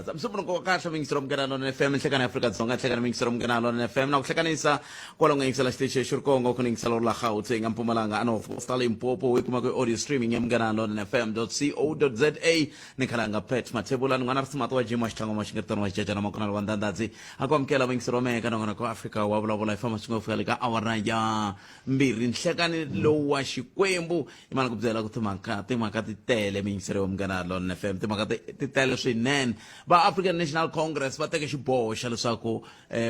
Ndhandza. Msumbuluko wa kahle muyingiseri wa Munghana Lonene FM, nhlekani ya Afrika-Dzonga, nhlekani muyingiseri wa Munghana Lonene FM. Na ku hlekanisa kwala u nga yingisela xitichi xi ri Kongo, ku ni yingisela uri la Gauteng, Mpumalanga, a North West, Limpopo, u yi kuma ku audio streaming ya Munghana Lonene FM co za. Ni khalanga Pat Mathebula, ni n'wana ri simati wa Jim wa Xitlhango wa Xingeritano wa Xijajana Makonalo wa Ndhandadzi. A ku amukela muyingiseri wa mehe ka nongonoko wa Afrika wa vulavula hi famba swin'we ku fika le ka awara ya 2 nhlekani lowu wa Xikwembu. I mani ku byela ku timhaka timhaka ti tele miyingiseri wa Munghana Lonene FM, timhaka ti tele swinene. Va African National Congress va teke xiboho xa leswaku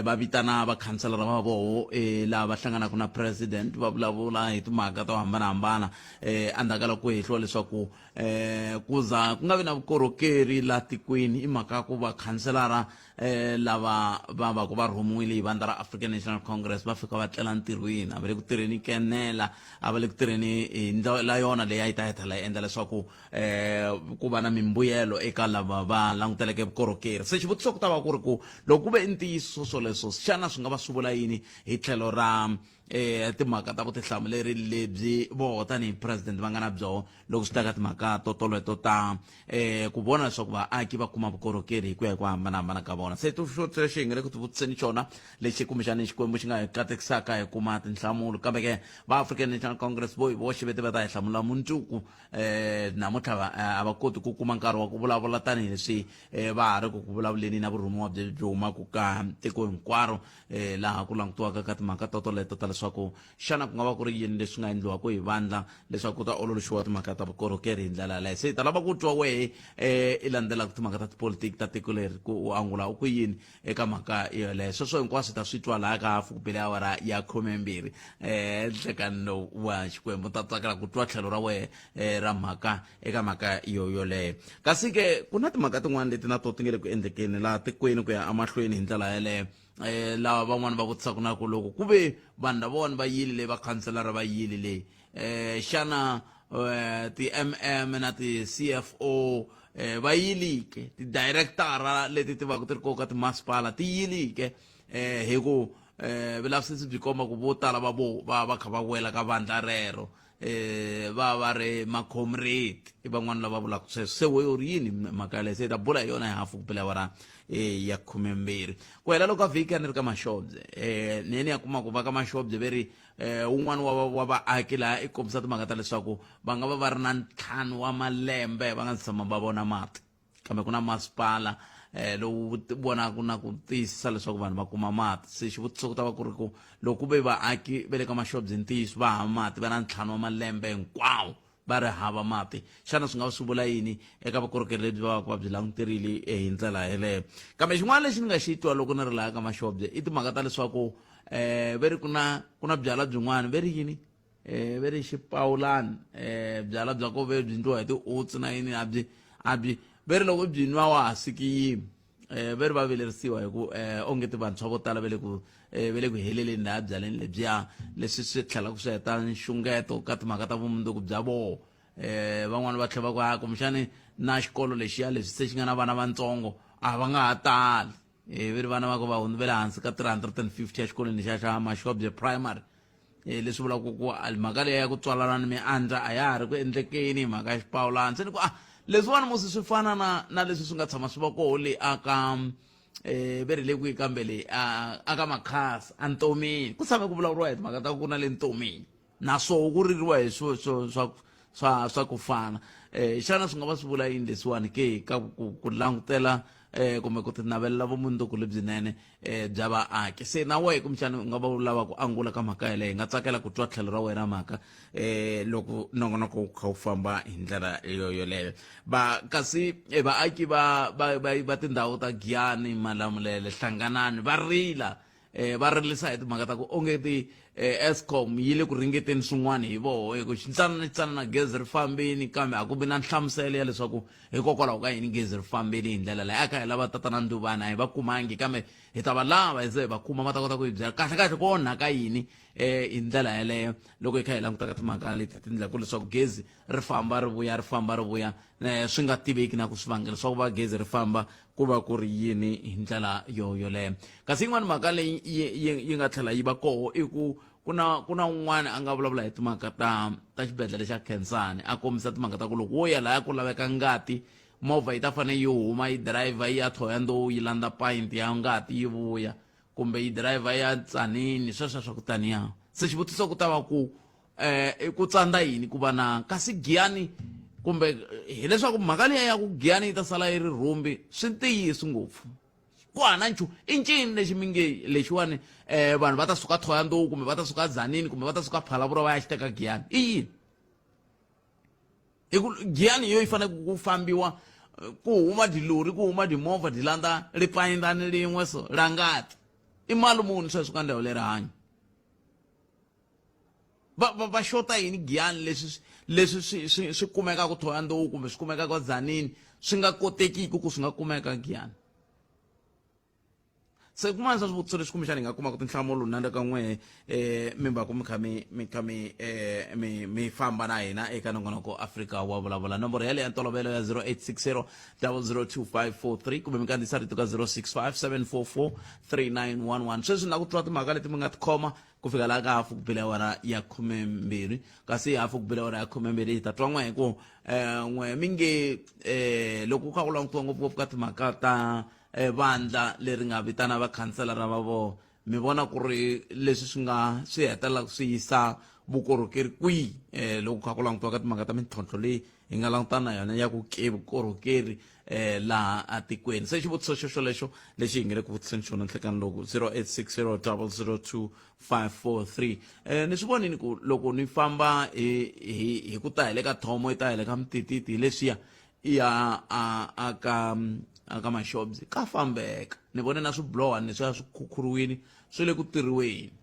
va vitana vakhanselara va voho laha va hlanganaka na president va vulavula hi timhaka to hambanahambana endzhaku ka loko ku hehliwa leswaku ku za ku nga vi na vukorhokeri la tikweni i mhaka ku vakhanselara lava va va ku va rhumiwile hi vandla ra African National Congress va fika va tlela ntirhweni, a va le ku tirheni kenela, a va le ku tirheni hi ndlela yona leyi a yi ta hetelela yi endla leswaku ku va na mimbuyelo eka lava va languteleke vukorhokeri. Se xivutiso ku ta va ku ri ku loko ku ve i ntiyiso swoleswo, xana swi nga va swi vula yini hi tlhelo ra timhaka ta vutihlamuleri lebyi voho tanihi president va nga na byoho loko swi ta ka timhaka to toleto ta ku vona leswaku vaaki va kuma vukorhokeri hi ku ya hi ku hambanahambana ka vona. Se xo xi hi nga le ku tivutiseni xona lexi kumbexani Xikwembu xi nga hi katekisaka hi kuma tinhlamulo, kambe ke va African National Congress vo hi voxe vete va ta hi hlamula mundzuku. Namuntlha va a va koti ku kuma nkarhi wa ku vulavula tanihileswi va ha ri ku ku vulavuleni na vurhumiwa byi byi humaka ka tiko hinkwaro, laha ku langutiwaka ka timhaka to toleto ta leswaku xana ku nga va ku ri yini leswi nga endliwaka hi vandla leswaku ku ta ololoxiwa timhaka ta vukorhokeri hi ndlela yaleyo. Se hi ta lava ku twa wehe i landzelaka timhaka ta tipolitiki ta tiko leri ku u angula u ku yini eka mhaka yoleyo. Sweswo hinkwaswo hi ta swi twa laha ka hafu ku bile awara ya 12 nhlekani lowu wa Xikwembu. Ta tsakela ku twa tlhelo ra wehe ra mhaka eka mhaka yo yoleyo. Kasi ke ku na timhaka tin'wana leti na to ti nge le ku endlekeni laha tikweni ku ya emahlweni hi ndlela yaleyo, lava van'wani va vutisaka na ku loko ku ve vanhu lavawani va yile leyi, vakhanselara va yile leyi, xana ti-MM na ti-CFO va yilike, ti-director leti ti vaka ti ri kona ka timasipala ti yilike, hi ku vulavisisi byi komba ku vo tala va vo va va kha va wela ka vandla rero, va va ri macomrade, i van'wana lava vulaka sweswo. Se we u ri yini mhaka yaleyo? Se hi ta bula hi yona hi hafu ku bela awara ya 12 ku hela loko ka vhiki. A ni ri ka Maxobye, ni ye ni ya kuma ku va ka Maxobye ve ri wun'wana wa vaaki laha i kombisa timhaka ta leswaku va nga va va ri na 5 wa malembe va nga si tshama va vona mati, kambe ku na masipala lowu vonaka na ku tiyisisa leswaku vanhu va kuma mati. Se xivutiso ku ta va ku ri ku loko ku ve vaaki va le ka Maxobye ntiyiso va hava mati, va na 5 wa malembe hinkwawo va ri hava mati, xana swi nga va swi vula yini eka vukorhokeri lebyi va va va byi languterile hi ndlela yeleyo? Kambe xin'wana lexi ni nga xi twa loko ni ri laha ka Maxobye i timhaka ta leswaku ve ri ku na byalwa byin'wana ve ri yini, ve ri xipawulani, byalwa bya ko ve byi ndliwa hi ti-oats na yini, a byi ve ri loko byi nwa wa ha siki yimi. Ve ri va vilerisiwa hi ku onge ti vantshwa vo tala va le ku heleleni laha byaleni lebyiya, leswi swi tlhelaka swi heta nxungeto ka timhaka ta vumundzuku bya voho. Van'wani va tlhela va ku a kumbexani na xikolo lexiya leswi se xi nga na vana vantsongo a va nga ha tali, ve ri vana va ku va hundzi va le hansi ka 350 exikolweni lexiya xa Mashobye Primary, leswi vulaka ku mhaka leyi ya ku tswalana ni miandza a ya ha ri ku endlekeni hi mhaka ya xipawulani. Se ni ku a leswiwani musi swi fana na leswi swi nga tshama swi va koho le aka ve ri le kwihi kambe le aka Makhasa antomini, ku tshame ku vulavuriwa hi timhaka ta ku na le ntomini naswoho ku ririwa hi swo swo swa swa swa ku fana. Xana swi nga va swi vula yini leswiwani ke ka ku langutela kumbe ku tinavelela vumundzuku lebyinene bya vaaki? Se na wehe kumbexana u nga va u lava ku angula ka mhaka yeleyo, hi nga tsakela ku twa tlhelo ra wena mhaka loko nongonoko wu kha wu famba hi ndlela yo yoleyo. Va kasi vaaki va tindhawu ta Giyani, Malamulele, Hlanganani va rila, va rilisa hi timhaka ta ku onge ti Eskom yi le ku ringeteni swin'wana hi voho, hi ku xitsanana xitsanana gezi ri fambini, kambe a ku vi na nhlamuselo ya leswaku hikokwalaho ka yini gezi ri fambile hi ndlela leyi. A kha hi lava tatana Nduvana, a hi va kumangi, kambe hi ta va lava hi ze hi va kuma va ta kota ku hi byela kahle kahle ku onhaka yini hi ndlela yeleyo loko hi kha hi languta ka timhaka leti ti endlaku leswaku gezi ri famba ri vuya, ri famba ri vuya, swi nga tiveki na ku swivangelo swa ku va gezi ri famba ku va ku ri yini hi ndlela yo yoleyo. Kasi yin'wana mhaka leyi yi nga tlhela yi va koho i ku ku na un'wana a nga vulavula hi timhaka ta xibedhlele xa Khensani, a kombisa timhaka ta ku loko wo ya laya ku laveka ngati. Movha yi ta fanele yi huma yi driver yi ya Thohoyandou yi landza pint ya ngati yi vuya kumbe yi driver ya Tzaneen sweswo swa ku taniya. Se xivutiso ku ta va ku eh ku tsandza yini ku va na kasi Giyani kumbe hileswaku mhaka liya ya ku Giyani yi ta sala yi ri rhumbi swi ntiyiso ngopfu. Ku hana nchumu i ncini lexi mi nge lexiwani um vanhu va ta suka Thohoyandou kumbe va ta suka Tzaneen kumbe va ta suka Phalaborwa va ya xi teka Giyani i yini? Hi ku Giyani yo yi fanele ku fambiwa ku huma dilori ku huma timovha ti landza ripayindani rin'we so ra ngati i mali muni sweswo ka ndhawu leri hanyo va va va xota yini Giyani leswi leswi swi swi swi kumekaka Thohoyandou kumbe swi kumekaka Tzaneen swi nga kotekiki ku swi nga kumeka Giyani se kun'wana swa swivutiso leswi kumbexana hi nga kumaka tinhlamulo na le ka n'we um mi va ku mi kha mi mi kha mi um mi mi famba na hina eka nongonoko Afrika wa vulavula nomboro yaleyo ya ntolovelo ya 0860 002543 kumbe mi kandziyisa rito ka 065 744 3911 sweswi ni lava ku twa timhaka leti mi nga tikhoma ku fika laha ka hafu ku bile awara ya 12 kasi hafu ku bile awara ya 12 hi ta twa n'we hi ku um n'we mi nge um loko ku kha ku langutiwa ngopfungopfu ka timhaka ta eh, vandla leri nga vitana vakhanselara va vona mi vona ku ri leswi swi nga swi hetelelaka swi yisa vukorhokeri kwihi eh, loko kha ku langutiwa ka timhaka ta mintlhontlho leyi hi nga langutana na yona ya ku ke vukorhokeri eh, laha atikweni se xivutiso xo xolexo lexi hi nge le ku vutiseni xona nhlekani loku 0860 002 543 eh, ni swi vonini ku loko ni famba hi hi hi ku ta hi le ka thomo yi ta hi le ka mutititi hi leswiya ya a a ka a ka Mashobye ka fambeka ni vone na swibulowa leswiya swi khukhuriwini swi le ku tirhiweni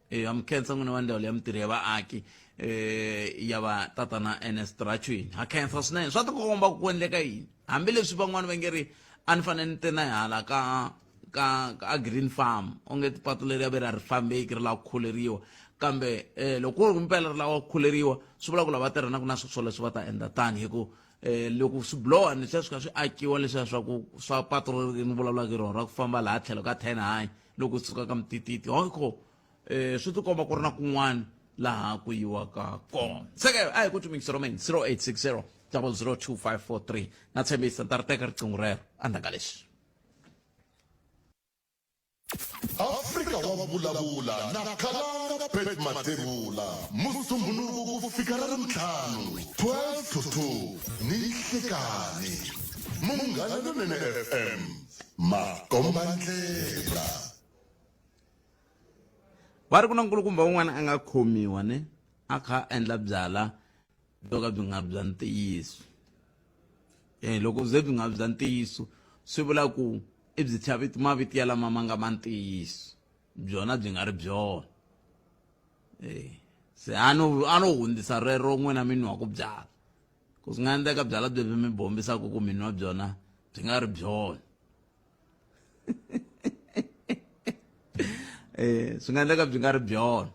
e ha mi khensa n'wina va ndzawulo ya mintirho ya vaaki eh ya va tatana Ernest Rachwini ha khensa swinene swa tikomba ku endleka yini hambileswi van'wani va nge ri a ni fanele ni te na hala ka ka ka green farm onge patu leri ya ve ra ri fambeki ri lava ku khuleriwa kambe eh loko ku ri mpela ri lava ku khuleriwa swi vula ku lava tirhanaka na swilo swoleswo va ta endla tani hi ku eh loko swibulowa leswiya swi kha swi akiwa leswiya swa ku swa patu ri ni vulavulaka hi rona ra ku famba laha tlhelo ka ten high loko suka ka mutititi hoko eh swi tikomba ku ri na kun'wana laha ku yiwaka kona se ke a hi ku tumikisa romeni 0860 002543 na tshembisa ni ta ri teka riqingho rero endzhaku ka leswi Afrika wa vulavula na Khalanga Pat Mathebula Musumbhunuku ku fika ra Ravuntlhanu 12 to 2 ni nhlekani Munghana Lonene FM makombandlela. Va ri ku na nkulukumba un'wana a nga khomiwa ne a kha a endla byala byo ka byi nga ri bya ntiyiso e loko bye byi nga ri bya ntiyiso swi vula ku i byi thya vito mavito ya lama ma nga ma ntiyiso byona byi nga ri byona e se a no a no hundzisa rero n'wina mi nwaku byala ku swi nga endleka byala byebyo mi bombisaka ku mi nwa byona byi nga ri byona eh swi nga endleka byi nga ri byona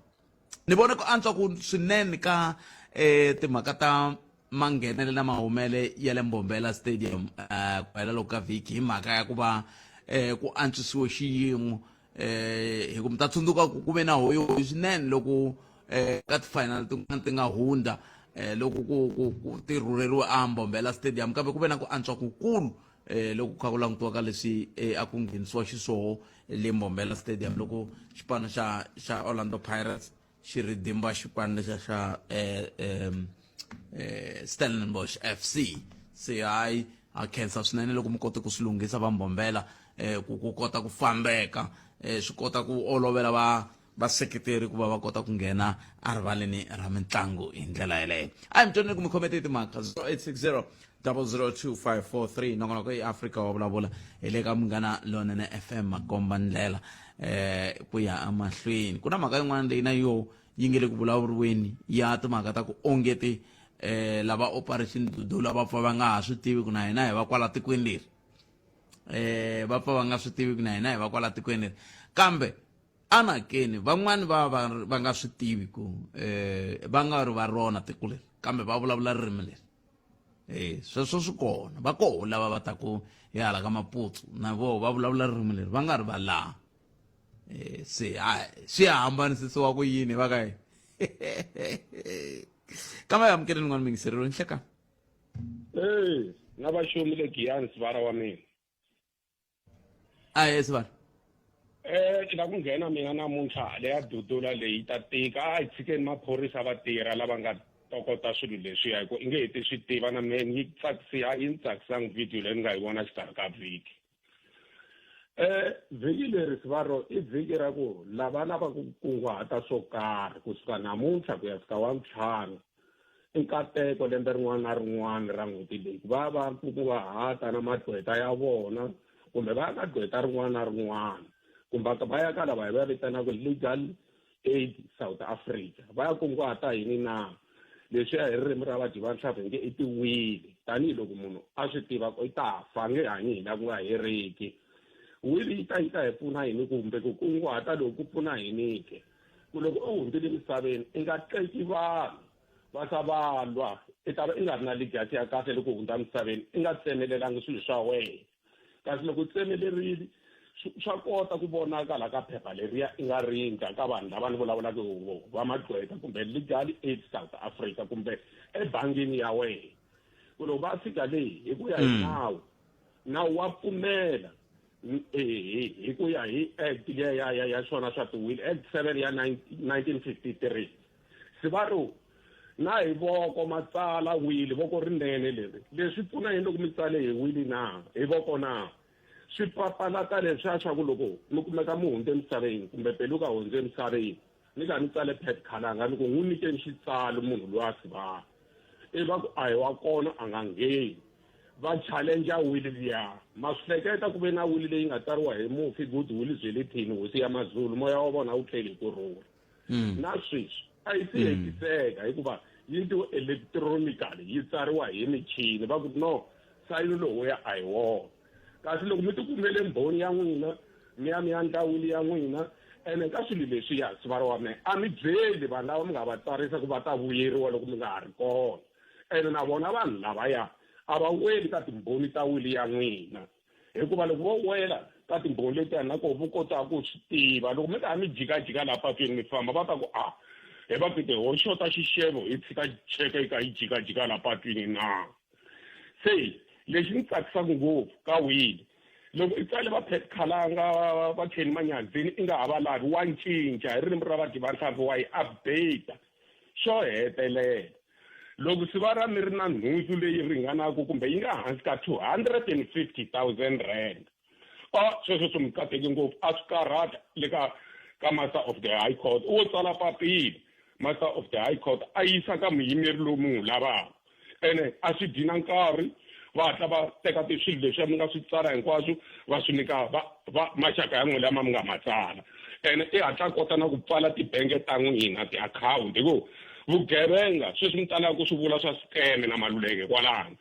ni vone ku antswa ku swinene ka eh timhaka ta manghenele na mahumele ya le Mbombela Stadium eh ku hela loko ka vhiki hi mhaka ya ku va eh ku antswisiwe xiyimo eh hi ku mi ta tsundzuka ku ku ve na hoyohoyi swinene loko eh ka ti-final tin'wana ti nga hundza eh loko ku ku ku ti rhurheriwe a Mbombela Stadium kambe ku ve na ku antswa kukulu eh loko kha ku langutiwa ka leswi eh, a ku nghenisiwa xiswoho le Mbombela Stadium loko xipano xa xa Orlando Pirates xi ri dimba xipano lexa xa eh, eh, eh, Stellenbosch FC se hayi ha khensa swinene loko mi kote ku swi lunghisa va Mbombela eh, ku ku kota ku fambeka eh, swi kota ku olovela va vaseketeri ku va va kota ku nghena erivaleni ra mitlangu hi ndlela yeleyo a hi mi twaneni ku mi khomete timhaka 0860 002543 nongonoko i Afrika wa vulavula hi le ka Munghana Lonene FM makomba ndlela eh ku ya emahlweni ku na mhaka yin'wana leyi na yo yi nge le ku vulavuriweni ya timhaka ta ku ongeti eh lava operation dudula va pfa va nga ha swi tivi ku na hina hi va kwala tikweni leri eh va pfa va nga swi tivi ku na hina hi va kwala tikweni leri kambe anakeni van'wani va va va nga swi tivi ku eh va nga ri va rona tiko leri kambe va vulavula ririmi leri eh sweswo swi kona va koho lava va taku hi hala ka maputsu na voho va vulavula ririmi leri va nga ri va laha eh se a swi hambanisisiwa ku yini va ka yini kambe amukeleni n'wana mingiserelo nhleka Hey. Na vaxumi le Giyani sivara wa mina. Ahee sivara. Ni la ku nghena mina namuntlha leya dudula leyi ta tika. A hi tshikeni maphorisa va tirha lava nga tokota swilo leswiya hi ku i nge heti swi tiva na mehe yi tsakisi a yi ni tsakisangi video leyi ni nga yi vona xikarhi ka vhiki. Vhiki leri sivaro i vhiki ra ku lava lavaka ku kunguhata swo karhi kusuka namuntlha ku ya fika wa ntlhanu i nkateko lembe rin'wana na rin'wana ra n'hweti leyi ku va va kunguhata na magqweta ya vona kumbe va ya ka gqweta rin'wana na rin'wana kumbe va ya ka lava hi va vitanaka Legal Aid South Africa va ya kunguhata yini na leswiya hi ririmi ra vadyi va nhlampfi hi nge i tiwili tanihiloko munhu a swi tiva ku i ta fa nge hanyi hi la ku nga heriki wili yi ta yi ta hi pfuna yini kumbe ku kunguhata loku ku pfuna yini ke ku loko u hundzile emisaveni i nga qeki vanhu va sa va lwa i ta va i nga ri na legacy ya kahle loko u hundza emisaveni i nga tsemelelangi swilo swa wena kasi loko u tsemelerile swa kota ku vonaka la ka phepha leriya i nga rindza ka vanhu lava ni vulavulaka hi vona va magqweta kumbe Legal Aid South Africa kumbe ebangini ya wena ku loko va fika leyi hi ku ya hi nawu nawu wa pfumela hi ku ya hi act ya ya ya ya swona swa tiwili act 7 ya 1953 Sivaro na hi voko matsala wili voko rinene leri leswi pfuna yini loko mi tsale hi wili na hi voko na swi papalata leswiya swa ku loko mi kumeka mi hundze emisaveni kumbe peluka hundze emisaveni ni ka ni tsale Pat Khalanga ni ku n'wi nyikeni xitsalo munhu loyi a sivaka i va ku a hi wa kona a nga ngheni va challenge wili liya ma swi hleketa ku ve na wili leyi nga tsariwa hi mufi Goodwill Zwelithini hosi ya Mazulu moya wa vona wu tlheli hi ku rhula na sweswi a yi si hetiseka hikuva yi ndliwe electronically yi tsariwa hi michini va ku no sayini lowuya a hi wona kasi loko mi tikumele mbhoni ya n'wina mi ya mi ya ndla wili ya n'wina ene ka swilo leswiya sivara wa mehe a mi byeli vanhu lava mi nga va tsarisa ku va ta vuyeriwa loko mi nga ha ri kona ene na vona vanhu lavaya a va weli ka timbhoni ta wili ya n'wina hikuva loko vo wela ka timbhoni letiya na koho vo kota ku swi tiva loko mi ka mi jikajika laha patwini mi famba va ta ku a hi va kute ho xota xixevo hi tshika cheke yi ka yi jikajika laha patwini na se lexi ni tsakisaka ngopfu ka wili loko i tsale va Pat Khalanga va Kenny Manyadzini i nga ha va lavi wa cinca hi ririmi ra vadyi va nhlampfi wa yi update xo hetelela loko sivara mi ri na nhundzu leyi ringanaka kumbe yi nga hansi ka 250 000 rand a sweswo swi mi kateki ngopfu a swi karhata le ka ka master of the high court wo tsala papila master of the high court a yisa ka muyimeri lowu mi n'wi lavaka ene a swi dyi na nkarhi va hatla va teka swilo leswiya mi nga swi tsala hinkwaswo va swi nyika va va maxaka ya n'wina lama mi nga ma tsala ene i hatla kota na ku pfala tibenge ta n'wina tiakhawunti hi ku vugevenga sweswi mi talaka ku swi vula swa scam na maluleke kwalano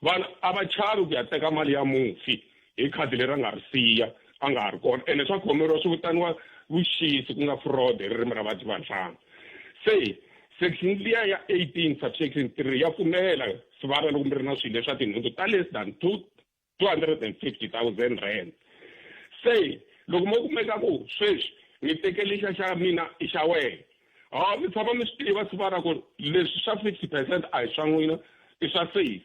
vanhu a va chavi ku ya teka mali ya mufi hi khadi leri a nga ri siya a nga ha ri kona ene swa khomeriwa swi vitaniwa vuxisi ku nga fraud hi ririmi ra vadyi va nhlanga se section liya ya 18 subsection 3 ya pfumela sivara loko mi ri na swilo leswa tinhundzu ta less than 250 000 rand se loko mo kumeka ku sweswi mi teke lexa xa mina i xa wena ha mi tshama mi swi tiva sivara ku leswi swa 50% a hi swa n'wina i swa sesi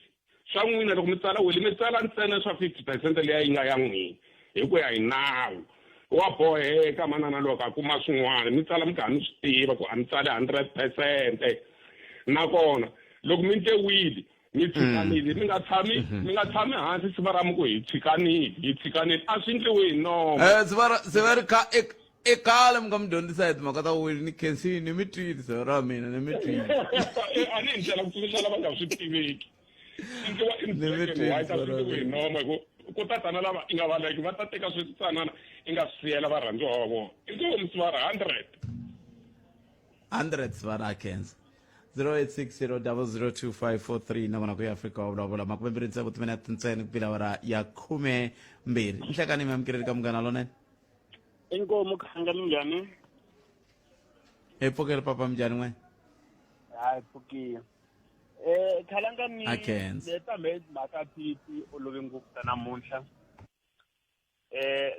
swa n'wina loko mi tsala wili mi tsala ntsena swa 50% leya yi nga ya n'wina hi ku ya hi nawu wa boheka manana loko a kuma swin'wana mi tsala mi karhi mi swi tiva ku a mi tsali 100% nakona loko mi ndle wili mi tshikanile mi nga tshami mi nga tshami hansi siva ra mi ku hi tshikanile hi tshikanile a swi ndliwi hi nomo Siva siva ri kha i khale mi nga mi dyondzisa hi timhaka ta wili ni khensini ni mi twile siva ra mina ni mi twile A ni hi ndlela ku tsundzuxa lava nga swi tiveki swi ndliwa in black and white a swi ndliwi hi nomo hi ku ku tatana lava i nga valeki va ta teka switsanana i nga swi siyela varhandziwa va vona inkomu sivara 100 100 sivara khensa 0860002543 na vona ku ya Afrika wa vulavula makumembirhi ntsevu timinete ntsena ku bila awara ya khume mbirhi nhlekani mi amukeleli ka munghana lonene. Inkomu khanga minjhani? Hi pfukele papa minjhani n'we? Hayi pfukile. Khalanga ni A khensa. le tambe mhaka ti ti olove ngopfu ta namuntlha.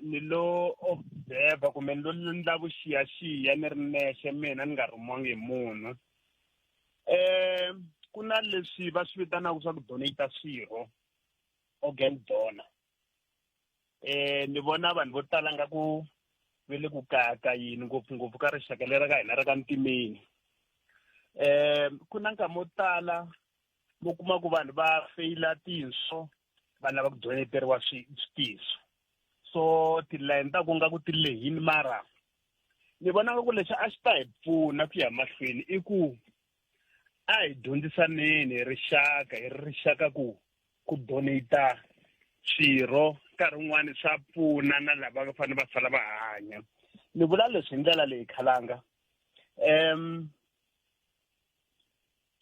Ni lo observe kumbe ni lo ndla vuxiyaxiya ni ri nexe mina ni nga rhumiwangi hi munhu. Ku na leswi va swi vitanaka swa ku donate swirho. Organ donor. Ni vona vanhu vo tala nga ku ve le ku kayakayini ngopfungopfu ka rixaka leri ka hina ra ka ntimeni. Ku na nkama wo tala mo kuma ku vanhu va feyila tinso va lava ku donateriwa tinso, so tilayini ta ku nga ku ti lehini, mara ni vona nga ku lexi a xi ta hi pfuna ku ya mahlweni i ku a hi dyondzisaneni hi rixaka, hi ri rixaka, ku donate swirho nkarhi wun'wani swa pfuna na lava va fanele va sala va hanya. Ni vula leswi hi ndlela leyi, khalanga,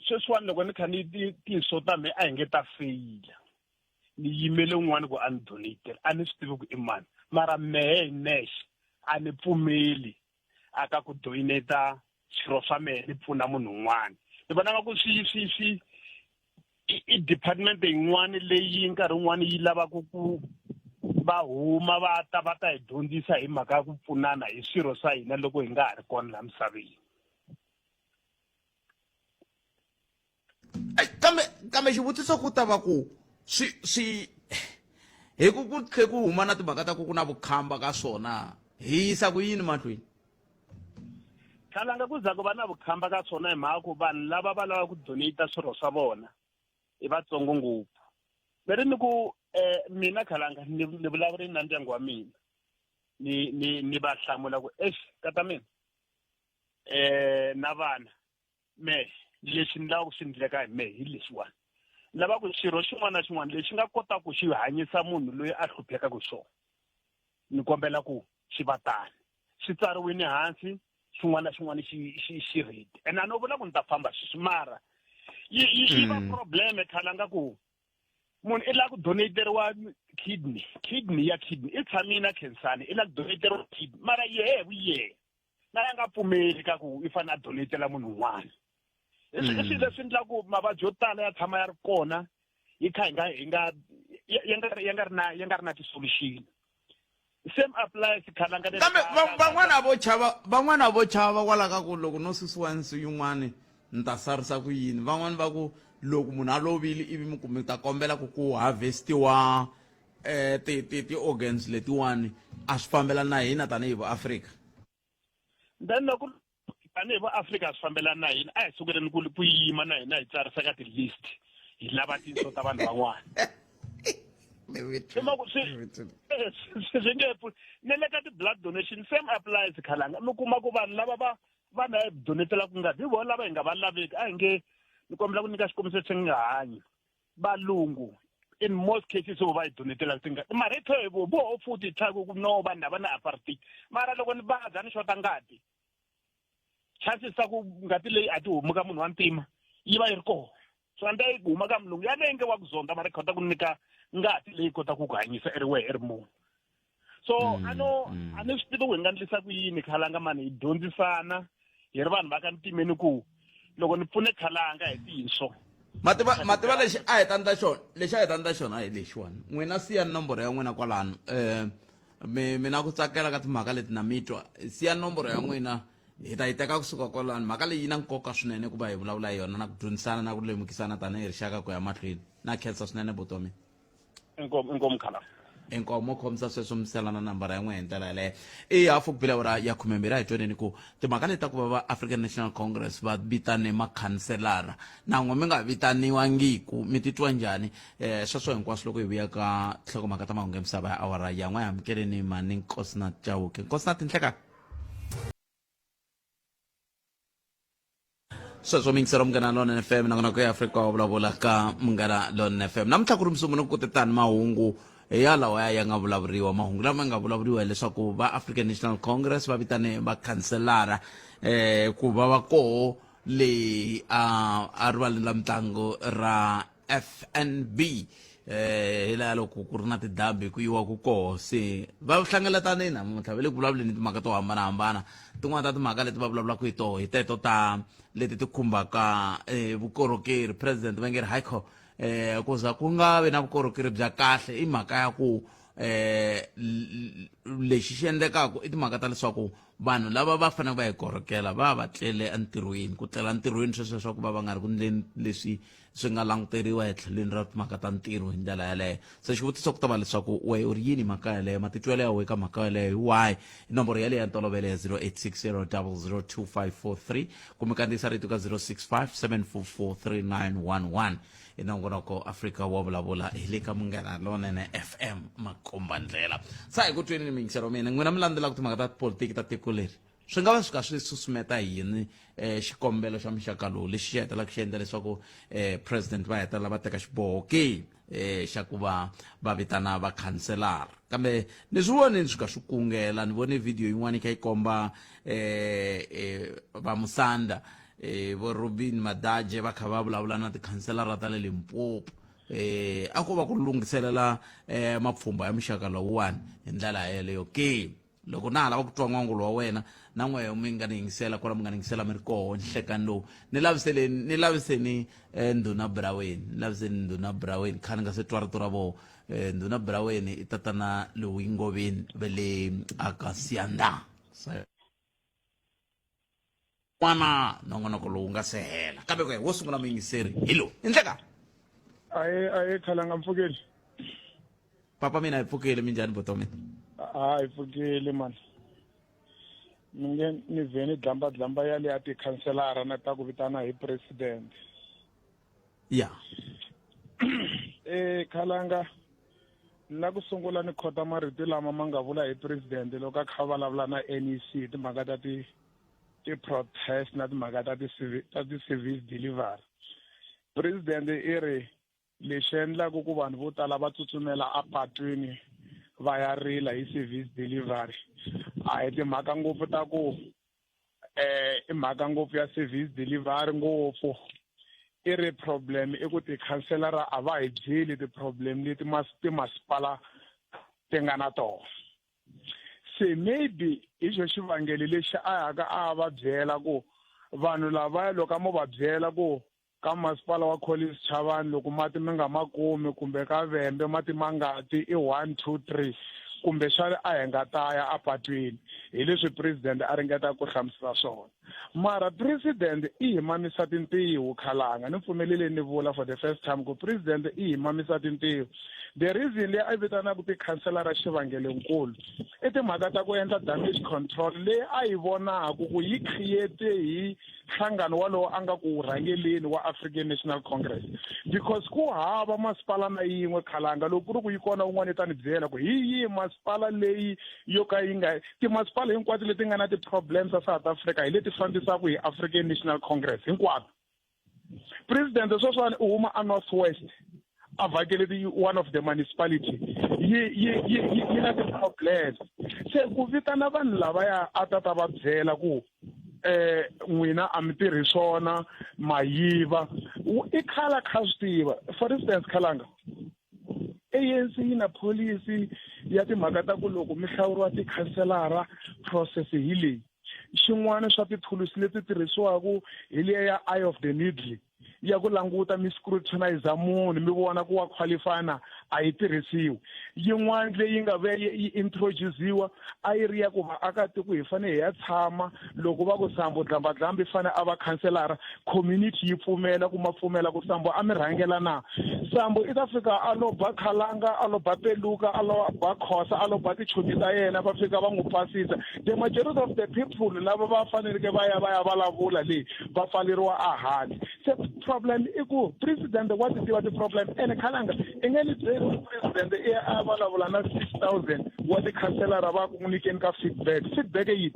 sweswiwani loko ni kha ni tinso ta me a hi nge ta feyila, ni yimele un'wana ku a ni donatela, a ni swi tivi ku i mani, mara mehe hi nexe a ni pfumeli a ka ku donata swirho swa mehe ni pfuna munhu un'wana. Ni vona nga ku swi i department yin'wana leyi nkarhi wun'wana yi lavaka ku va huma va ta va ta hi dyondzisa hi mhaka ya ku pfunana hi swirho swa hina loko hi nga ha ri kona laha misaveni. Kambe xivutiso ku ta va ku swi hi ku ku tlhe ku huma na timhaka ta ku ku na vukhamba ka swona, hi yisa ku yini mahlweni? Khalanga, ku za ku va na vukhamba ka swona hi mhaka ku vanhu lava va lava ku donate swirho swa vona i vatsongo ngopfu. Ni ri ni ku mina khalanga ni vulavuri na ndyangu wa mina, ni va hlamula ku exi kata mina na vana me leswi ni lavaka ku swi endleka hi mehe hi leswiwani, ni lava ku xirho xin'wana na xin'wana lexi nga kotaka ku xi hanyisa munhu loyi a hluphekaka hi xona, ni kombela ku xi va tani swi tsariwini hansi, xin'wana na xin'wana xi ready. And a no vula ku ni ta famba sweswi, mara yi va probleme khalanga ku munhu i lava ku donateriwa kidney, kidney ya kidney i tshamile na khensani, i lava ku donateriwa kidney, mara yehe vuyehe na ya nga pfumeli ka ku i fanele a donatela munhu un'wana. I swilo leswi endlaku mavabyi yo tala ya tshama ya ri kona, yi kha hi nga hi nga ya nga ri na ti-solution. Same applies, khalanga. Kambe van'wana vo chava, van'wana vo chava kwala ka ku loko no susiwa nsu yin'wani ni ta sarisa ku yini. Van'wani va ku loko munhu a lovile ivi mi ku mi ta kombela ku ku harvestiwa ti ti ti-organs letiwani, a swi fambelani na hina tanihi va Afrika. Then loko tanihi va Afrika swi fambelani na hina, a hi sukeleni ku yima na hina hi tsarisa ka ti-list hi lava tinso ta vanhu van'wana. Swi nge pfuni. Na le ka ti-blood donation same applies, khalanga. Mi kuma ku vanhu lava va vanhu a hi donatelaka ngati hi vona lava hi nga va laveki. A hi nge ni kombela ku nyika xikombiso xi nga hanyi valungu, in most cases vo va hi donatelaka tingati, mara hi tlhela hi vo voho futhi hi tlhela ku no vanhu lava na apartheid, mara loko ni vabya ni xota ngati, chances ta ku ngati leyi a ti humi ka munhu wa ntima yi va yi ri kona. So a yi huma ka mulungu yaleyi nge wa ku zonda, mara yi kota ku nyika ngati leyi kota ku ku hanyisa i ri wehe i ri munhu. So ano a ni swi tivi ku hi nga endlisa ku yini, khalanga, mani hi dyondzisana hi ri vanhu va ka ntimeni ku loko ni pfune khalanga hi tinso. Mativa lexi a hi ta ndla xona, lexi a hi ta ndla xona hi lexiwani, n'wina siya nomboro ya n'wina kwalano. Mi na ku tsakela ka timhaka leti na mitwa, siya nomboro ya n'wina, hi ta yi teka kusuka kwalano. Mhaka leyi yi na nkoka swinene ku va hi vulavula hi yona na ku dyondzisana na ku lemukisana tanihi rixaka ku ya mahlweni. Na khensa swinene, buti wa mina. Inkomu, inkomu khala. Inkomo. Khomisa sweswo, misela na nambara ya n'we hi ndlela yaleyo. I hafu ku bile awara ya 12. A hi twaneni ku timhaka leti ta ku va va African National Congress va vitane makhanselara, na n'we mi nga vitaniwangiku, mi titwa njhani? Sweswo hinkwaswo loko hi vuya ka nhlokomhaka ta mahungu ya misava ya awara ya n'we. Amukeleni mani Nkosinathi Chauke. Nkosinathi, nhleka. Sweswo miyingiselo Munghana Lona FM, nakona ku ya Afrika wa vulavula ka Munghana Lona FM. Namuntlha ku ri musunguri ku tani mahungu ya lawa ya nga vulavuriwa, mahungu lama nga vulavuriwa hileswaku va African National Congress va vitane vakhanselara ku va va koho leyi a rivaleni la mitlangu ra FNB, hi laha loko ku ri na tidabi ku yiwa ku koho. Se va hlengeletanini namuntlha, va le ku vulavuleni timhaka to hambanahambana. Tin'wana ta timhaka leti va vulavulaka hi toho hi teto ta leti ti khumbaka vukorhokeri. President va nge ri haikho ku za ku nga vi na vukorhokeri bya kahle i mhaka ya ku Lexi xi endlekaka i timhaka ta leswaku vanhu lava va fanele va hi korhokela va va tlele entirhweni, ku tlela entirhweni sweswo leswaku va va nga ri ku ndleni leswi swi nga languteriwa hi tlhelweni ra timhaka ta ntirho hi ndlela yaleyo. Se xivutiso ku ta va leswaku we u ri yini mhaka yaleyo, matitwelo ya we ka mhaka yaleyo hi wahi? Nomboro yaleyo ya ntolovelo ya 0860 002543 kumbe kandziyisa rito ka 065 744 3911. I nongonoko Afrika wa Vulavula hi le ka Munghana Lonene FM, makombandlela. Sa hi ku tweni ni miyingiselo mina, n'wina mi landzelaka timhaka ta tipolitiki ta tiko leri, swi nga va swi ka swi susumeta yini xikombelo xa muxaka lowu lexi xi hetelaka xi endla leswaku president va hetelela va teka xiboho ke xa ku va va vitana vakhanselara? Kambe ni swi vonile swi ka swi kungela, ni vone video yin'wana yi kha yi komba va Musanda, vo Robin Madaje va kha va vulavula na tikhanselara ta le Limpopo, a ko va ku lunghiselela mapfhumba ya muxaka lowuwani hi ndlela yeleyo ke. Loko na ha lava ku twa n'wangulo wa wena na n'wehe mi nga ni yingisela kwala, mi nga ni yingisela mi ri koho nhlekani lowu, ni laviseleni, ni laviseni ndhuna Braweni, ni laviseni ndhuna Braweni, khani nga se twa rito ra voho. Ndhuna Braweni i tatana loyi Ngoveni va le Akasiyanda. N'wana nongonoko lowu nga se hela, kambe ku wo sungula muyingiseri hi lowu i ndleka. Aye, aye, khalanga, mpfukeli. Papa mina hi pfukile, minjhani boto mina? Ha, hi pfukile mani. Mi nge ni vhe ni dlamba dlamba ya le ya tikhanselara na ta ku vitana hi president. Ya. Khalanga, ni la ku sungula ni khota marito lama ma nga vula hi president loko a kha vulavula na NEC hi timhaka ta ti ti-protest na timhaka ta ta ti-service delivery. President i ri lexi endlaku ku vanhu vo tala va tsutsumela apatwini va ya rila hi service delivery a hi timhaka ngopfu ta ku i mhaka ngopfu ya service delivery ngopfu. I ri problem i ku tikhanselara a va hi byeli ti-problem leti timasipala ti nga na tona. Se maybe hi xo xivangelo lexi a yaka a va byela ku vanhu lavaya loko a mo va byela ku ka masipala wa Collins Chavani loko mati mi nga ma kumi kumbe ka Vhembe mati ma ngati i 1 2 3, kumbexana a hi nga ta ya apatwini. Hi leswi president a ringetaka ku hlamusela swona. Mara president i hi mamisa tintiho, khalanga ni pfumeleleni ni vula for the first time ku president i hi mamisa tintiho. The reason leyi a vitanaka tikhanselara xivangelonkulu i timhaka ta ku endla damage control leyi a yi vonaka ku yi create hi nhlangano walowo a nga ku rhangeleni wa African National Congress, because ku hava masipala na yin'we, khalanga, loko ku ri ku yi kona un'wana yi ta ni byela ku hi yihi masipala leyi yo ka yi nga timasipala hinkwato leti nga na ti-problems ta South Africa hi leti fambisaka hi African National Congress hinkwato. President sweswiwani u huma a North West a vhakele ti one of the municipality yi yi yi yi na ti-problems. Se ku vitana vanhu lavaya a ta ta va byela ku n'wina a mi tirhi swona, ma yiva, i khala kha swi tiva. For instance, khalanga, ANC yi na policy ya timhaka ta ku loko mi hlawuriwa tikhanselara process hi leyi. Xin'wana swa tithulusi leti tirhisiwaka hi liya ya eye of the needle ya ku languta mi scrutinize munhu mi vona ku wa qualify na a yi tirhisiwi. Yin'wana leyi nga ve yi introduce-iwa a yi ri ya ku vaakatiko hi fanele hi ya tshama loko va ku Sambo Dlambadlambi i fanele a va khanselara, community yi pfumela ku ma pfumela ku Sambo a mi rhangela na. Sambo i ta fika a lo ba Khalanga, a lo ba Peluka, a lo ba Khosa, a lo ba tichomi ta yena, va fika va n'wi pasisa. The majority of the people lava va faneleke va ya va ya vulavula le va pfaleriwa a handle. Se problem i ku president wa ti tiva ti-problem ene khalanga i nge ni byeli ku president i ya a vulavula na 6000 wa tikhanselara va ku nyikeni ka feedback. Feedback yi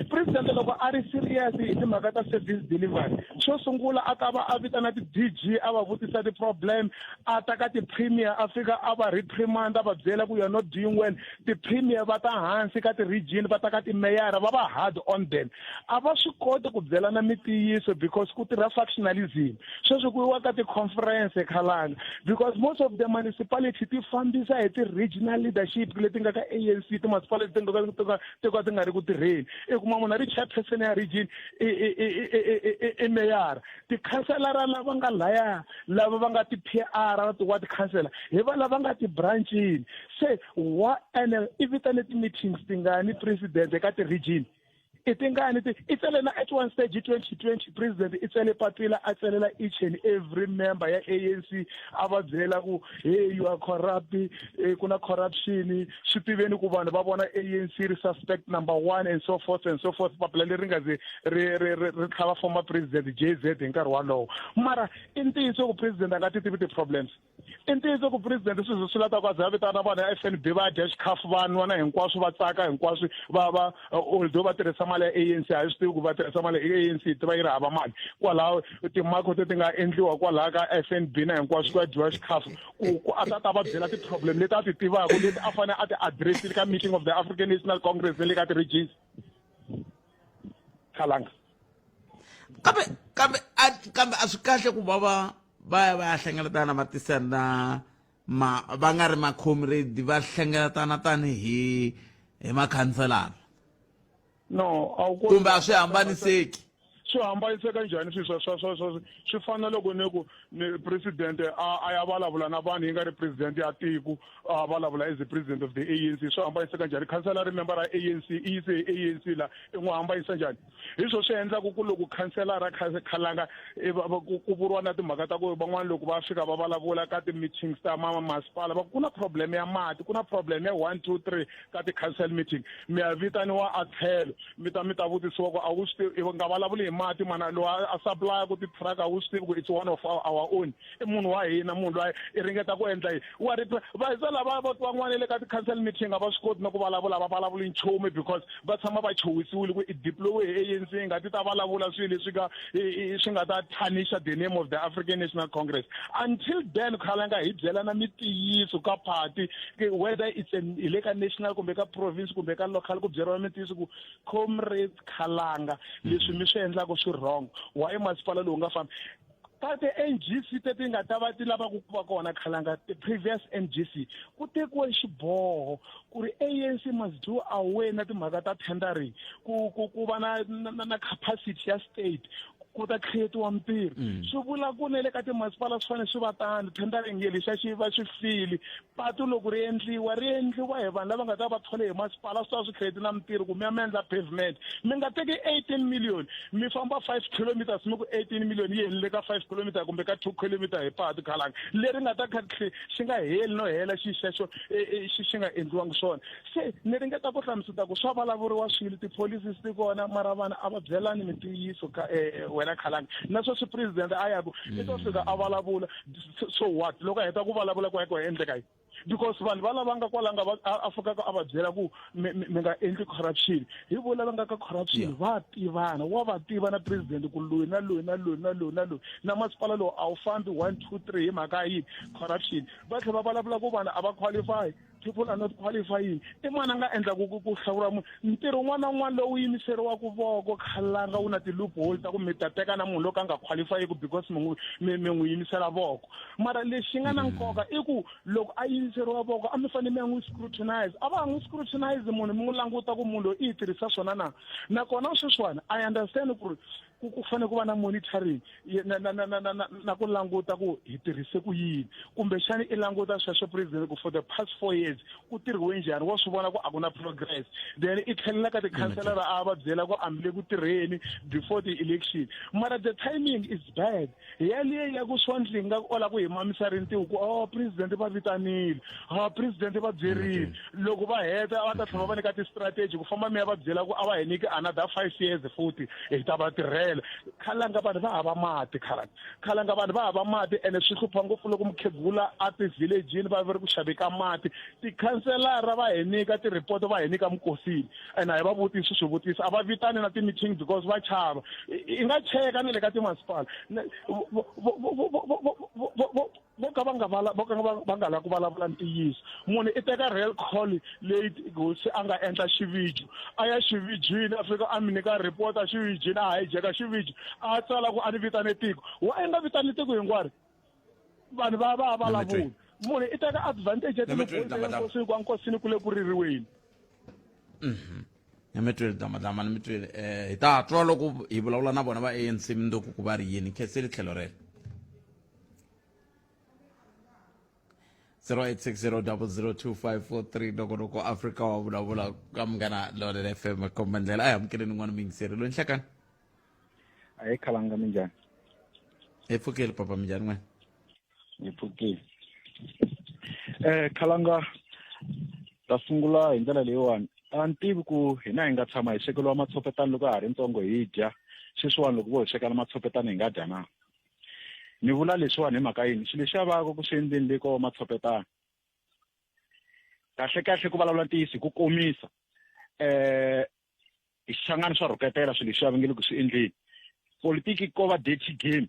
president loko a ri serious hi timhaka ta service delivery, xo sungula a ta va a vitana ti-D G a va vutisa ti-problem, a ta ka ti-premier a fika a va reprimand a va byela ku you are not doing well. Ti-premier va ta hansi ka ti-region, va ta ka timeyara, va va hard on them. A va swi koti ku byelana mitiyiso because ku tirha factionalism. Sweswi ku yiwa ka ti-conference, khalanga, because most of the Ti-municipality ti fambisa hi ti-regional leadership leti nga ka ANC, ti-municipality ti nga to ka ti nga ri ku tirheni. I kuma munhu a ri chairperson ya region, i meyara. Tikhanselara lava nga laya, lava va nga ti-PR wa tikhansela, hi va lava nga ti-branchini. Se wa ene i vitane ti-meetings tingani president eka ti-region? I tingani ti i tsele na at one stage 2020 president i tsele papila, a tselela each and every member ya ANC, a va byela ku, "Hey, you are corrupt, ku na corruption, swi tiveni ku vanhu va vona ANC ri suspect number one," and so forth and so forth. Papila leri nga ze ri ri ri ri tlhava former president JZ hi nkarhi walowo. Mara i ntiyiso ku president a nga ti tivi ti-problems. I ntiyiso ku president sweswi swi lata ku a za a vitana vanhu ya FNB, va dya xikhafu, va nwa na hinkwaswo, va tsaka hinkwaswo, va although va tirhisa mali ya ANC. A hi swi tivi ku va tirhisa mali ya ANC, tiva yi ri hava mali kwalaho. Timako leti nga endliwa kwalaha ka FNB na hinkwaswo, ku ya dyiwa xikhafu, ku a ta ta va byela ti-problem leti a ti tivaka, leti a fanele a ti addressile ka meeting of the African National Congress na le ka ti-regions, Khalanga. Kambe a swi kahle ku va va ya va ya hlengeletana, va tisa na ma va nga ri ma-comrade, va hlengeletana tanihi hi makhanselara? No, a wu koti. Kumbe a swi hambaniseki? Swi hambaniseka njhani? Swilo swa swi fana loko ni ku ni president a ya vulavula na vanhu, yi nga ri president ya tiko, a vulavula as the president of the ANC. Swi hambaniseka njhani? Khansela ri member ra ANC, i yise hi ANC la, i n'wi hambanisa njhani? Hi swo swi endlaku ku loko khanselara Khalanga ku vuriwa na timhaka ta ku van'wana loko va fika va vulavula ka ti-meetings ta masipala, va ku na problem ya mati, ku na problem ya one two three ka ti-council meeting, mi ya vitaniwa a tlhelo, mi ta vutisiwa ku a wu swi tivi, nga vulavuli hi mati mana loyi a supply ku ti-truck, a wu swi tivi ku it's one of our own, i munhu wa hina, munhu loyi i ringeta ku endla yini? Wa ri va lava van'wana le ka ti-council meeting a va swi koti na ku vulavula, va vulavuli nchumu because va tshama va chuhisiwile ku i deploy hi ANC, nga ti ta vulavula swilo leswi nga swi nga ta tarnisha the name of the African National Congress. Until then, Khalanga, hi byelana mitiyiso ka party, whether it's hi le ka national kumbe ka province kumbe ka local, ku byeriwa mitiyiso ku, "Comrades Khalanga, leswi mi swi endlaka swi wrong. Why masipala lowu nga fambi ka ti-NGC teti nga ta va ti lava ku va kona?" Khalanga, the previous NGC ku tekiwe xiboho ku ri ANC must do away na timhaka ta tendering, ku va na capacity ya state ku ta creatiwa mintirho. Swi vula ku na le ka timasipala swi fanele swi va tano. Tendering lexiya xi va swi fili patu loko ri endliwa, ri endliwa hi vanhu lava nga ta va thole hi masipala, swi ta swi create na mintirho ku mi ya mi endla pavement. Mi nga teki 18 million, mi famba 5 kilometers, mi ku 18 million yi helile ka 5 kilometer kumbe ka 2 kilometer hi patu, Khalanga, leri nga ta kha xi nga heli no hela xi xexo xi nga endliwangi swona. Se ni ringeta ku hlamusela ku swa vulavuriwa swilo, ti-policies ti kona, mara vanhu a va byelani mintiyiso ka wena Khalanga. Na sweswi president a yaku i to fika a vulavula, so what? Loko a heta ku vulavula, ku ya ku endleka yini? Because vanhu va lava nga kwala nga a fikaka a va byela ku mi nga endli corruption, hi vo lava nga ka corruption. Va tivana, wa va tiva na president ku loyi na loyi na loyi na loyi na loyi na masipala lowu a wu fambi one two three hi mhaka ya yini? Corruption. Va tlhela va vulavula ku vanhu a va qualify, people are not qualifying. I mani a nga endla ku hlawula munhu? Ntirho wun'wana na wun'wana lowu yimiseriwaka voko, Khalanga, wu na ti-loophole ta ku mi ta teka na munhu loko a nga qualifyiki because mi n'wi yimisela voko. Mara lexi nga na nkoka i ku loko a yimiseriwa voko, a mi fanele mi ya n'wi scrutinize. A va ha n'wi scrutinize munhu, mi n'wi languta ku munhu loyi i yi tirhisa swona na. Nakona sweswiwani I understand ku ri ku fanele ku va na monitoring na ku languta ku hi tirhise ku yini. Kumbexani i languta sweswo president ku for the past 4 years ku tirhiwe njhani, wa swi vona ku a ku na progress, then i tlhelela ka tikhanselara a va byela ku a mi le ku tirheni before the election. Mara the timing is bad, yaliye ya ku swandling nga ku ola ku hi mamisa rintiho ku, "Oh, president va vitanile, ha president va byerile." Loko va heta va ta tlhela va nyika ti-strategy ku famba mi ya va byela ku a va hi nyiki another 5 years futhi hi ta va tirhela. Khalanga, vanhu va hava mati. Khalanga, Khalanga, vanhu va hava mati ene swi hlupha ngopfu loko mukhegula a ti-village-ini va ri ku xave ka mati. Tikhanselara va hi nyika ti-report, va hi nyika mikosini, ene a hi va vutisi swivutiso, a va vitani na ti-meeting because va chava. I nga cheka na le ka timasipala vo ka va nga vo ka va nga lavi ku vulavula ntiyiso. Munhu i teka real call leyi hosi a nga endla xivijo, a ya xivijini, a fika a mi nyika report a xivijini, a hijeka xivijo, a tsala ku a ni vitane tiko. Wa i nga vitani tiko hinkwaro, vanhu va va vulavula. Munhu i teka advantage ya Ni mi twile, tilokosini Dlama-dlama. kwa nkosini ku le ku ririweni. Ni mi twile Dlama-dlama, ni mi twile. Hi ta twa loko hi vulavula na vona va ANC mundzuku ku va ri yini. Khensile tlhelo rero. 0860002543 loko loko Afrika wa vulavula ka Munghana Lonene FM komba ndlela. A hi amukeleni n'wana muyingiseri loyi nhlekani. Ahe Khalanga, minjhani? Hi pfukile papa, minjhani n'wena? Hi pfukile. Khalanga, ta sungula hi ndlela leyiwani. A ni tivi ku hina hi nga tshama hi swekeriwa matshopetani loko ha ri ntsongo hi dya. Sweswiwani loko vo hi swekela matshopetani hi nga dya na? Ni vula leswiwani hi mhaka yini? Swilo leswi va ku swi endleni le ko matshopetani. Kahle kahle ku vulavula ntiyiso hi ku komisa. Hi xichangani swa rhuketela swilo leswi va nge le ku swi endleni. Politiki ko va dirty game.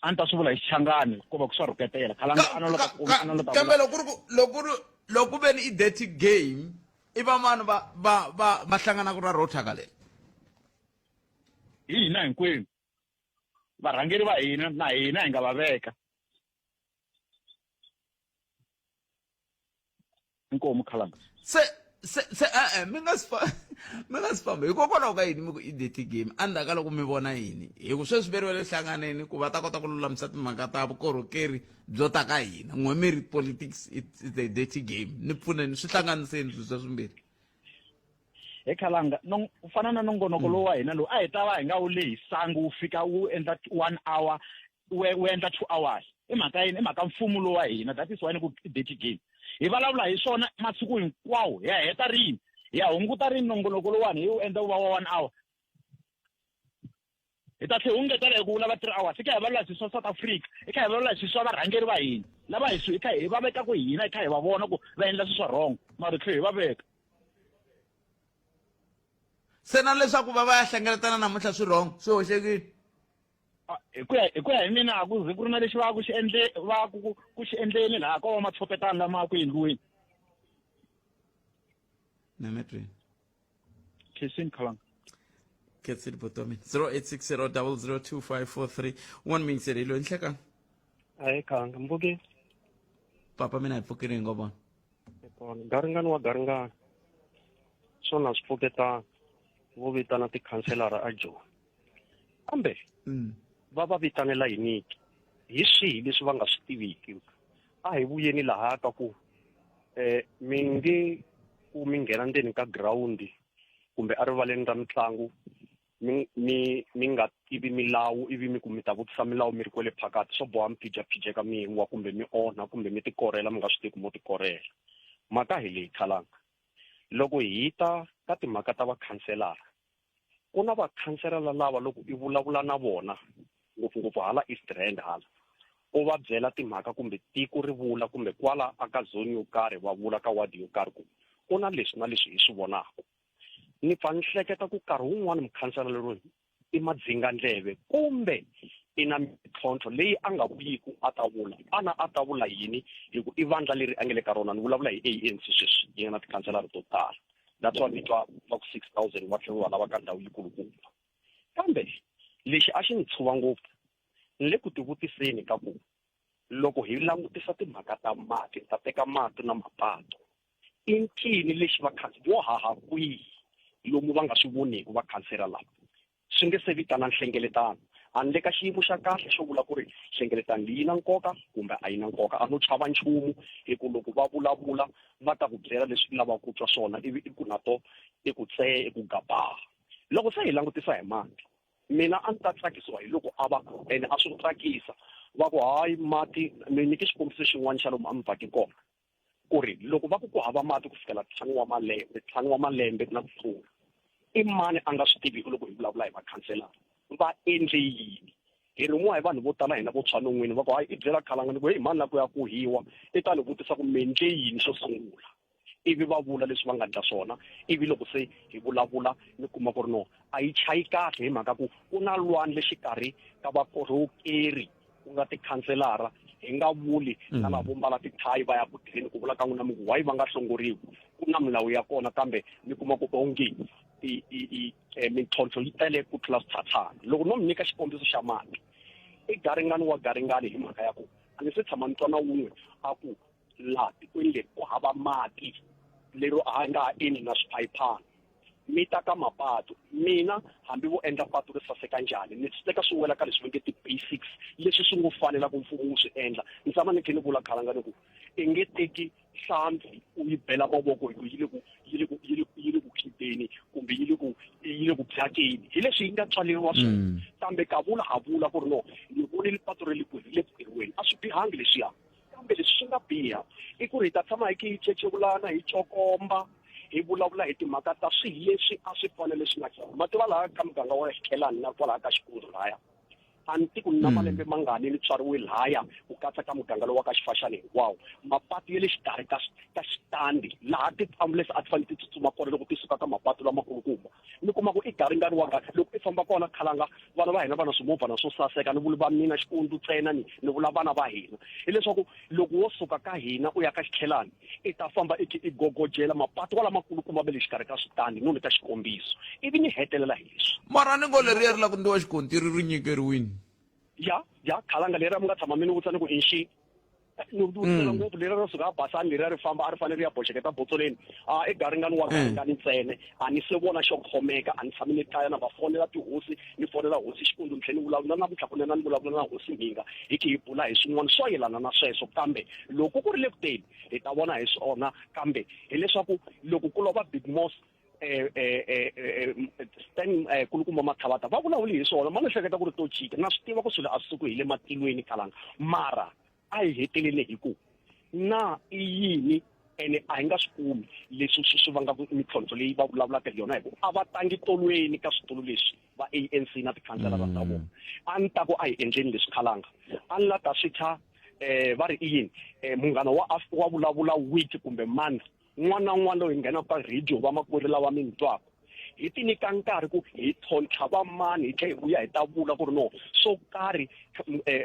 A ni ta swi vula hi xichangani ko va ku swa rhuketela. Khalanga a no lava ku a no lava Kambe loko ku ri ku loko ri loko ku ve ni i dirty game, i va mani va va va va hlanganaka ra rotaka leri? Hi hina hinkwenu. Varhangeri va hina na hina hi nga va veka. Inkomu Khalanga. Se se se e-e mi nga swi mi nga swi fambi hikokwalaho ka yini mi ku i dirty game endzhaku ka loko mi vona yini hi ku sweswi ve ri va le hlanganeni ku va ta kota ku lulamisa timhaka ta vukorhokeri byo ta ka hina n'we mi ri politics it's a dirty game ni pfuneni swi hlanganiseni swilo swa swimbirhi. He Khalanga, ku fana na nongonoko lowu wa hina lowu a hi ta va hi nga wu lehisangi wu fika wu endla 1 hour wu endla 2 hours. I mhaka yini? I mhaka mfumo lowu wa hina. That is why ni ku i dirty game. Hi vulavula hi swona masiku hinkwawo. Hi ya heta rini? Hi ya hunguta rini nongonoko lowuwani hi wu endla wu va wa 1 hour? Hi ta tlhela hi ngetela hi ku wu lava 3 hours. Hi kha hi vulavula hi swilo swa South Africa, hi kha hi vulavula hi swilo swa varhangeri va hina lava hi hi kha hi va veka ku hina hi kha hi va vona ku va endla swilo swa wrong, mara hi tlhela hi va veka. Se na leswaku va va ya hlengeletana namuntlha swi wrong, swi hoxekile? Hi ku ya hi ku ya hi mina a ku ze ku ri na lexi va ku xi endle va ku ku xi endleni laha ko va matshopetana lama ku endliweni. Nemetweni. Khensini Khalanga. Khensini Botomi 0860002543 1 minute loyi nhlekani. Ahe Khalanga, mpfukile. Papa mina hi pfukile hi ngo vona. Kona garingani wa garingani swona swi pfuketana vo vitana tikhanselara a Joni. Kambe va va vitanela yiniki? Hi swihi leswi va nga swi tiviki? A hi vuyeni laha ka ku mi nge ku mi nghena ndzeni ka girawundi kumbe erivaleni ra mitlangu mi mi mi nga tivi milawu ivi mi ku mi ta vutisa milawu mi ri kwele phakathi, swo boha mi phijaphijeka mi wa kumbe mi onha kumbe mi tikorela mi nga swi tivi ku mo tikorela. Mhaka hi leyi Khalanga, loko hi ta ka timhaka ta vakhanselara, ku na vakhanselara lava loko i vulavula na vona ngopfungopfu hala East Rand hala, u va byela timhaka kumbe tiko ri vula kumbe kwala aka zone yo karhi va vula ka ward yo karhi ku ku na leswi na leswi hi swi vonaka. Ni pfa ni hleketa ku nkarhi wun'wani mukhansela loyi i madzingandleve kumbe i na mintlhontlho leyi a nga vuyiku a ta vula. Ana a ta vula yini hi ku i vandla leri a nge le ka rona? Ni vulavula hi ANC sweswi yi nga na tikhanselara to tala. That's why mi twa va ku 6,000 va tlhela va lava ka ndhawu yikulukumba. Kambe lexi a xi ni tshuva ngopfu ni le ku tivutiseni ka ku loko hi langutisa timhaka ta mati, ni ta teka mati na mapato, i ncini lexi vo haha kwihi lomu va nga swi voniki vakhansela lava? Swi nge se vitana nhlengeletano. A ni le ka xiyimo xa kahle xo vula ku ri nhlengeletano leyi yi na nkoka kumbe a yi na nkoka. A no chava nchumu hi ku loko va vulavula va ta ku byela leswi u lavaka ku twa swona ivi i ku na to i ku tsee i ku gabaa. Loko se hi langutisa hi mati, mina a ni ta tsakisiwa hi loko a va ene a swi tsakisa va ku hayi mati. Mi nyike xikombiso xin'wana xa lomu a mi vhaki kona ku ri loko va ku ku hava mati ku fikela 5 wa malembe, 5 wa malembe na ku tlula, i mani a nga swi tiviki loko hi vulavula hi vakhanselara va endle yini? Hi rhumiwa hi vanhu vo tala hina vo tshwa non'wini va ku hayi i byela Khalanga, ni ku heyi mhani la ku ya ku hiwa i ta ni vutisa ku mi endle yini xo sungula, ivi va vula leswi va nga endla swona. Ivi loko se hi vulavula mi kuma ku ri no a yi chayi kahle hi mhaka ku ku na lwandle xikarhi ka vakorhokeri ku nga tikhanselara, hi nga vuli na lavo mbala tithayi va ya ku tirheni ku vula ka n'wina mi ku why va nga hlongoriwi, ku na milawu ya kona kambe mi kuma ku onge mintlhontlho yi tele ku tlula switshatshana. Loko no mi nyika xikombiso xa mati i garingani wa garingani hi mhaka ya ku A ni se tshama ni twa na wun'we a ku laha tikweni leri ku hava mati lero a nga ha endli na swiphayiphana. Mi ta ka mapatu, mina hambi vo endla patu ri saseka njhani, ni swi teka swi wela ka leswi va nge ti-basics leswi swi ngo fanela ku mfumo wu swi endla. Ni tshama ni khe ni vula khalanga ni ku i nge teki hlampfi u yi bela mavoko hi ku yi le ku yi le ku yi le yi le ku khideni kumbe yi le ku yi le ku byakeni hi leswi yi nga tswaleriwa swona mm. Kambe ka vula ha vula ku ri no ni vonile patu ri le ku ri le ku tirhiweni, a swi bihangi leswiya, kambe leswi swi nga biha i ku ri hi ta tshama hi ki hi chechevulana, hi cokomba, hi vulavula hi timhaka ta swilo leswi a swi fanele swi nga ma tiva laha ka muganga wa Xikhelani na kwalaha ka Xikundzu lahaya. A ni tiku ni na malembe mangani ni tswariwe lhaya, ku katsa ka muganga lowa ka Xifaxani hinkwawo. Mapatu ya le xikarhi ka ka xitandi laha ti-ambulance a ti fanele ti tsutsuma kona loko ti suka ka mapatu lamakulukumba. Mi kuma ku i garingani wa loko i famba kona khalanga, vana va hina va na swimovhana swo saseka, ni vuli va mina Xikundzu ntsena, ni ni vula vana va hina. Hileswaku loko wo suka ka hina u ya ka Xikhelani, i ta famba i khe i gogojela mapatu walamakulukumba ma le xikarhi ka switandi, no nyika xikombiso. Ivi ni hetelela hi leswi. Mara ni ngo leriya ri la ku ndliwa xikontiri ri nyikeriwini. Ya, ya, khalanga leriya mi nga tshama mi ni vutisa ni ku i nxi. Ni vutisela ngopfu leriya ro suka a Basani leriya ri famba a ri fanele ri ya boxeketa Botsoleni. A i garingani wa garingani ntsena. A ni se vona xo khomeka, a ni tshami ni kaya na va fonela tihosi, ni fonela hosi Xikundzu ni tlhela ni vulavula namuntlha kunene ni vulavula na hosi Mhinga hi khe hi bula hi swin'wana swo yelana na sweswo, kambe loko ku ri le ku teni hi ta vona hi swona, kambe hileswaku loko ku lova Big Moss eh eh eh, eh Stan kulukumba Mathavata va vulavuli hi swona, ma ni hleketa ku ri to chika na swi tiva ku swilo a swi suki hi le matilweni khalanga, mara a hi hetelele hi ku na i yini ene a hi nga swi kumi leswi swi swi vangaka mintlhontlho leyi va vulavulaka hi yona, hi ku a va tangi tolweni ka switulu leswi va ANC na tikhanselara ta vona. A ni ta ku a hi endleni leswi khalanga, a ni la ta swi thya va ri i yini, munghana wa wa vulavula week kumbe month n'wana na un'wana loyi hi nghenaka ka radio, vamakwerhu lava mi ni twaka, hi ti nyika nkarhi ku hi tlhontlha va mani, hi tlhela hi vuya hi ta vula ku ri no swo karhi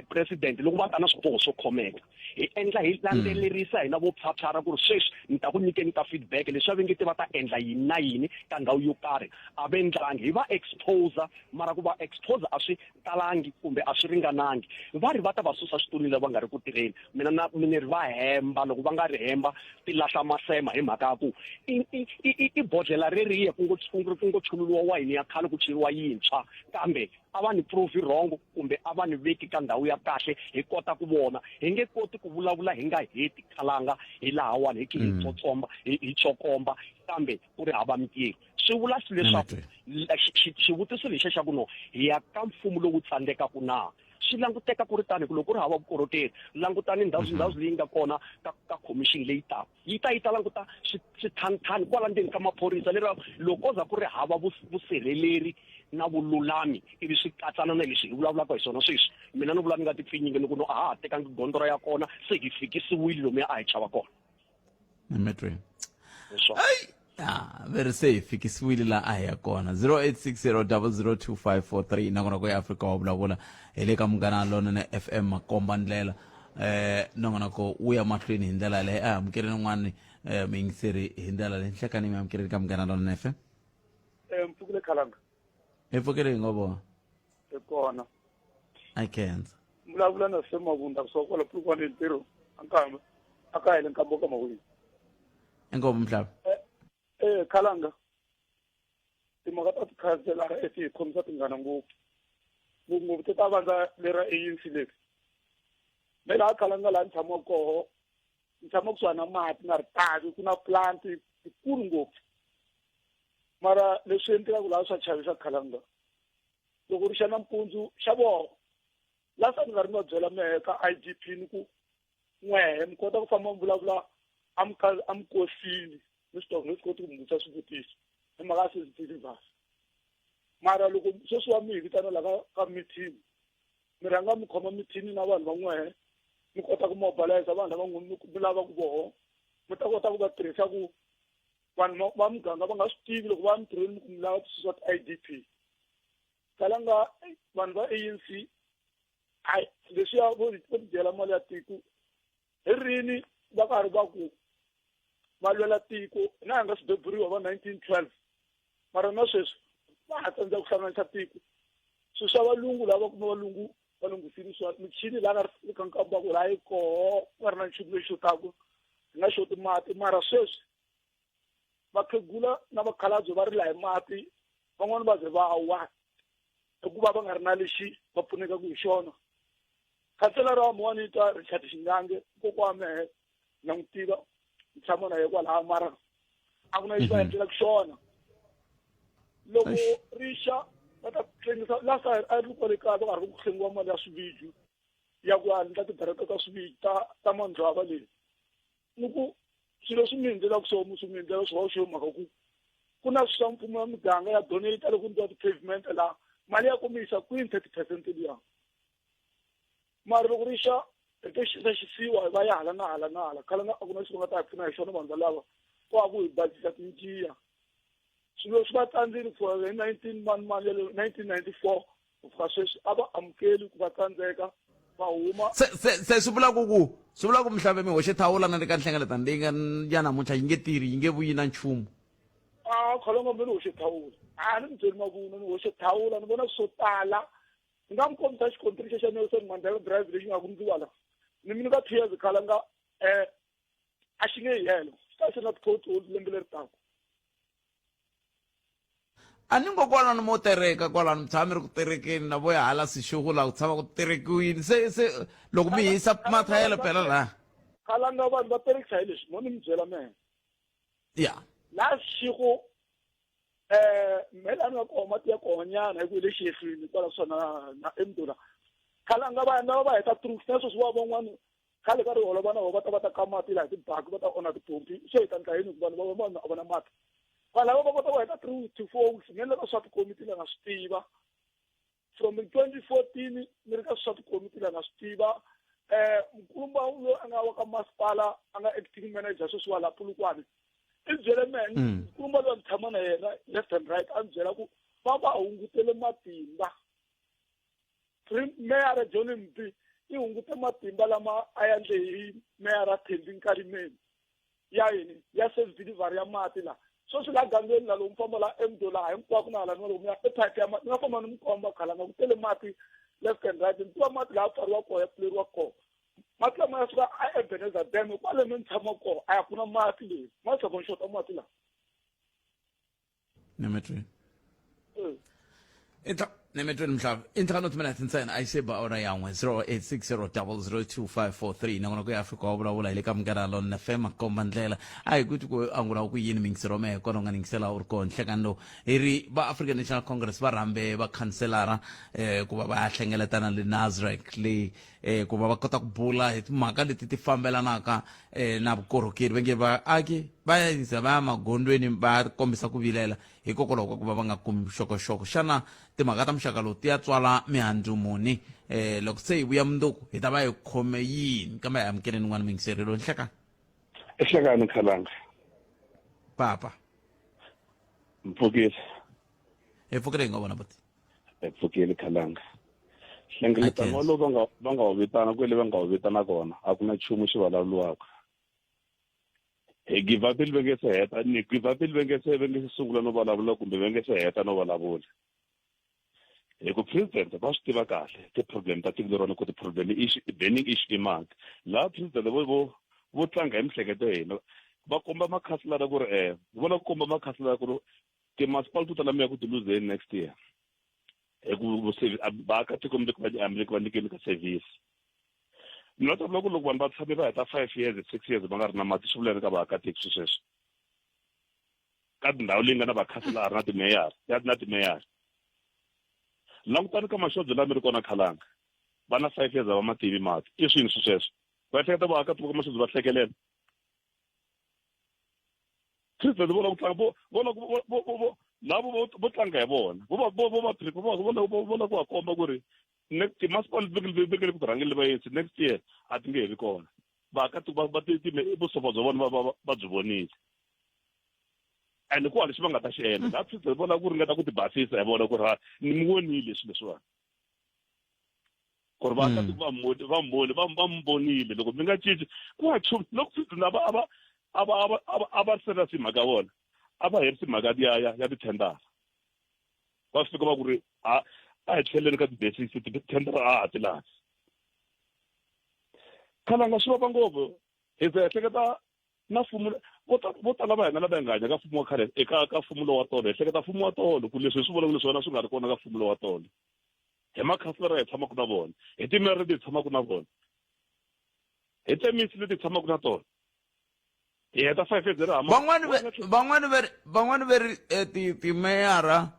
president loko va ta na swiboho swo khomeka hi endla hi landzelerisa hina vo phyaphyara ku ri sweswi ni ta ku nyikeni ka feedback leswi va vengete va ta endla yini na yini ka ndhawu yo karhi a va endlangi, hi va exposer, mara ku va exposer a swi talangi kumbe a swi ringanangi. Va ri va ta va susa switulwini lava nga ri ku tirheni, mina na mi ri va hemba, loko va nga ri hemba ti lahla masema hi mhaka ya ku i i i i bodlhela reriya ku ngo ku ngo chululiwa wayini ya khale ku cheriwa yintshwa, kambe a va ni prove wrong kumbe a va ni veki ka ndhawu ya kahle hi kota ku vona. Hi nge koti ku vulavula hi nga heti khalanga hi lahawani hi khe hi tsotsomba hi hi cokomba kambe ku ri hava mintirho. Swi vula leswaku xivutiso lexiya xa ku no hi ya ka mfumo lowu tsandzekaka na swi languteka ku ri tani ku loko ku ri hava vukorhokeri, langutani ndhawu ndhawu leyi nga kona ka ka khomixini leyi taka yi ta yi ta languta swithanithani kwala ndzeni ka maphorisa, lero loko ko za ku ri hava vusirheleri na vululami ivi swi katsana na leswi hi vulavulaka hi swona sweswi, mina ni vula ni nga tipfinyingi ni ku no a ha ha tekangi gondzo ra ya kona, se hi fikisiwile lomuya a hi chava kona. Emetrweni ya ve ri se hi fikisiwile laha a hi ya kona. 0860002543 nakona ku ya Afrika wa vulavula hi le ka Munghana Lonene FM, makomba ndlela nongonoko wu ya mahlweni hi ndlela yaleyo. A amukeleni un'wana muyingiseri hi ndlela leyi. Nhlekani mi amukeleni ka Munghana Lonene FM. Mpfukile khalanga. Hi pfukile hi ngo vona. Hi kona. I khensa. Vulavula na se Mavunda kusuka kwala Polokwane, ntirho ankamba a ka hele nkambo ka mawini. Inkomo mhlaba. Khalanga, timhaka ta tikhanselara eti hi khomisa tingana ngopfu, ngopfungopfu ti ta vandla lera ANC leri. Me laha khalanga laha ni tshamaka koho, ni tshama kusuhani na mati na ritavi, ku na plant tikulu ngopfu, mara leswi endlekaka laha swa chavisa khalanga. Loko ri xa nampundzu xa voho last ni nga ri ni va byela mehe ka IGP ni ku n'wehe mi kota ku famba mi vulavula amikosini, mi swi tiva mi swi koti ku mi vutisa swivutiso hi mhaka ya CCTV. Mara loko sweswi wa mi hi vitana la ka ka meeting, mi rhanga mi khoma meeting na vanhu va n'wehe, mi kota ku mobilize vanhu lava mi lavaka voho, mi ta kota ku va tirhisa ku vanhu va muganga va nga swi tivi loko va mintirhweni mi ku mi lava ku susa ti-IDP. Kalanga vanhu va ANC hayi leswiya vo vo tidyela mali ya tiko hi rini, va karhi va ku va lwela tiko na hi nga swi beburiwa va 1912, mara na sweswi va ha tsandzeka ku hlanganisa tiko. Swilo swa valungu lava kuma valungu Va lunghisini swa michini laha nga ri ka nkamba ku laha yi koho ku nga ri na nchumu lexi xotaku, hi nga xoti mati. Mara sweswi vakhegula na vakhalabye va rila hi mati, van'wani va ze va wa hikuva va nga ri na lexi va pfunekaka hi xona. Khanselara wa muwani twa Richard Xingange, kokwa wa mehe na n'wi tiva, ni tshama na ye kwalaha, mara a ku na lexi va endlelaka xona. Loko rixa va ta hlengisa last a ri kwale kaya, va karhi ku hlengiwa mali ya swiviju ya ku endla tibereta ta swiviju ta mandlwava leyi. Ni ku swilo swi mi hindzela kusuhi, swi mi hindzela swihoxo, hi mhaka ku na swa mfumo ya muganga ya donate loko ndliwa ti-pavement laha, mali ya kumisa kwini 30% liya? Mara loko rixa hi to xisa xisiwa, hi va ya hala na hala na hala. Khale a ku na lexi va nga ta hi pfuna hi xona vanhu valava, ko va ku hi basisa tinjiya. Swilo swi va tsandzile ku hi 19 mani mani yaleyo, 1994 ku fika sweswi a va amukeli ku va tsandzeka, va huma. Se swi vula ku mhlave mi hoxe thawula na le ka nhlengeletano leyi nga ya namuntlha, yi nge tirhi, yi nge vuyi na nchumu. A kholongo mi ni hoxe thawula, a ni mi byeli mavunwa, ni hoxe thawula. Ni vona swo tala. Ni nga mi kombisa xikontiri xa Nelson Mandela Drive lexi nga hundziwa la, ni mi nyika 2 years khalanga, a xi nge helo, xi ta xi na ti-pothole lembe leri taka. A ni ngo kwalano mo tereka kwalano, mi tshama mi ri ku terekeni na vo ya hala sixuku laha ku tshama ku terekiwini. Se loko mi hisa mathayele phela laha. Khalanga vanhu va terekisa hi leswi mo ni mi byela mehe. Laha Seshego mhe laha ni nga kona, mati ya kona nyana hi ku hi le xiyehlwini kwala swona na emdula. Khalanga va lava va heta trucks na sweswi, va van'wani khale ka riholo vana va ta va ta ka mati laha hi tibaki, va ta onha tipompi. Se hi ta ndla yini ku vanhu va vanhu a va na mati? Vanhu lava va kota ku heta 3 to 4 weeks. Ni le ka swa tikomiti la, na swi tiva from 2014 ni ri ka swa tikomiti la, na swi tiva. Mkulumba loyi a nga wa ka masipala, a nga acting manager sweswi wa la Polokwane, i byele mehe. Mkulumba loyi a ni tshama na yena left and right, a ni byela ku va va hungutele matimba. Meyara John Mpi i hungute matimba lama a ya ndle hi meyara Thembi Nkalimeni ya yini ya service delivery ya mati la. Sweswi la gangeni la, lomu famba la emdo laha hinkwako na hala ni lomu ya epipe ya mati, ni nga famba ni mi komba khalanga ku tele mati left and right. Ni tiva mati laha pfariwa kona, ya pfuleriwa kona. Mati lama ya suka a Ebenezer Dam kwale mi ni tshama kona, a ya ku na mati leyi ma tshama ni xota mati laha. Nemetweni inhla, nemetweni mhlaba 5 minutes ntsena a yi se ba awara yan'we. 0860002543 nakona ku ya Afrika wa vulavula hi le ka Munghana Lonene FM, komba ndlela. A hi kuti ku angula ku yini mingisero mehe kona u nga ningisela u ri kona nhlekani lowu. Hi ri va African National Congress va rhambe vakhanselara ku va va ya hlengeletana le Nasrec le ku va va kota ku bula hi timhaka leti ti fambelanaka na vukorhokeri. Va nge vaaki va ya yisa va ya magondzweni va kombisa ku vilela hikokwalaho ka ku va va nga kumi vuxokoxoko. Xana timhaka ta muxaka lowu ti ya tswala mihandzu muni? Loko se hi vuya mundzuku hi ta va hi khome yini? Kambe hi amukeleni n'wana mingiseri loyi. Nhlekani. Ehlekani khalanga. Papa. Mpfukile. Hi pfukile, hi nga vona buti. Hi pfukile khalanga. Hlengeletano lowu va nga wu vitana kwele, va nga wu vitana kona, a ku na nchumu xi vulavuriwaka. Hi give up va nge se heta ni give up va nge se sungula no vulavula kumbe va nge se heta no vulavula, hi ku president va swi tiva kahle ti-problem ta tiko lerona, ku ti-problem issue, burning issue i mati. Laha president vo tlanga hi mihleketo ya hina, va komba makhanselara ku ri vo lava ku komba makhanselara ku ri timasipala to tala mi ya ku ti luzeni next year, hi ku vaakatiko mi le ku va mi le ku va nyikeni ka service. Ni la ta vula ku loko vanhu va tshame va heta 5 years, 6 years va nga ri na mati, swi vula yini ka vaakatiko swi sweswo ka tindhawu leyi nga na vakhanselara na timeyara ya na timeyara? Langutani ka maxodzo laha mi ri kona khalanga, va na 5 years a va ma tivi mati. I swini swi sweswo? Va ehleketa vaakatiko ka maxodzo va hlekelela president. Vo lava ku tlanga, vo lava vo lavo vo tlanga hi vona, vo va vo vo va vo lava ku va komba ku ri next timasipala leti va nge le ku rhangeni va ANC next year a ti nge he vi kona. Vaakatiko va ti vusopfa bya vona va byi vonile, and ku hava lexi va nga ta xi endla. Laha president vo lava ku ringeta ku ti basisa hi vona ku ri ni mi vonile swilo leswiwani, ku ri vaakatiko va mi vonile. Loko mi nga cinci ku nga nchumu, loko president a va serious hi mhaka ya vona, a va herisi mhaka ya tithendara, va fika va ku ri a A hi tlheleni ka ti-basics, tithendara a ha ti lavi. Khalanga swi vava ngopfu hi ze ehleketa na mfumo vo vo tala va hina lava hi nga hanya ka mfumo wa khale eka ka mfumo lowa tolo hi hleketa mfumo wa tolo ku leswi hi swi vonaka leswi wena swi nga ri kona ka mfumo lowa tolo hi makhanselara hi tshamaka na vona hi timere leti hi tshamaka na vona hi temisi leti hi tshamaka na tona hi heta five years ri van'wani van'wani ve van'wani ve ri eh, ti timeyara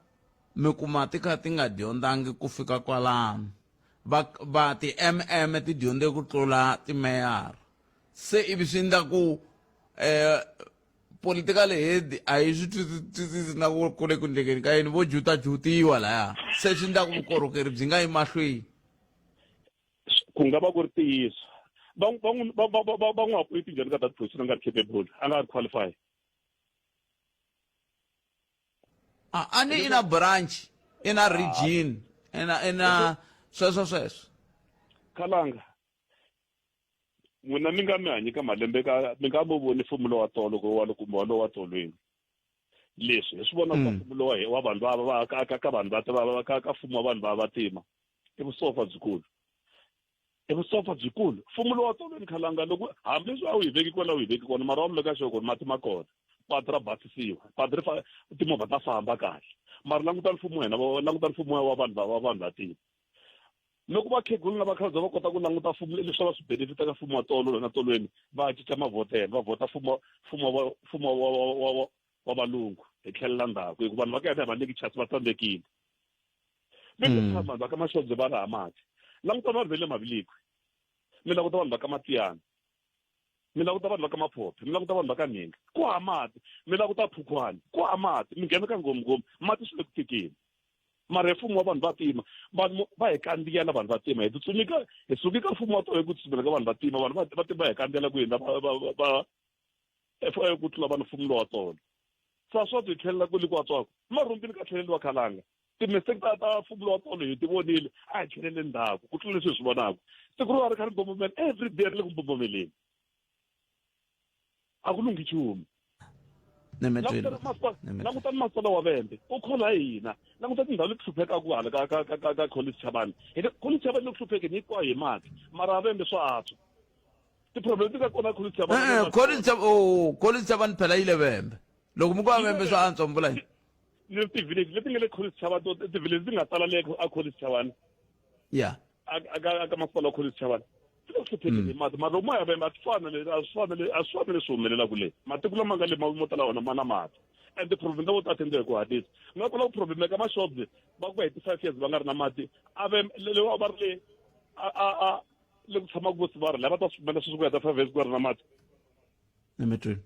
mi kuma ti kha ti nga dyondzangi ku fika kwalano va va ti-mm ti dyondze ku tlula timeyara se ivi swi endla ku um political head a yi swi twisisi na ku ku le ku ndlekeni ka yini vo jutajutiwa laya se swi endla ku vukorhokeri byi nga yi mahlweni ku nga va ku ri ntiyiso va va va va va va n'wi appoint njhani ka that position a nga ri capable a nga ri qualify a a ni ina branch ina region ina ina sweswo sweswo khalanga n'wina mi nga mi hanyi ka malembe ka mi nga mo voni mfumo lowa tolo ku wa kumbe wa lowa tolweni leswi hi swi vona ka mfumo lowa wa vanhu va va ka ka ka vanhu va va ka ka mfumo wa vanhu va vantima i vusofa byikulu i vusofa byikulu mfumo lowa tolweni khalanga loko hambileswi a wu hi veki kona wu hi veki kona mara wa mi veka xoko mati ma kona patu ra basisiwa patu ri fa timovha ta famba kahle mara languta mfumo wa hina languta mfumo wa vanhu va vanhu vantima loko vakhegula na vakhalabye va kota ku languta mfumo leswi va swi benefita ka mfumo wa tolo na tolweni va cinca mavhotelo va vhota mfumo mfumo wa mfumo wa wa wa wa valungu hi tlhelela ndzhaku hikuva vanhu va ka hina hi va nyiki chance va tsandzekile mi nga tshama vanhu va ka Mashobye va raha mati languta vanhu va le Mavilikwi mi languta vanhu va ka Matiyana mi languta vanhu va ka Maphophe mi languta vanhu va ka Nhinga ku ha mati mi languta Phukhwani ku ha mati mi nghena ka Nghomnghomu mati swi le ku tikeni mara hi mfumo wa vanhu va tima vanhu va hi kandziyela vanhu va tima hi tsutsumika hi suke ka mfumo wa tolo hi ku tsutsumela ka vanhu va tima vanhu va tima va hi kandziyela ku hindza va va va ku tlula vanhu mfumo lowa tolo sa swa ti tlhelela ku le ku antswaka marhumbini ka tlheleliwa khalanga ti-mistake ta ta mfumo lowa tolo hi ti vonile a hi tlhelele ndzhaku ku tlula leswi hi swi vonaka siku ro ri kha ri mbombomela every day ri le ku mbombomeleni a ku lunghi nchumu langutani masipala wa vembe u khola hina languta tindhawu leti hluphekaka hala ka ka ka ka ka college chavani college chavani le ku hluphekeni hinkwayo hi mati mara vembe swa antswa ti-problem ti nga kona college chavani college oh college chavani phela yi le vembe loko mi ku va vembe swa antswa mi vula yini ni ti-village leti nga le college chavani ti-village ti nga tala le a college chavani ya aka masipala wa college chavani ti le ku hluphekeni hi mati mara loko mo ya vembe a swi fani a swi fani a swi fani leswi humelelaka le matiko lama nga le mo tala wona ma na mati and ti-problem ta vo ta tendle hi ku hatlisa nga kula ku problem ka mashobye va ku va heti 5 years va nga ri na mati a ve le va ri le a a a le ku tshamaka vo sivara lava ta swi pfumela sweswi ku heta 5 years ku nga ri na mati emetweni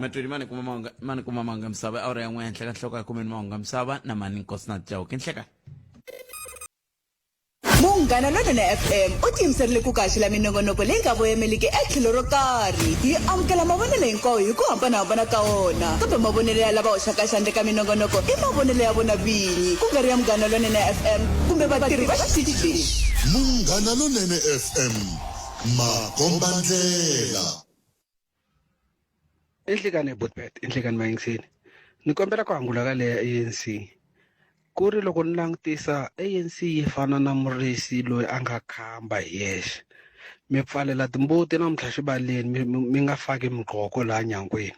metweni mani kuma mahunga mani kuma mahunga misava awara ya n'we henhla ka nhloko ya kumeni mahunga misava na mani nkosi na chauke nhleka Munghana Lonene FM u tiyimiserile ku kaxela minongonoko leyi nga voyemeliki etlhelo ro karhi. Hi amukela mavonelo hinkwawo hi ku hambanahambana ka wona, kambe mavonelo ya lava hoxaka xandla eka minongonoko i mavonelo ya vona vinyi, ku nga ri ya Munghana Lonene FM kumbe vatirhi va xitichi lexi. Munghana Lonene FM, makombandlela. I nhlikani Botbet i nhlikani Mayingiseni ni kombela ku angula ka leya ANC ku ri loko ni langutisa ANC yi fana na murisi loyi a nga khamba hi yexe mi pfalela timbuti namuntlha xibaleni mi, mi, mi nga faki migqoko laha nyangweni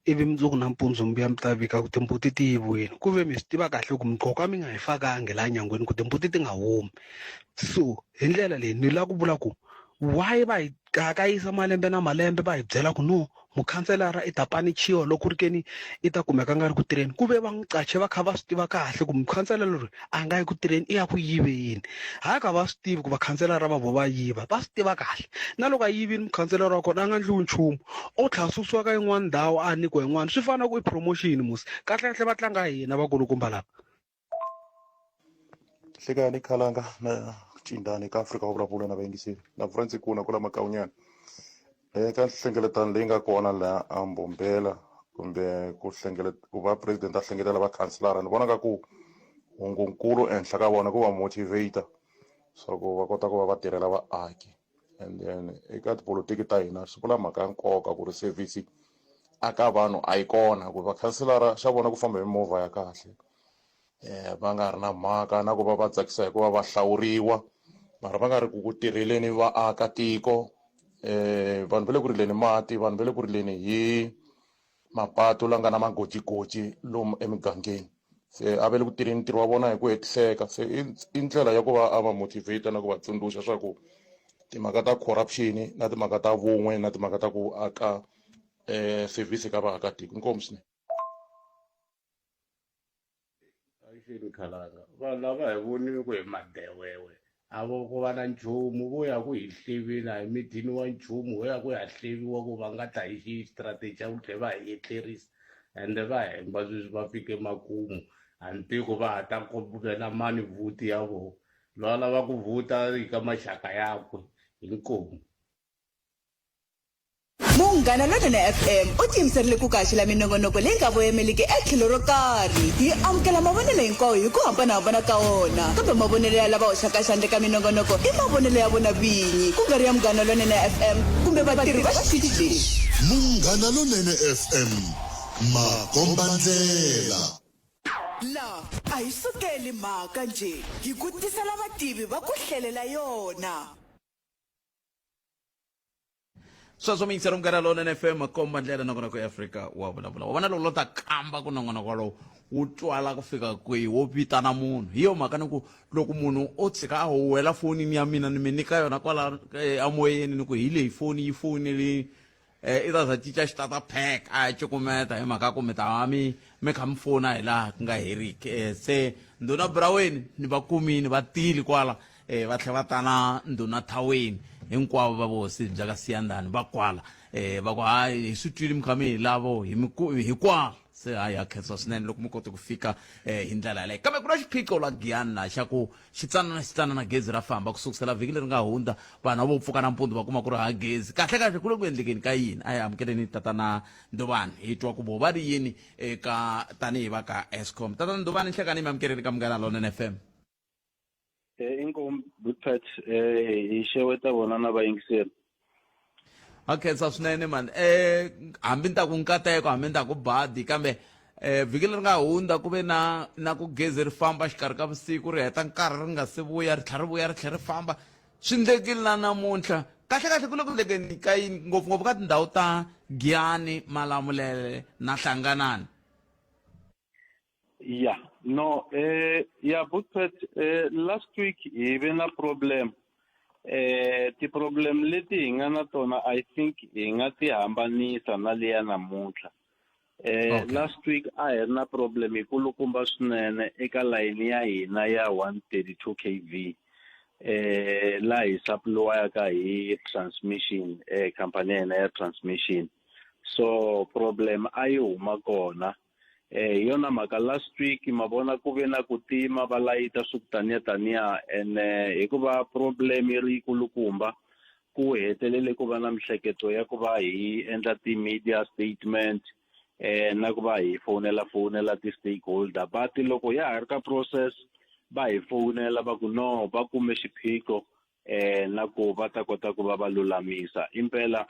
ivi mundzuku nampundzu mi vuya mi ta vika ku timbuti ti yiviwile ku ve mi swi tiva kahle ku migqoko a mi nga yi fakangi laha nyangweni ku timbuti ti nga humi so hi ndlela leyi ni lava ku vula ku why va hi kakayisa malembe na malembe va hi byela ku no mukhanselara i ta panichiwa loko ku ri keni i ta kumeka a nga ri ku tirheni ku ve va n'wi qache va kha va swi tiva kahle ku mukhanselara loyi a nga yi ku tirheni i ya ku yiveni hayi ka va swi tivi ku vakhanselara va vo va yiva va swi tiva kahle na loko a yivile mukhanselara wa kona a nga ndliwi nchumu o tlhela susiwa ka yin'wana ndhawu a nyikiwa yin'wana swi fana ku i promotion musi kahlekahle va tlanga hina vakulukumba lava Hlekani Khalanga na Cindani ka Afrika wa vulavula na vayingiseri na pfula ndzi kuna kula makawunyana eka nhlengeletano leyi nga kona laha a Mbombela kumbe ku hlengelet ku va president a hlengeletela vakhanselara ni vona nga ku hungunkulu ehenhla ka vona ku va motivator swa ku va kota ku va va tirhela vaaki and then eka tipolotiki ta hina swi vula mhaka ya nkoka ku ri service aka vanhu a yi kona ku vakhanselara xa vona ku famba hi mimovha ya kahle. um va nga ri na mhaka na ku va va tsakisa hi ku va va hlawuriwa mara va nga ri ku ku tirheleni vaakatiko um vanhu va le ku rileni mati vanhu va le ku rileni hi mapatu la nga na magojigoji lomu emigangeni se a va le ku tirheni ntirho wa vona hi ku hetiseka se i ndlela ya ku va a va motivate na ku va tsundzuxa swa ku timhaka ta corruption na timhaka ta vun'we na timhaka ta ku aka um service ka vaakatiko inkomu swinene. Avuxeni khalanga vanhu lava hi voniwi ku hi madewewe a vo ku va na nchumu vo ya ku hi hleveni a hi mithini wa nchumu ho ya ku ya hleviwa ku va nga ta hi xihi strategy ya ku tlhe va hi etlerisa ende va hemba sweswi va fike makumu a ni tivi ku va ha ta kombela mani vhuti ya vona loyi a lava ku vhuta yi ka maxaka yakwe hinkomu. Munghana Lonene FM u tiyimiserile ku kaxela minongonoko leyi nga voyemeliki etlhelo ro karhi. Hi amukela mavonelo hinkwawo hi ku hambanahambana ka wona, kambe mavonelo ya lava hoxaka xandla eka minongonoko i mavonelo ya vona vinyi, ku nga ri ya Munghana Lonene FM kumbe vatirhi va xitichi lexi. Munghana Lonene FM, makombandlela. La a hi sukeli mhaka njhe, hi ku tisela vativi va ku hlelela yona. Sweswo miyingiselo Munghana Lonene FM komba ndlela nongonoko ya Afrika wa vulavula wa vona loko lo ta kamba ku nongonoko lowu wu twala ku fika kwihi wo vitana munhu hi yo mhaka ni ku loko munhu o tshika a huwela fonini ya mina ni mi nyika yona kwala emoyeni ni ku hi leyi foni yi fonelini i ta za cinca xitata pack a ya cukumeta hi mhaka ku mi ta va mi mi kha mi fona hi laha ku nga heriki se ndhuna Braweni ni va kumini va tile kwala va tlhela va ta na ndhuna Thaweni hinkwavo va vuhosi bya ka Siyandhani va kwala va ku hayi hi swi twile mi kha mi hi lavo hi mi hi kwala se hayi ha khensa swinene loko mi kote ku fika hi ndlela yaleyo kambe ku na xiphiqo la Giyani la xa ku xitsanana xitsanana gezi ra famba ku sukusela vhiki leri nga hundza vanhu a vo pfuka nampundzu va kuma ku ri ha gezi kahle kahle ku le ku endlekeni ka yini a hi amukeleni tatana Ndovani hi twa ku vo va ri yini eka tanihi va ka Eskom tatana Ndovani nhlekani mi amukeleni ka Munghana Lonene FM. Inkomu Butpat hi xeweta vona na vayingiseri. Ha khensa swinene mani hambi ni ta ku nkateko hambi ni ta ku badi kambe vhiki leri nga hundza ku ve na na ku gezi ri famba xikarhi ka vusiku ri heta nkarhi ri nga se vuya ri tlhela ri vuya ri tlhela ri famba swi ndlekile na namuntlha kahle kahle ku le ku ndlekeni ka yini ngopfungopfu ka tindhawu ta Giyani Malamulele na Hlanganani. Ya no ya Butpet last week hi ve na problem ti-problem leti hi nga na tona I think hi nga ti hambanisa na leya namuntlha last week a hi ri na problem yikulukumba swinene eka layini ya hina ya 132 kV laha hi supply-aka hi transmission khampani ya hina ya transmission so problem a yi huma kona hi yona mhaka last week ma vona ku ve na ku tima va layita swi ku taniya taniya ene hikuva problem yi ri yikulukumba ku hetelele ku va na mihleketo ya ku va hi endla ti-media statement na ku va hi fonela fonela ti-stakeholder but loko ya ha ri ka process va hi fonela va ku no va kume xiphiqo na ku va ta kota ku va va lulamisa impela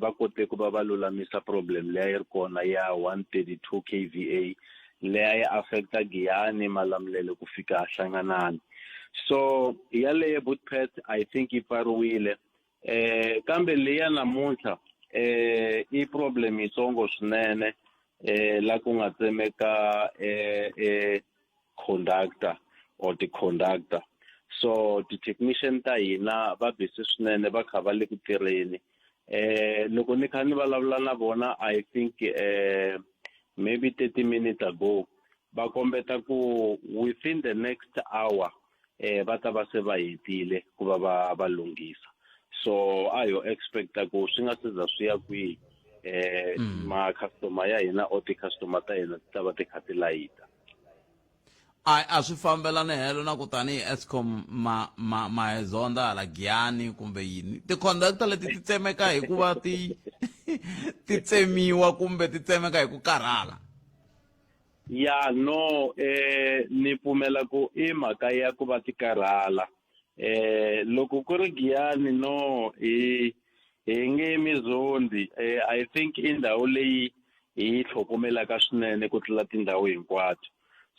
va kote ku va va lulamisa problem leyi yi ri kona ya 132 kVA leyi yi affecta Giyani Malamulele ku fika Hlanganani so yaleyo Butpet I think yi pfariwile kambe leya namuntlha i problem yitsongo swinene la ku nga tsemeka conductor or ti-conductor so ti-technician ta hina va busy swinene va kha va le ku tirheni loko ni kha ni vulavula na vona I think maybe 30 minutes ago va kombeta ku within the next hour va ta va se va hetile ku va va va lunghisa so a yo expecta ku swi nga se za swi ya kwihi ma customer ya hina or ti-customer ta hina ti ta va ti kha ti layita. A swi fambelani helo na ku tanihi Eskom ma ma ma hi zonda hala Giyani kumbe yini ti-conductor leti ti tsemeka hi ku va ti ti tsemiwa kumbe ti tsemeka hi ku karhala. Ya no ni pfumela ku i mhaka ya ku va ti karhala loko ku ri Giyani no hi hi nge mi zondi I think i ndhawu leyi hi yi tlhogomelaka swinene ku tlula tindhawu hinkwato.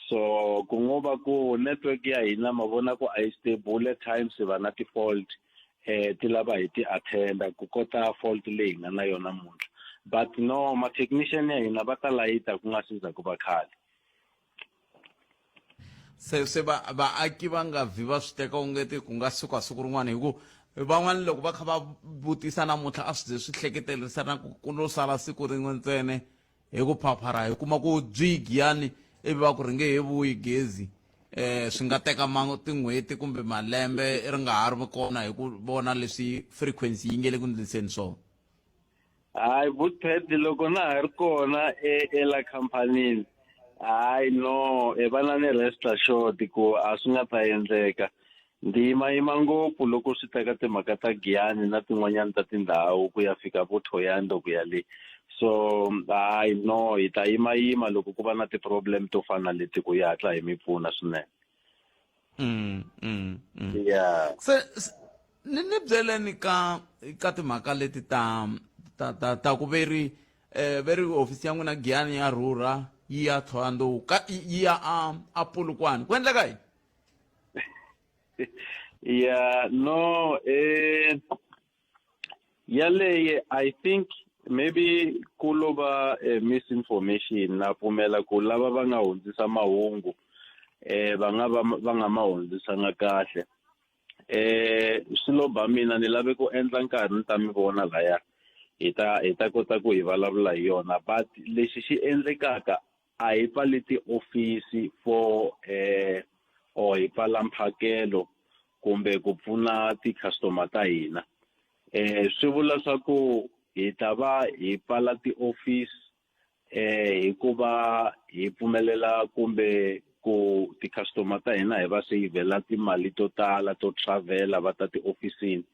So ku ngo va ku network ya hina ma vona ku a yi stable at times va na ti-fault eh ti lava hi ti attenda ku kota fault leyi hi nga na yona namuntlha but no ma-technician ya hina va ta layita ku nga si za ku va khale. Se se va vaaki va nga vhi va swi teka ongeti ku nga suka siku rin'wana hi ku van'wana loko va kha va vutisa namuntlha a swi ze swi hleketerisa na ku ku lo sala siku rin'we ntsene hi ku phaphara hi kuma ku byi giyani ivi va ku ri nge he vuyi gezi eh swi nga teka tin'hweti kumbe malembe ri nga ha ri kona hi ku vona leswi frequency yi nge le ku ndliseni swona. Hayi Bootpad loko na ha ri kona ela khampanini hayi no e va na ni rest assured ku a swi nga ta endleka. Ndzi yimayima ngopfu loko swi ta ka timhaka ta Giyani na tin'wanyana ta tindhawu ku ya fika vo Thohoyandou ku ya le. So hayi no hi ta yimayima loko ku va na ti-problem to fana na leti ku hi hatla hi mi pfuna swinene. Yeah. Se ni ni byeleni ka ka timhaka leti ta ta ta ta ku veri eh veri hofisi ya n'wina Giyani ya rhurha yi ya Thohoyandou ka yi ya a a Polokwane ku endleka yini? Yeah, no, eh yaleye I think maybe ku lo va eh, misinformation na pfumela ku lava va nga hundzisa mahungu eh va nga va va nga ma hundzisanga kahle eh swi lo ba mina ni lave ku endla nkarhi ni ta mi vona laya hi ta hi ta kota ku hi vulavula hi yona but lexi xi endlekaka A hi pfali tiofisi for eh or hi pfala mphakelo kumbe ku pfuna ti-customer ta hina. Eh swi vula swa ku hi ta va hi pfala tiofisi eh hikuva hi pfumelela kumbe ku ti-customer ta hina hi va seyivhela timali to tala to travel va ta tiofisini.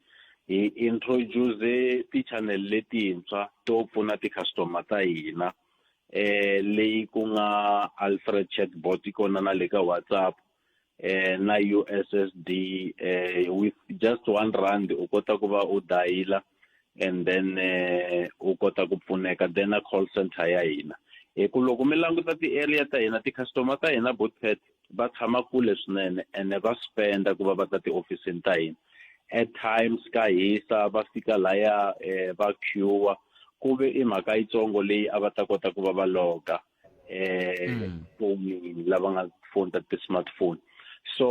Hi introduce ti-channel letintshwa to pfuna ti-customer ta hina. eh leyi ku nga Alfred chatbot yi kona na le ka WhatsApp eh na USSD eh with just 1 rand u kota ku va u dayila and then eh u kota ku pfuneka then na call center ya hina hi ku loko mi languta ti-area ta hina ti-customer ta hina Bootpet va tshama kule swinene ene va spenda ku va va ta tiofisini ta hina at times ka hisa va fika laya eh, va queue ku ve i mhaka yitsongo leyi a va ta kota ku va va loga eh fonini lava nga foni ta ti-smartphone so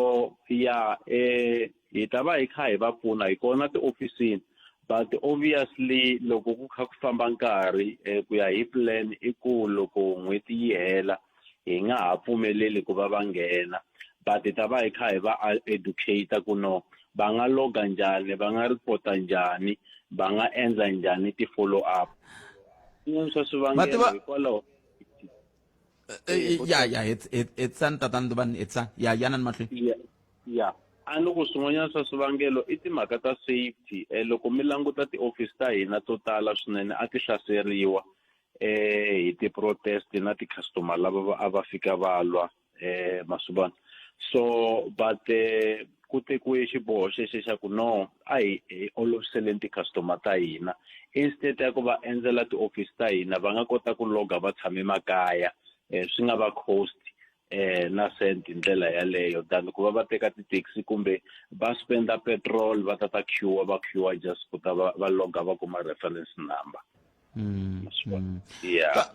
ya eh hi ta va hi kha hi va pfuna hi kona tiofisini but obviously loko ku kha ku famba nkarhi eh, ku ya hi plan i ku loko n'hweti yi hela hi nga ha pfumeleli ku va va nghena but hi ta va hi kha hi va educate ku no va nga loga njhani va nga report-a njhani va nga endla njhani ti-follow up swin'wana swa swivangelo hikwalaho eh, eh, ya ya hetsani tatani Nduvani hetsani ya yanani mahlweni ya ya a ni ku swin'wanyana swa swivangelo i timhaka ta safety um loko mi languta tiofisi ta hina to tala swinene a ti hlaseriwa eh hi ti-protest na ti-customer lava va a va fika va lwa eh masubana so but eh, ku tekiwe xiboho xexo xa ku no a hi hi oloviseleni ti-customer ta hina instead ya ku va endzela ti-office ta hina va nga kota ku loga va tshame makaya eh, swi nga va cost eh na cent hi ndlela yaleyo than ku va va teka ti-taxi kumbe va spenda petrol va ta ta queue va queue just ku ta va va loga va kuma reference number yeah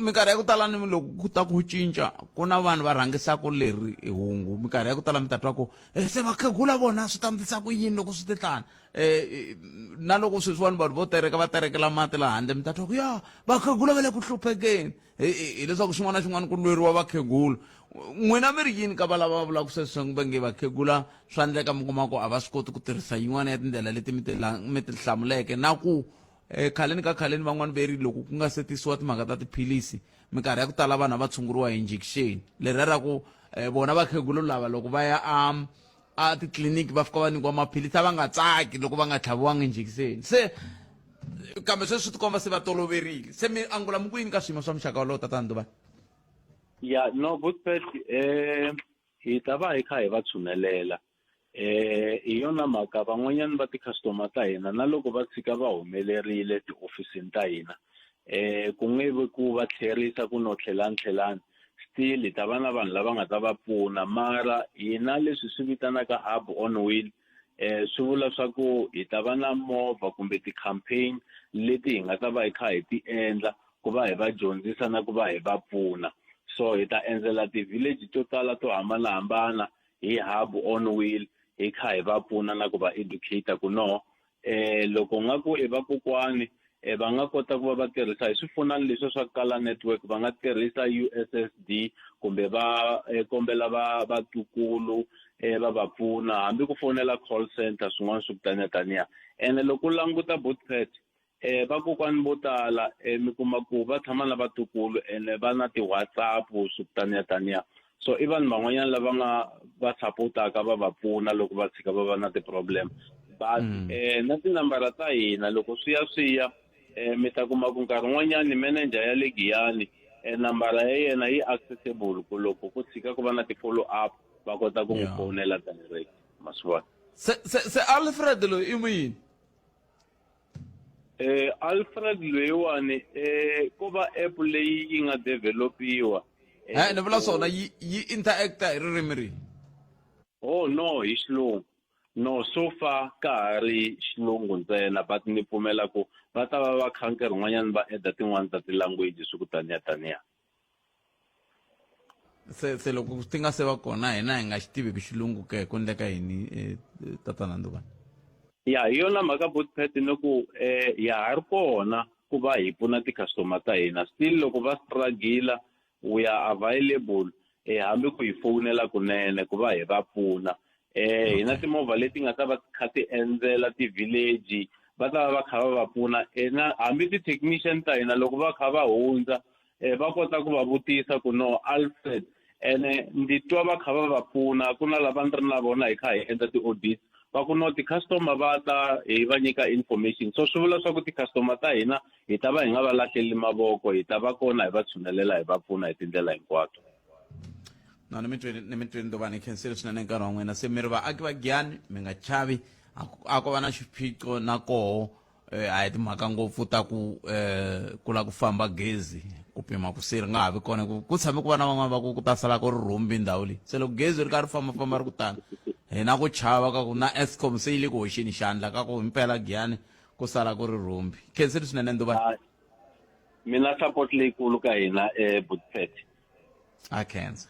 minkarhi ya ku tala ni loko ku ta ku cinca ku na vanhu va rhangisaka leri hungu minkarhi ya ku tala mi ta twa ku eh, se vakhegula vona swi ta ndlisa ku yini loko swi te tani um na loko sweswiwani vanhu vo tereka va terekela mati laha handle mi ta twa ku ya vakhegula va le ku hluphekeni hileswaku xin'wana na xin'wana ku lweriwa vakhegula n'wina mi ri yini ka va lava va vulaka sweswo va nge vakhegula swa endleka mi kuma ku a va swi koti ku tirhisa yin'wana ya tindlela leti mi ti mi ti hlamuleke na ku um khaleni ka khaleni van'wani ve ri loko ku nga se tisiwa timhaka ta tiphilisi minkarhi ya ku tala vanhu a va tshunguriwa hi injection leriya ra ku um vona vakhegula lava loko va ya a a titliliniki va fika va nyikiwa maphilisi a va nga tsaki loko va nga tlhaviwanga injection se kambe sweswi swi tikomba se va toloverile se mi angula mi ku yini ka swiyimo swa muxaka wolowo tatana Nduvani ya no Bootpet eh hi ta va hi kha hi va tshunelela eh hi yona mhaka van'wanyana va ti-customer ta hina na loko va tshika va humelerile tiofisini ta hina eh ku nge vi ku va tlherisa ku no tlhelani tlhelani Still hi ta va na vanhu lava nga ta va pfuna mara hina leswi swi vitanaka hub on wheel eh swi vula swa ku hi ta va na movha kumbe ti-campaign leti hi nga ta va hi kha hi ti endla ku va hi va dyondzisa na ku va hi va pfuna. So hi ta endzela ti-village to tala to hambanahambana hi hub on wheel hi kha hi va pfuna na ku va educate ku no eh loko nga ku i vakokwani eh va nga kota ku va va tirhisa hi swifonani leswi swa kala network va nga tirhisa USSD kumbe va eh, kombela va vatukulu eh va va pfuna hambi ku fonela call center swin'wana swi ku taniya taniya ene loko u languta Bootpad Eh, vakokwani vo tala eh, mi kuma ku va tshama na vatukulu ene va na ti-WhatsApp swi ku taniya taniya so i vanhu van'wanyana lava nga va sapotaka va va pfuna loko va tshika va va na ti-problem but mm. eh, na tinambara ta hina loko swi ya swi ya eh, mi ta kuma ku nkarhi wun'wanyani manager ya le Giyani eh, nambara ya yena yi accessible ku loko ku tshika ku va na ti-follow up va kota ku n'wi fonela direct ma swi vona se se se Alfred loyi i muyini Eh Alfred loyiwani eh ko va app leyi yi nga developiwa. Eh ni vula swona yi yi interacta hi ririmi rihi? Oh no hi xilungu. No so far ka ha ri xilungu ntsena but ni pfumela ku va ta va va kha nkarhi wun'wanyana va eda tin'wani ta ti-language swi ku taniya taniya. Se se loko ti nga se va kona hina hi nga xi tiviki xilungu ke ku endleka yini eh, tatana Nduvana? Ya hi yona mhaka Bootpad ni ku eh ya ha ri kona ku va hi pfuna ti-customer ta hina still loko va struggle we are available eh hambi ku hi fowunela kunene ku va hi va pfuna eh hi na timovha leti nga ta va kha ti endzela ti-village va ta va va kha va va pfuna eh, na hambi ti-technician ta hina loko va kha va hundza eh, va kota ku va vutisa ku no Alfred ene ndzi twa va kha va va pfuna ku na lava ni ri na vona hi kha hi endla ti-audits va ku no ti-customer va ta hi va nyika information so swi vula swa ku ti-customer ta hina hi ta va hi nga va lahleli mavoko hi ta va kona hi va tshunelela hi va pfuna hi tindlela hinkwato no ni mi twini ni mi twini Ndovani khensile swinene nkarhi wa n'wina se mi ri vaaki va Giyani mi nga chavi a ko va na xiphiqo na koho eh, a hi timhaka ngopfu ta ku eh, ku la ku famba gezi ku pima ku se ri nga ha vi kona ku ku tshame ku va na van'wana va ku ku ta sala ku ri rhumbi ndhawu leyi se loko gezi ri ka ri fambafamba ri ku tani hi na ku chava ka ku na Eskom se yi le ku hoxeni xandla ka ku himpela Giyani ku sala ku ri rhumbi khensile swinene Nduvani mina support leyikulu ka hina eh Bootpad a khensa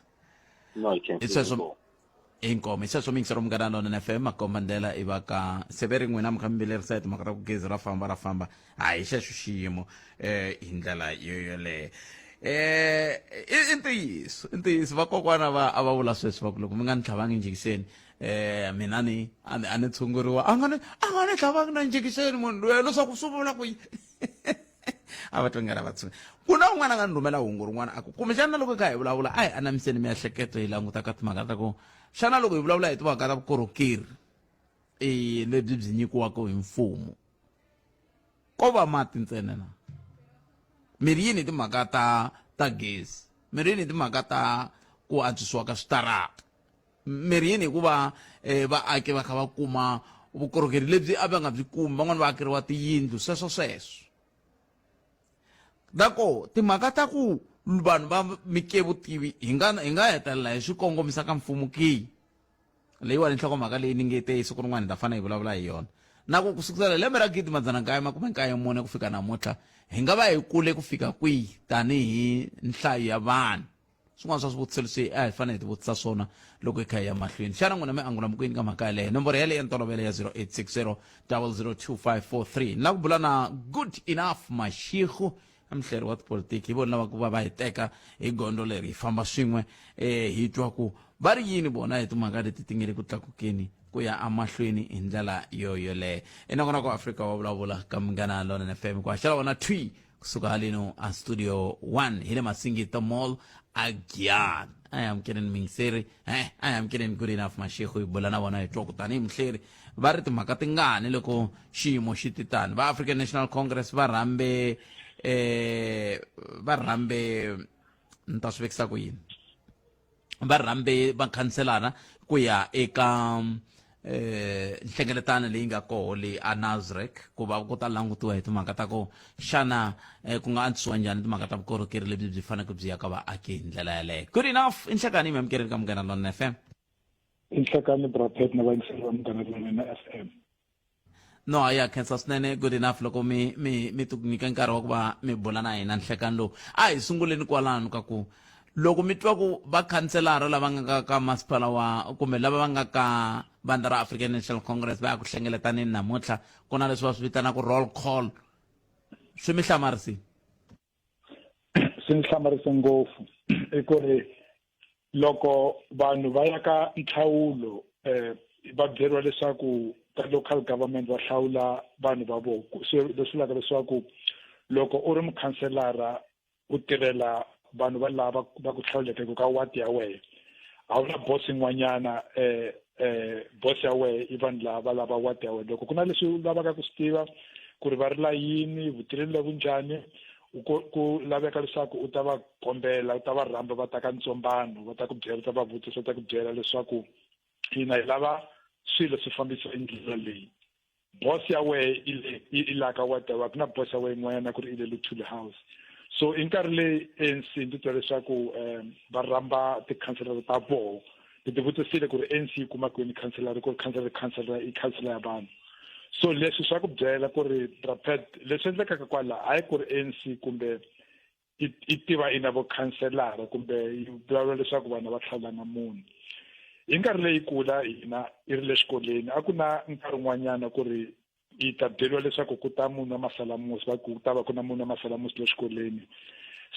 no hi sweswo Inkomu hi sweswo miyingiseri Munghana Lonene FM makomba ndlela i va ka seve ri n'wina mi kha mi vilerisa hi timhaka ta ku gezi ra famba ra famba a hi xexo xiyimo eh hi ndlela yo yoleyo eh i ntiyiso i ntiyiso vakokwana va a va vula sweswi va ku loko mi nga ni tlhavangi njhikiseni eh mina ni a ni a ni tshunguriwa a nga ni a nga ni tlhavangi na njhikiseni munhu loyi leswaku swi vula ku a va twangela vatsonga ku na un'wana a nga ni rhumela hungu rin'wana a ku kumbexana na loko hi kha hi vulavula a hi anamiseni miehleketo hi languta ka timhaka ta ku xana loko hi vulavula hi timhaka ta vukorhokeri e lebyi byi nyikiwaka hi mfumo ko va mati ntsena na mi ri yini hi timhaka ta ta gezi mi ri yini hi timhaka ta ku antswisiwa ka switarata mi ri yini hikuva eh, vaaki va kha va kuma vukorhokeri lebyi a va nga byi kumi van'wani va akeriwa tiyindlu sweswo sweswo dako timhaka ta ku vanhu va mike vutivi hi nga hi nga hetelela hi swi kongomisa ka mfumo ki leyiwani nhlokomhaka leyi ni nge te siku rin'wana hi ta fanele hi vulavula hi yona na ku kusukela lembe ra 1994 ku fika namuntlha hi nga va hi kule ku fika kwihi tanihi nhlayo ya vanhu Swin'wana swa swivutiso leswi a hi fanele hi tivutisa swona loko hi kha hi ya mahlweni. Xana n'wina mi angula mi ku yini ka mhaka yaleyo? Nomboro yaleyo ya ntolovelo ya 0860 002543. Ni lava ku bula na Good Enough Mashego, muhleri wa tipolitiki. Hi vona lava ku va va hi teka hi gondzo leri hi famba swin'we eh, hi twa ku va ri yini vona hi timhaka leti ti nge le ku tlakukeni ku ya emahlweni hi ndlela yo yoleyo. I nongonoko Afrika wa vulavula ka Munghana Lonene FM ku haxela wona thwi kusuka haleno a studio 1 hi le Masingita Mall a Giyani. A hi amukeleni muyingiseri, eh, a hi amukeleni Good Enough Mashego hi bula na vona hi twa ku tanihi muhleri va ri timhaka tingani loko xiyimo xi ti tani. Va African National Congress va rhambe eh va rhambe ni ta swi vekisa ku yini va rhambe vakhanselara ku ya eka eh nhlengeletano leyi nga koho leyi a Nasrec ku va ku ta langutiwa hi timhaka ta ku xana eh, ku nga antswisiwa njhani timhaka ta vukorhokeri lebyi byi faneleke byi ya ka vaaki hi ndlela yaleyo. Good enough i nhlekani mi amukerile ka Munghana Lonene FM. I nhlekani Brapet na vayingiseri va Munghana Lonene FM. No ya khensa swinene. Good enough loko mi mi mi ti nyika nkarhi wa ku va mi bula na hina nhlekani lowu. A hi sunguleni kwalano ka ku loko mi twa ku va khanselara lava nga ka ka masipala wa kumbe lava va nga ka vandla ra African National Congress va ya ku hlengeletaneni namuntlha, ku na leswi va swi vitanaka roll call, swi mi hlamarisile? Swi ni hlamarise ngopfu. I ku ri loko vanhu va ya ka nhlawulo eh va byeriwa leswaku ka local government va hlawula vanhu va vona, leswi vulaka leswaku loko u ri mukhanselara u tirhela vanhu va lava va ku hlawuleke ka ward ya wena, a wu na boss yin'wanyana. Boss ya wena i vanhu lava lava ward ya wena. Loko ku na leswi u lavaka ku swi tiva ku ri va ri la yini, vutirheli la vunjhani, ku laveka leswaku u ta va kombela, u ta va rhamba va ta ka ntsombano, va ta ku byela, u ta va vutisa, u ta ku byela leswaku hina hi lava swilo swi fambisiwa hi ndlela leyi. Boss ya wehe i le i la ka ward ya wena, ku na boss ya wehe yin'wanyana ku ri i le Luthuli House. So i nkarhi leyi ANC ndzi twa leswaku va rhamba tikhanselara ta voho. Ni ti vutisile ku ri ANC yi kuma kwini khanselara, ku ri khanselara khanselara i khansela ya vanhu. So leswi swa ku byela ku ri Brapet leswi endlekaka kwala hayi ku ri ANC kumbe i tiva i na vo khanselara kumbe yi vulavula leswaku vanhu va hlawulanga munhu. Hi nkarhi leyi kula hina i ri le xikolweni, a ku na nkarhi wun'wanyana ku ri yi ta byeriwa leswaku ku ta munhu wa masalamusi, va ku ta va ku na munhu wa masalamusi le xikolweni,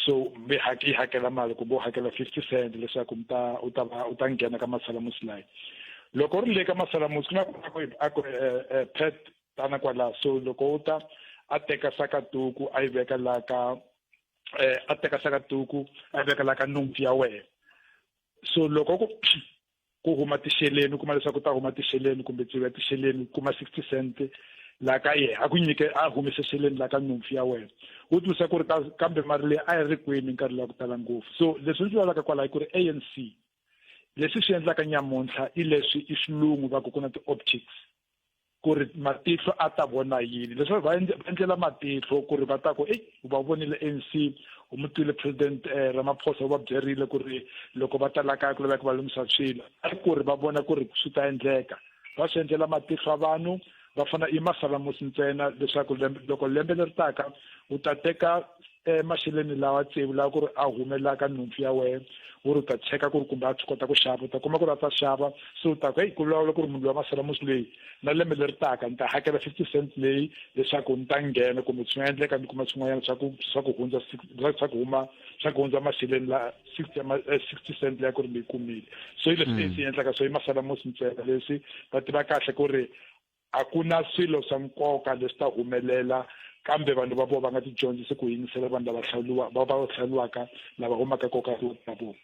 so mi yi hakela mali kumbe u hakela 50 cent leswaku mi ta u ta va u ta nghena ka masalamusi layi. Loko u ri le ka masalamusi ku na ku a ku pet tana kwala, so loko u ta a teka sakatuku a yi veka la ka a teka sakatuku a yi veka la ka nhompfu ya wena. So loko ku huma tixeleni, u kuma leswaku ta huma tixeleni kumbe tsevu ya tixeleni, u kuma 60 cent la ka yena, a ku nyike a humise xeleni la ka nhompfu ya wena. U tivisa ku ri kambe mali leyi a yi ri kwini nkarhi lowa ku tala ngopfu. So leswi ndzi vulaka kwalaho i ku ri ANC leswi swi endlaka nyamuntlha i leswi i xilungu va ku ku na ti-optics, ku ri matihlo a ta vona yini, leswaku va endlela matihlo ku ri va ta ku ei va vonile ANC, u mu twile President Ramaphosa u va byerile ku ri loko va ta la kaya ku laveka va lunghisa swilo, a ri ku ri va vona ku ri swi ta endleka. Va swi endlela matihlo ya vanhu, va fana i masalamusi ntsena leswaku loko lembe leri taka u ta teka maxeleni lawa tsevu lawa ku ri a humelaka nhompfu ya wena, wu ri u ta cheka ku ri kumbe a swi kota ku xava, u ta kuma ku ri a ta xava. Se u ta ku heyi ku vulavula ku ri munhu loyi wa masalamusi leyi na lembe leri taka ni ta hakela 50 cent leyi leswaku ni ta nghena, kumbe swi nga endleka ni kuma swin'wanyana swa ku swa ku hundza swa ku huma swa ku hundza maxeleni la 60 ya 60 cent leyi ku ri ni yi kumile. So hi leswi ANC yi endlaka, so i masalamusi ntsena leswi va tiva kahle ku ri a ku na swilo swa nkoka leswi ta humelela, kambe vanhu va vona va nga ti dyondzisi ku yingisela vanhu lava hlawuriwa va va hlawuriwaka lava humaka koka ta vona.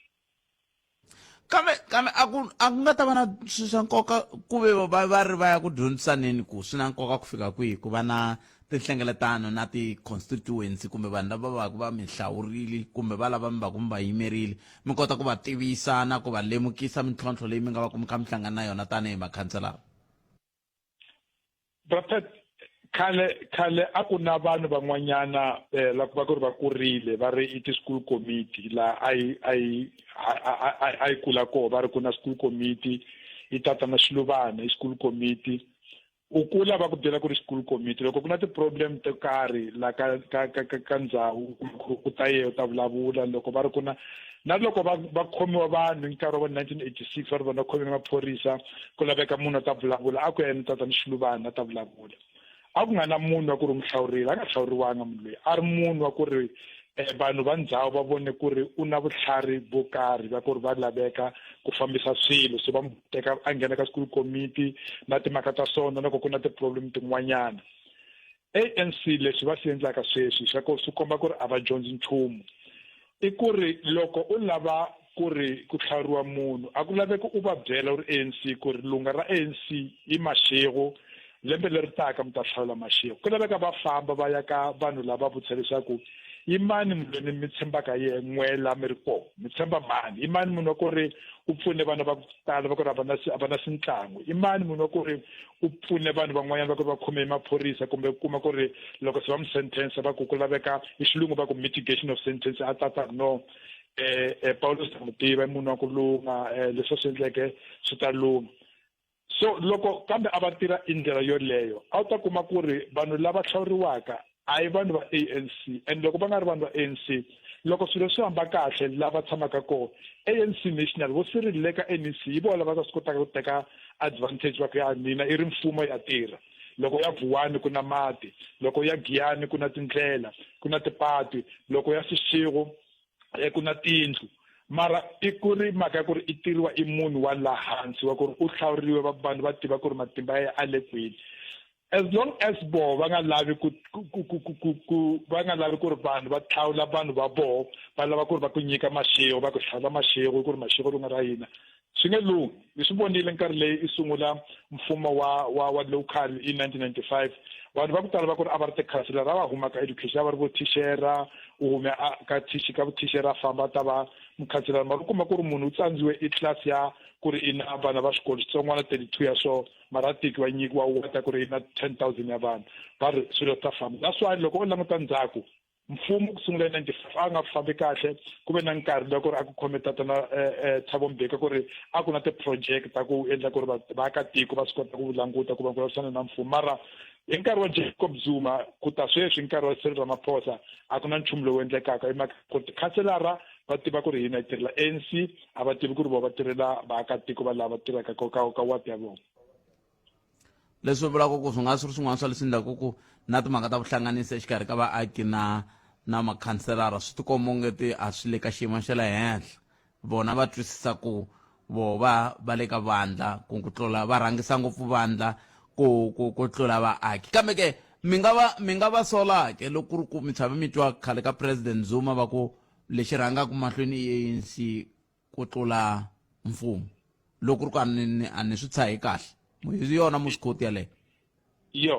Kambe a ku a ku nga ta va na swilo swa nkoka ku ve va va ri va ya ku dyondzisaneni ku swi na nkoka ku fika kwihi ku va na tinhlengeletano na ti-constituency kumbe vanhu lava va va mi hlawurile kumbe va lava mi va ku mi va yimerile, mi kota ku va tivisa na ku va lemukisa mintlhontlho leyi mi nga va ku mi kha mi hlangana na yona tanihi makhanselara. Prophet, khale khale a ku na vanhu van'wanyana la va ku ri va kurile va ri i ti-school committee la a yi a yi a yi kula koho, va ri ku na school committee yi tata na xiluvana i school committee. U kula va ku byela ku ri school committee loko ku na ti-problem to karhi la ka ka ka ka ka ndhawu ku ta ye u ta vulavula. Loko va ri ku na na loko va va khomiwa vanhu hi nkarhi wa 1986 va ri vanhu va khomiwa maphorisa ku laveka munhu a ta vulavula, a ku yena tata ni xiluvana a ta vulavula. A ku nga na munhu wa ku ri mu hlawurile, a nga hlawuriwanga munhu loyi, a ri munhu wa ku ri vanhu va ndhawu va vone ku ri u na vutlhari vo karhi va ku ri va laveka ku fambisa swilo, so va mu teka a nghena ka school committee na timhaka ta swona loko ku na ti-problem tin'wanyana. ANC leswi va swi endlaka sweswi swa ku swi komba ku ri a va dyondzi nchumu, i ku ri loko u lava ku ri ku hlawuriwa munhu a ku laveki u va byela u ri ANC ku ri lunga ra ANC i Mashego, lembe leri taka mi ta hlawula Mashego. Ku laveka va famba va ya ka vanhu lava vutisa leswaku I mani munhu loyi mi tshembaka yehe n'we la mi ri kona mi tshemba mani? I mani munhu wa ku ri u pfune vanhu va ku tala va ku ri a va na a va na swintlangu? I mani munhu wa ku ri u pfune vanhu van'wanyana va ku ri va khome hi maphorisa kumbe u kuma ku ri loko se va mi sentence va ku ku laveka hi xilungu va ku mitigation of sentence a tata ku no eh, eh Paulus ta n'wi tiva i munhu wa ku lunga eh, leswi a swi endleke swi ta lunga. So loko kambe a va tirha i ndlela yoleyo a wu ta kuma ku ri vanhu lava hlawuriwaka a hi vanhu va ANC and loko va nga ri vanhu va ANC loko swilo swi hamba kahle lava tshamaka kona ANC National vo Cyril le ka NEC hi vona lava nga swi kotaka ku teka advantage va ku ya nina i ri mfumo ya tirha loko ya Vuwani ku na mati loko ya Giyani ku na tindlela ku na tipatu loko ya Seshego eh, ku na tindlu mara i ku ri mhaka ya ku ri i tirhiwa i munhu wa la hansi wa ku ri u hlawuriwe va vanhu va tiva ku ri matimba ya a le kwini as long as voho va nga lavi ku ku ku ku ku ku va nga lavi ku ri vanhu va hlawula vanhu va voho va lava ku ri va ku nyika maxego va ku hlawula maxego ku ri maxego ri nga ra hina swi nge lunghi hi swi vonile nkarhi leyi i sungula mfumo wa wa wa local hi 1995 vanhu va ku tala va ku ri a va ri tikhanselara va huma ka education a va ri vo thixera u hume a ka thixi ka vuthixera a famba a ta va mukhanselara mara u kuma ku ri munhu u tsandziwe i class ya ku ri i na vana va xikolo xitsongwana 32 ya so mara a tekiwa nyikiwa wata ku ri i na 10000 ya vanhu va ri swilo swi ta famba that's why loko u languta ndzhaku mfumo ku sungula hi 95 a nga fambi kahle ku ve na nkarhi loko ri a ku khome tatana eh, eh, Thabo Mbeki ku ri a ku na ti-project ta ku endla ku ri vaakatiko va swi kota ku languta ku va vulavurisana na mfumo mara hi nkarhi wa Jacob Zuma ku ta sweswi hi nkarhi wa Cyril Ramaphosa a ku na nchumu lowu endlekaka hi mhaka ku tikhanselara va tiva ku ri hina hi tirhela ANC a va tivi ku ri vona va tirhela vaakatiko va lava tirhaka ka ka ka ward ya vona Leswi vulaka ku swi nga swi ri swin'wana swa leswi endlaku ku na timhaka ta vuhlanganisi exikarhi ka vaaki na na makhanselara swi tikomba onge ti a swi le ka xiyimo xa le henhla vona va twisisa ku vo va va le ka vandla ku ku tlula va rhangisa ngopfu vandla ku ku ku tlula vaaki kambe ke mi nga va mi nga va sola ke loko ku ri ku mi tshame mi twa khale ka president Zuma va ku lexi rhangaka mahlweni i ANC ku tlula mfumo loko ri ku a ni a ni swi tshahi kahle hi yona muswikoti yaleyo yo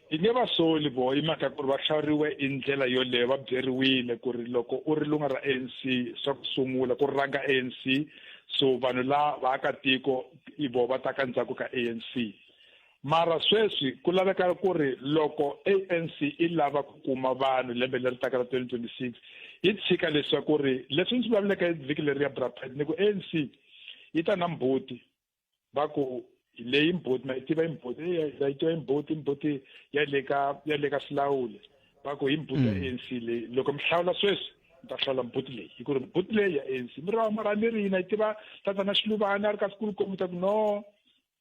i nge va soli vo hi mhaka ku ri va hlawuriwe i ndlela yoleyo va byeriwile ku ri loko u ri lunga ra ANC swa ku sungula ku rhanga ANC so vanhu la vaakatiko i vo va ta ka ndzhaku ka ANC Mara sweswi ku laveka ku ri loko ANC i lava ku kuma vanhu lembe leri taka ra 2026 yi tshika leswaku ri leswi ni swi vulavuleke vhiki leriya Bra Pat ni ku ANC yi ta na mbuti va ku leyi mbuti ma yi tiva imbuti ya yi tiva imbuti imbuti ya le ka ya le ka Silawule va ku hi mbuti ya ANC leyi loko mi hlawula sweswi mi ta hlawula mbuti leyi hi ku ri mbuti leyi ya ANC mi ri mara ni ri hina yi tiva tatana Xiluvana a ri ka School Committee ku no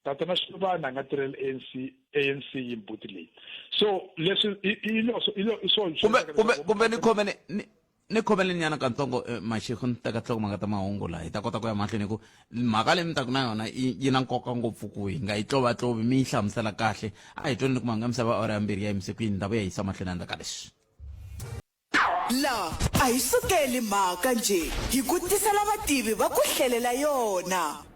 Tatana Xiluvana a nga tirheli ANC ANC yi mbuti leyi so leswi i lo i lo i swo kumbe kumbe kumbe ni khome ni ni khomele nyana kantsongo eh, Mashego ni teka nhlokomhaka ta mahungu laha hi ta kota ku ya mahlweni hi ku mhaka leyi mi taku na yona yi na nkoka ngopfu ku hi nga yi tlovatlovi mi yi hlamusela kahle a hi tweni ni ku mhanga misava awara ya mbirhi ya yimise ku yini ndhawu ya yisa mahlweni endzhaku ka leswi. La a hi sukeli mhaka njhe hi ku tisela vativi va ku hlelela yona.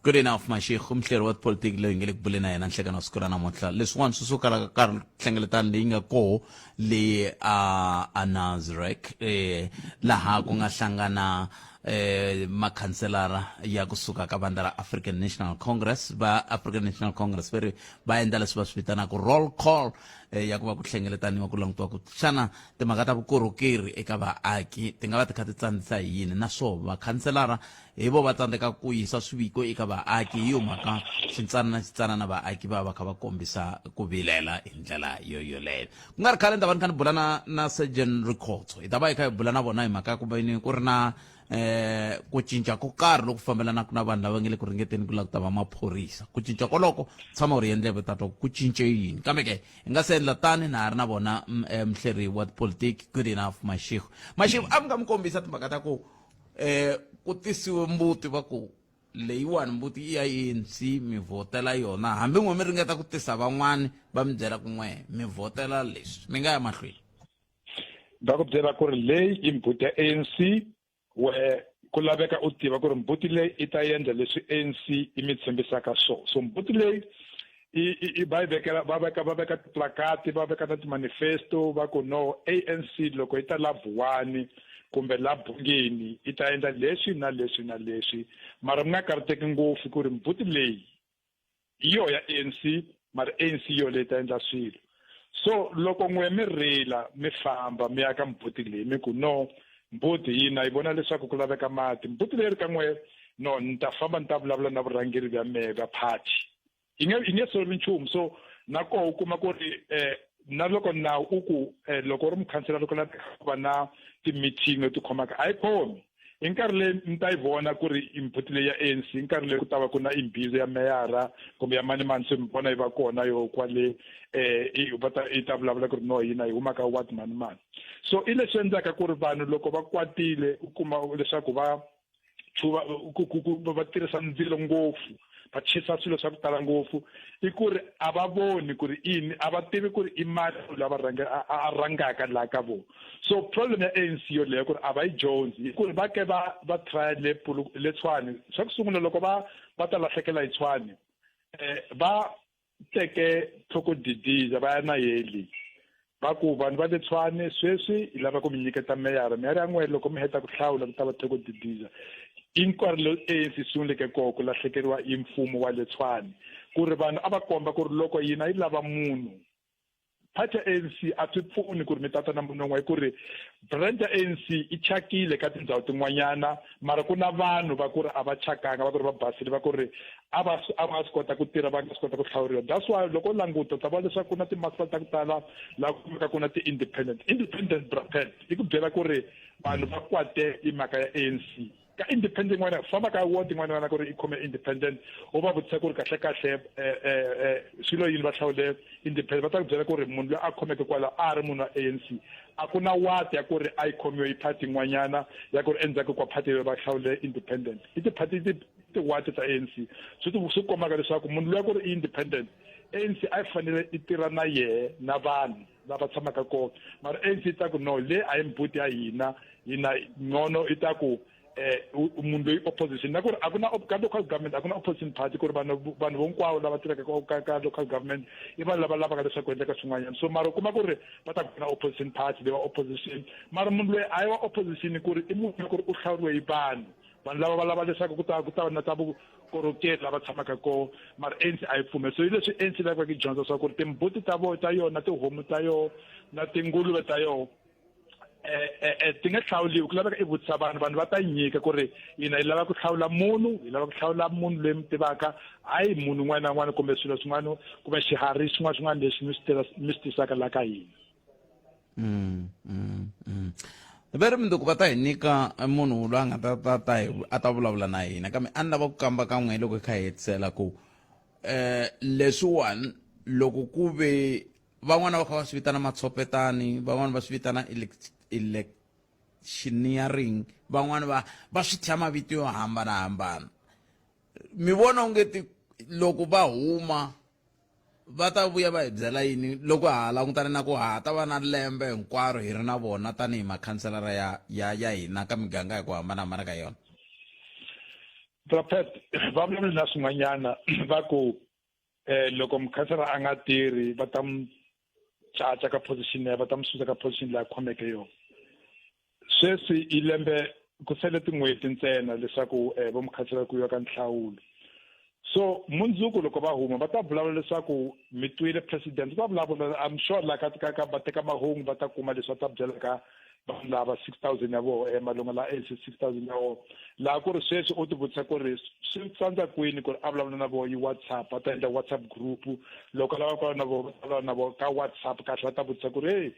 Good enough Mashego muhleri wa tipolitiki loyi nge le ku buleni na yena nhlekani wa siku ra namuntlha leswin'wana swi suka ka nhlengeletano leyi nga koho leyi a a Nasrec eh laha ku nga hlangana eh makhanselara ya kusuka ka vandla ra African National Congress va African National Congress va ri va endla leswi va swi vitanaka roll call eh, ya ku va ku hlengeletaniwa ku langutiwa ku xana timhaka ta vukorhokeri eka vaaki ti nga va ti kha ti tsandzisa hi yini naswona vakhanselara hi vo va tsandzeka ku yisa swiviko eka vaaki hi yo mhaka xintsanana xitsanana vaaki va va kha va kombisa ku vilela hi ndlela yo yoleyo ku nga ri khale ni ta va ni kha ni bula na na surgeon Rikhotso hi ta va hi kha hi bula na vona hi mhaka ya ku veni ku ri na eh ku cinca ko karhi loku fambelanaka na vanhu lava nge le ku ringeteni ku lava ku ta va maphorisa ku cinca koloko tshama u ri endleve ta twa ku cince yini kambe ke hi nga se endla tani na ha ri na vona mm, eh, muhleri wa tipolitiki Good Enough Mashego Mashego a mi nga mi kombisa timhaka ta ku eh ku tisiwe mbuti va ku leyiwani mbuti i ya ANC mi vhotela yona hambi n'we mi ringeta ku tisa van'wani va mi byela ku n'we mi vhotela leswi mi nga ya mahlweni Va ku byela ku ri leyi i mbuti ya ANC we ku laveka u tiva ku ri mbuti leyi i ta endla leswi ANC yi mi tshembisaka swona so mbuti leyi I va yi vekela va veka va veka tiplakati va veka na timanifesto va ku no ANC loko yi ta la Vuwani kumbe la Bungeni yi ta endla leswi na leswi na leswi mara mi nga karhateki ngopfu ku ri mbuti leyi hi yoho ya ANC mara ANC yoleyi ta endla swilo so loko n'we mi rila mi famba mi ya ka mbuti leyi mi ku no mbuti hina yi vona leswaku ku laveka mati mbuti leyi ri ka n'we no ni ta famba ni ta vulavula na vurhangeri bya mehe bya party yi nge yi nge solvi nchumu so na koho u kuma ku ri um na loko nawu u ku um loko u ri mukhansela loko laveka ku va na ti-meeting leti khomaka a yi khomi hi nkarhi leyi mi ta yi vona ku ri input leyi ya ANC hi nkarhi leyi ku ta va ku na imbizo ya meyara kumbe ya mani mani se mi vona yi va kona yo kwale um va ta yi ta vulavula ku ri no hina hi huma ka what mani mani so i leswi endlaka ku ri vanhu loko va kwatile u kuma leswaku va chuva ku ku ku va tirhisa ndzilo ngopfu va chisa swilo swa ku tala ngopfu i ku ri a va voni ku ri ini a va tivi ku ri i mani lava rhange a rhangaka laha ka vona so problem ya ANC yoleyo ku ri a va yi dyondzi hi ku ri va ke va va try le le Tshwane swa ku sungula loko va va ta lahlekela hi Tshwane eh va teke Thoko Didiza va ya na yeli va ku vanhu va le Tshwane sweswi hi lava ku mi nyiketa meyara meyara ya n'we loko mi heta ku hlawula ku ta va Thoko Didiza i nkarhi lowu ANC sunguleke koho ku lahlekeriwa hi mfumo wa le Tshwane ku ri vanhu a va komba ku ri loko yina yi lava munhu party ya ANC a swi pfuni ku ri mi tata na munhu un'we hi ku ri brand ya ANC i chakile ka tindhawu tin'wanyana mara ku na vanhu va ku ri a va chakanga va ku ri va basile va ku ri a va a va swi kota ku tirha va nga swi kota ku hlawuriwa that's why loko u languta u ta vona leswaku ku na timasipala ta ku tala laha ku kumeka ku na ti-independent independent brapet yi ku byela ku ri vanhu va kwate hi mhaka ya ANC ka independent yin'wana famba ka ward yin'wana yin'wana ku ri i khome independent u va vutisa ku ri kahle kahle eh, eh, eh, swilo yini va hlawule independent va ta ku byela ku ri munhu loyi a khomeke kwalaho a ri munhu wa ANC a ku na ward ya ku ri a yi khomiwe hi party yin'wanyana ya ku ri endzhaku ka party leyi va hlawule independent i ti-party ti-ward ta ANC swi swi kombaka leswaku munhu loyi a ku ri independent ANC a yi fanele yi tirha na yehe na vanhu lava tshamaka kona mara ANC yi ta ku no le a yi mbuti ya hina hina ngcono i ta ku eh munhu loyi opposition na ku ri a ku na ka local government a ku na opposition party ku ri vanhu vanhu hinkwavo lava tirhaka ka ka local government i vanhu lava lavaka leswaku endleka swin'wanyana so mara u kuma ku ri va ta ku na opposition party leyi wa opposition mara munhu loyi a yi wa opposition ku ri i munhu ku ri u hlawuriwe hi vanhu vanhu lava va lava leswaku ku ta ku ta va na ta vukorhokeri lava tshamaka kona mara ANC a yi pfumeli so hi leswi ANC lavaka yi dyondza swa ku ri timbuti ta vo ta yona tihomu ta yona na tinguluve ta yona eh, eh, eh, ti nga hlawuliwi ku laveka i vutisa vanhu vanhu va ta nyika ku ri hina hi lava ku hlawula munhu hi lava ku hlawula munhu loyi mi tivaka hayi munhu un'wana na un'wana kumbe swilo swin'wana kumbe xiharhi xin'wana xin'wana lexi mi swi mi swi tisaka laha ka hina mm, mm, mm. va ri mundzuku va ta hi nyika munhu loyi a nga ta ta ta hi a ta vulavula na hina kambe a ni lava ku kamba kan'we loko hi kha hi hetisela ku eh leswiwani loko ku ve van'wana va kha va swi vitana matshopetani van'wana va swi vitana electioneering van'wana va va swi thya mavito yo hambanahambana mi vona onge ti loko va huma va ta vuya va hi byela yini loko ha langutane na ku ha ta va na lembe hinkwaro hi ri na vona tanihi makhanselara ya ya ya hina ka miganga hi ku hambanahambana ka yona Prophet va vulavule na swin'wanyana va ku eh loko mukhansela a nga tirhi va ta n'wi caca ka position leyi va ta n'wi susa ka position leyi a khomeke yona sweswi i lembe ku sele tin'hweti ntsena leswaku eh, vo mukhansela ku yiwa ka nhlawulo so mundzuku loko va huma va ta vulavula leswaku mi twile president u ta vulavula I'm sure la ka ka ka va teka mahungu va ta kuma leswi va ta byelaka vanhu lava 6000 ya vona eh, malunga la ANC 6000 ya vona laha ku ri sweswi u tivutisa ku ri swi tsandza kwini ku ri a vulavula na vona hi WhatsApp va ta endla WhatsApp group loko lava ku na vona va vulavula na vona ka WhatsApp kahle va ta vutisa ku ri hey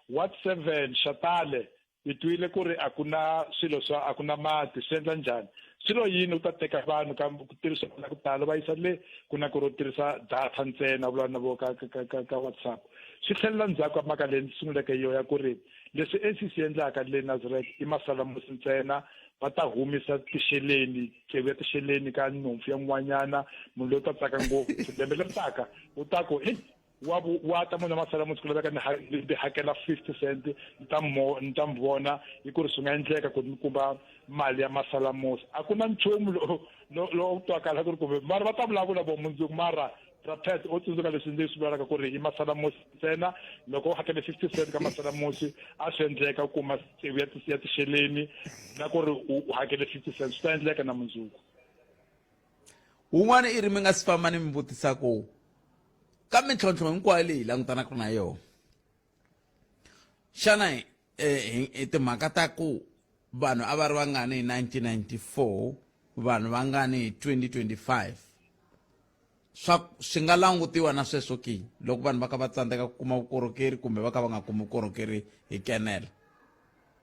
what 7 xatale hi twile ku ri a ku na swilo swa a ku na mati swi endla njhani swilo yini u ta teka vanhu ka ku tirhisa la ku tala va yisa le ku na ku ri u tirhisa data ntsena vulavula na vo ka ka ka ka WhatsApp swi tlhelela ndzhaku ka mhaka leyi ndzi sunguleke yo ya ku ri leswi NCC endlaka le Nasrec i masalamusi ntsena va ta humisa tixeleni tsevu ya tixeleni ka nhompfu ya n'wanyana munhu loyi u ta tsaka ngopfu lembe leri taka u ta ku heyi Wa wa ta munhu wa masalamusi ku laveka ni ni hakela 50 cent ni ta mo ni ta mi vona hi ku ri swi nga endleka ku ni kuma mali ya masalamusi. A ku na nchumu lowu lowu twakala ku ri kumbe mara va ta vulavula vo mundzuku mara Rapet u tsundzuka leswi ndzi swi vulaka ku ri i masalamusi ntsena loko u hakele 50 cent ka masalamusi a swi endleka u kuma tsevu ya ya tixeleni na ku ri u hakele 50 cent swi ta endleka na mundzuku. Wun'wana i ri mi nga si famba ni mi vutisa ku ka mintlhontlho hinkwayo leyi hi langutanaka na yona xana eh, timhaka ta ku vanhu a va ri vangani hi 1994 vanhu vangani hi 2025 swa swi nga langutiwa na sweswo ki loko vanhu va kha va tsandzeka ku kuma vukorhokeri kumbe va kha va nga kumi vukorhokeri hi kenela?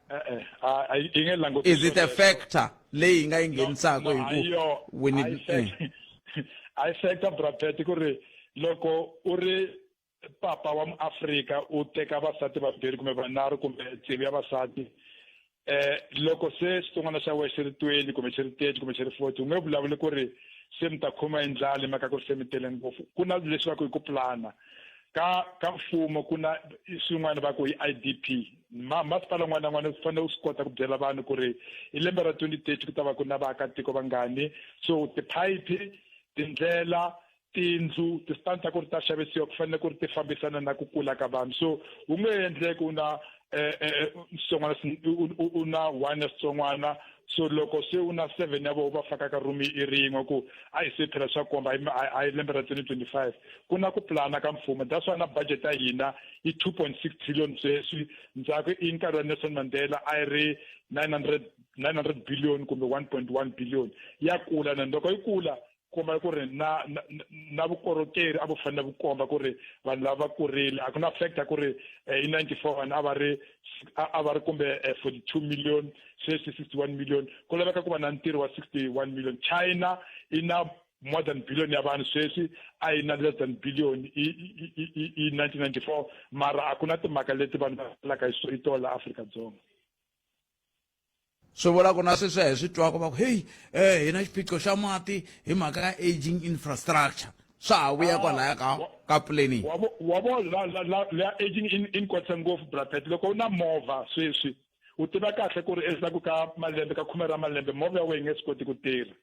E-e, a yi nge languti. Is it a factor leyi hi nga yi nghenisaka hi ku we need a yi factor brapet ku ri loko u ri papa wa muAfrika u teka vasati vambirhi kumbe vanharhu kumbe tsevu ya vasati eh loko se xitsongwana xa wena xi ri 20 kumbe xi ri 30 kumbe xi ri 40 u nge vulavuli ku ri se mi ta khoma hi ndlala hi mhaka ku ri se mi tele ngopfu. Ku na leswi va ku i ku pulana ka ka mfumo ku na swin'wana va ku i IDP ma masipala un'wana na un'wana u fanele u swi kota ku byela vanhu ku ri hi lembe ra 2030 ku ta va ku na vaakatiko vangani so tiphayiphi tindlela tindlu ti-stand ta ku ri ta xavisiwa ku fanele ku ri ti fambisana na ku kula ka vanhu so wu nge endleki u na xitsongwana u na one ya xitsongwana so loko se u na seven ya vona va faka ka room i rin'we ku a hi se phela swa komba a hi lembe ra 2025 ku na ku plana ka mfumo that's why na budget ya hina i 2.6 trillion sweswi ndzhaku i nkarhi wa Nelson Mandela a yi ri 900 900 billion kumbe 1.1 billion ya kula na loko yi kula komba ku ri na na, na vukorhokeri a vu fanele vu komba ku ri vanhu lava va kurile a ku na factor ku ri eh, hi 94 vanhu a va ri a va ri kumbe 42 eh, million sweswi 61 million ku laveka ku va na ntirho wa 61 million China i na more than billion ya vanhu sweswi a yi na less than billion hi 1994 mara a ku na timhaka leti vanhu va laka hi tona la Afrika-Dzonga. Swi vula ku na sweswi hi swi twaka va ku heyi um hi na xiphiqo xa mati hi mhaka ya aging infrastructure swa ha vuya kwalaya ka ka planning. Wa vo la la la la aging in in kwatisa ngopfu brapet loko u na movha sweswi u tiva kahle ku ri endzhaku ka malembe ka khume ra malembe movha ya wena yi nge swi koti ku tirha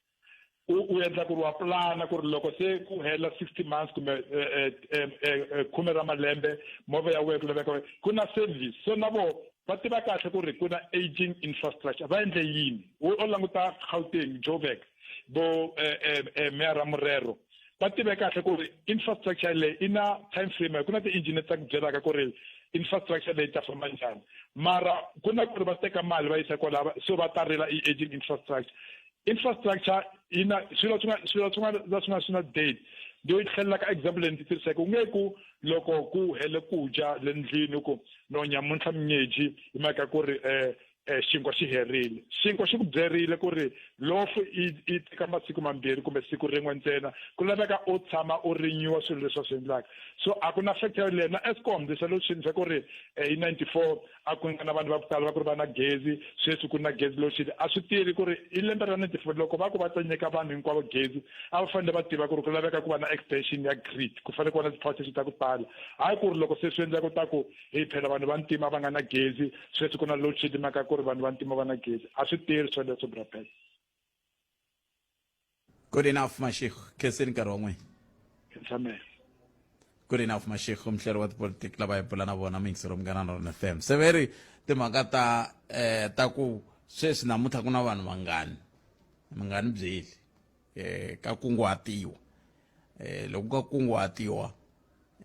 u u endla ku ri wa pulana ku ri loko se ku hela 60 months kumbe eh, eh, eh, khume ra malembe movha ya wena ku laveka ku na service so na vo va tiva kahle ku ri ku na aging infrastructure va endle yini u languta Gauteng Joburg vo meyara Morero va tive kahle ku ri infrastructure leyi i na time frame ku na ti-engineer ta ku byelaka ku ri infrastructure leyi ta famba njhani mara ku na ku ri va teka mali va yisa kwalava so va ta rila i-aging infrastructure infrastructure yi na swilo swi nga swilo swi nga la swi nga swi na date leyi yi tlhelela ka example leyi ndzi tirhiseke u nge ku loko ku hele ku dya le ndlwini ku no nyamuntlha minyeji hi mhaka ku ri um xinkwa xi herile xinkwa xi ku byerile ku ri lofu i i teka masiku mambirhi kumbe siku rin'we ntsena ku laveka u tshama u rinyiwa swilo leswi va swi endlaka so a ku na factor leyo na Eskom lexi lo xi ku ri hi 94 a ku nga na vanhu va ku tala va ku ri va na gezi sweswi ku na gezi load shedding a swi tirhi ku ri hi lembe ra 94 loko va ku va ta nyika vanhu hinkwavo gezi a va fanele va tiva ku ri ku laveka ku va na extension ya grid ku fanele ku va na ti-power station ta ku tala hayi ku ri loko se swi endleka ta ku hey phela vanhu va ntima va nga na gezi sweswi ku na load shedding mhaka ku ri vanhu va ntima va na gezi a swi tirhi swoleswo brapet. Good enough Mashego khenseni nkarhi wa n'wina. Khensamela. Good enough Mashego muhleri wa tipolitiki lava hi bula na vona miyingiselo Munghana Lona FM se ve ri timhaka ta eh, ta ku sweswi namuntlha ku na vanhu vangani mi nga ni byeli eh, ka kunguhatiwa eh, loko ka kunguhatiwa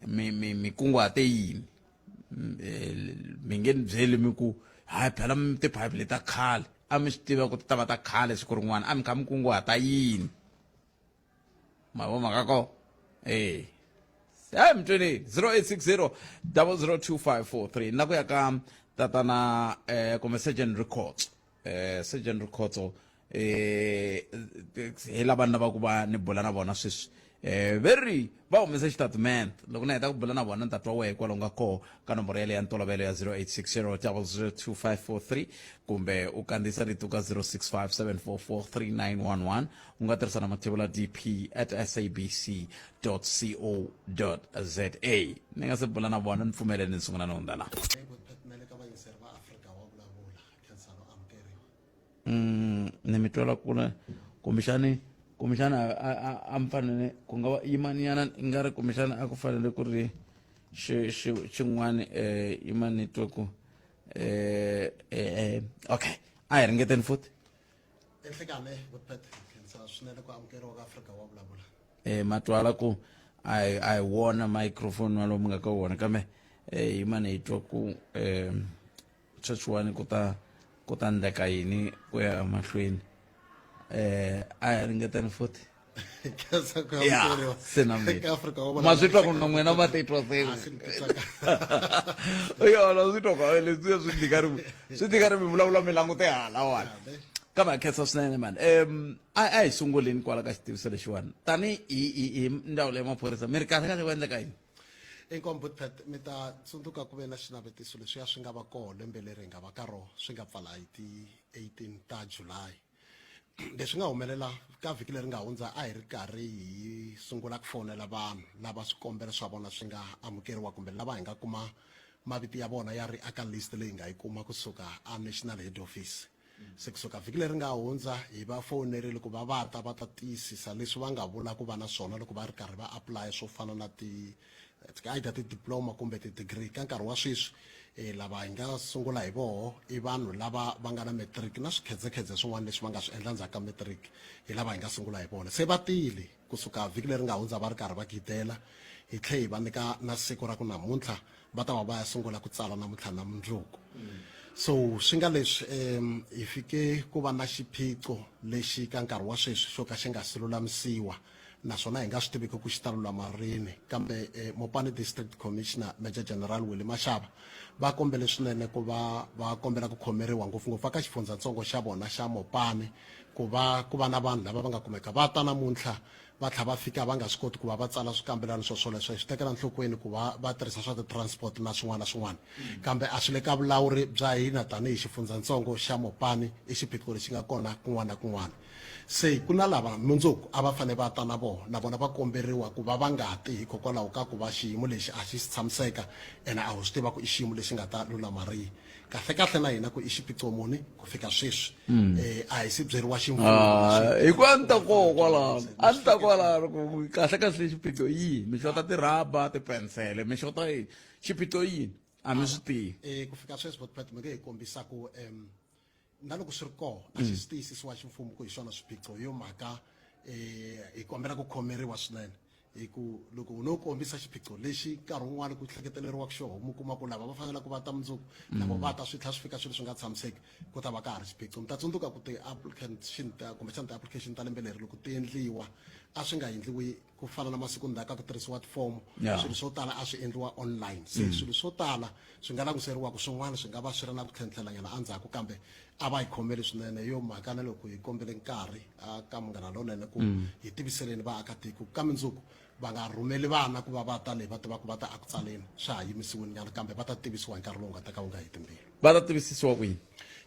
mi mi mi kunguhate yini eh, mi nge ni byeli mi ku hayi phela tiphayiphi leti ta khale a mi swi tiva ku ti ta va ta khale siku rin'wana a mi kha mi kunguhata yini ma vo mhaka ko e hayi mi tweni 0860 002543 na ku ya ka tatana eh, kumbe surgeon records eh, surgeon rikhotso eh, hi lava ni lavaka ku va ni bula na vona sweswi. Eh veri va humese xitatimende loko na heta ku bula na vona ni tatwa wehe kwalomu ka koho ka nomboro yaleyo ya ntolovelo ya 0860 002543 kumbe u kandziyisa rito ka 065 744 3911 u nga tirhisa na mathevula dp at sabc co za ni nga se bula na vona ni pfumeleni ni sungula ni hundza la. Ni mi twela kule kumbexani kumbexana a a a mi fanele ku nga va yimaninyana i nga ri kumbexana a ku fanele ku ri xi xi xin'wani yimani ni twe ku okay a hi ringeteni futhi. Enhlekane Vutpet khensa swinene ku amukeriwa ka Afrika wa vulavula. Ma twala ku a hi a hi wona microphone walomu nga ka wona kambe yimani hi twa ku sweswiwani ku ta ku ta ndleka yini ku ya emahlweni a hi ringeteni futhi. Khensa ku Ya, amukeriwa se na mina. eka Afrika wa ma swi twa ku na n'wina va titwa se Ah, se ni titwa yona swi twa ku leswiya swi tika ri swi tika ri mi vulavula mi langute hala wani kambe a khensa swinene mani a a hi sunguleni kwala ka xitiviso lexiwani tani hi hi hi ndzawulo ya maphorisa mi ri kahle kahle ku endleka yini? Inkomu Butpet, mi ta tsundzuka ku ve na xinavetiso leswiya swi nga va koho lembe leri hi nga va ka roho swi nga pfala hi ti 18 ta July. Leswi nga humelela ka vhiki leri nga hundza a hi ri karhi hi sungula ku fonela vanhu lava swikombelo swa vona swi nga amukeriwa kumbe lava hi nga kuma mavito ya vona ya ri aka list leyi hi nga yi kuma kusuka a National Head Office. Se kusuka vhiki leri nga hundza hi va fowunerile ku va va ta va ta tiyisisa leswi va nga vula ku va na swona loko va ri karhi va apply swo fana na ti either ti-diploma kumbe ti-degree. Ka nkarhi wa sweswi lava hi nga sungula hi voho i vanhu lava va nga na matric na swikhedzekhedze swin'wana leswi va nga swi endla ndzhaku ka matric, hi lava hi nga sungula hi vona. Se va tile kusuka vhiki leri nga hundza va ri karhi va gidela, hi tlhe hi va nyika na siku ra ku namuntlha va ta va va ya sungula ku tsala namuntlha na mundzuku. So swi nga leswi hi fike ku va na xiphiqo lexi ka nkarhi wa sweswi xo ka xi nga si lulamisiwa naswona hi nga swi tiviki ku xi ta lulama rini, kambe Mopani District Commissioner Major General Willie Mashaba va kombele swinene ku va va kombela ku khomeriwa ngopfungopfu eka xifundzatsongo xa vona xa Mopani ku va ku va na vanhu lava va nga kumeka va ta namuntlha va tlha va fika va nga swi koti ku va va tsala swikambelano swo swoleswo hi swi tekela nhlokweni ku va va tirhisa swa ti-transport na swin'wana na swin'wana kambe a swi le ka vulawuri bya hina tanihi xifundzatsongo xa Mopani i xiphiqo lexi nga kona kun'wana na kun'wana. Se ku na lava mundzuku a va fanele va ta na vona, na vona va komberiwa ku va va nga ti hikokwalaho ka ku va xiyimo lexi a xi si tshamiseka ene a ho swi tiva ku i xiyimo lexi nga ta lulama rihi. Kahle-kahle na hina ku i xiphiqo muni ku fika sweswi a hi si byeriwa ximfumo. Ah, hi ku a ni ta koho kwalano, a ni ta kwalano ku kahle-kahle xiphiqo i yini? Mi xota tirhaba, tipensele, mi xota yini? Xiphiqo i yini? A mi swi tivi. Ku fika sweswi Botpet mi nge hi kombisa ku na loko swi ri kona a xi swi tiyisisiwa ximfumo ku hi swona swiphiqo hi yo mhaka hi kombela ku khomeriwa swinene hi ku loko no kombisa xiphiqo lexi nkarhi wun'wani ku hleketeleriwaka xoho mi kuma ku lava va faneleke va ta mundzuku na vo va ta swi tlhela swi fika swilo swi nga tshamiseki ku ta va ka ha ri xiphiqo. Mi ta tsundzuka ku ti-application ta kumbexana ti-application ta lembe leri loko ti endliwa a swi nga endliwi ku fana na masiku ndzhaku a ku tirhisiwa tifomo swilo swo tala a swi endliwa online se swilo swo tala swi nga languteriwa ku swin'wana swi nga va swi ri na ku tlhentlhelanyana endzhaku kambe a va hi khomeli swinene hi yo mhaka na loko hi kombele nkarhi ka Munghana Lonene ku hi tiviseleni vaakatiko ka mundzuku va nga rhumeli vana ku va va ta leyi va tivaka va ta eku tsaleni swa ha yimisiwile nyana kambe va ta tivisiwa hi nkarhi lowu nga ta ka wu nga heti mbilu. Va ta tivisisiwa ku yini?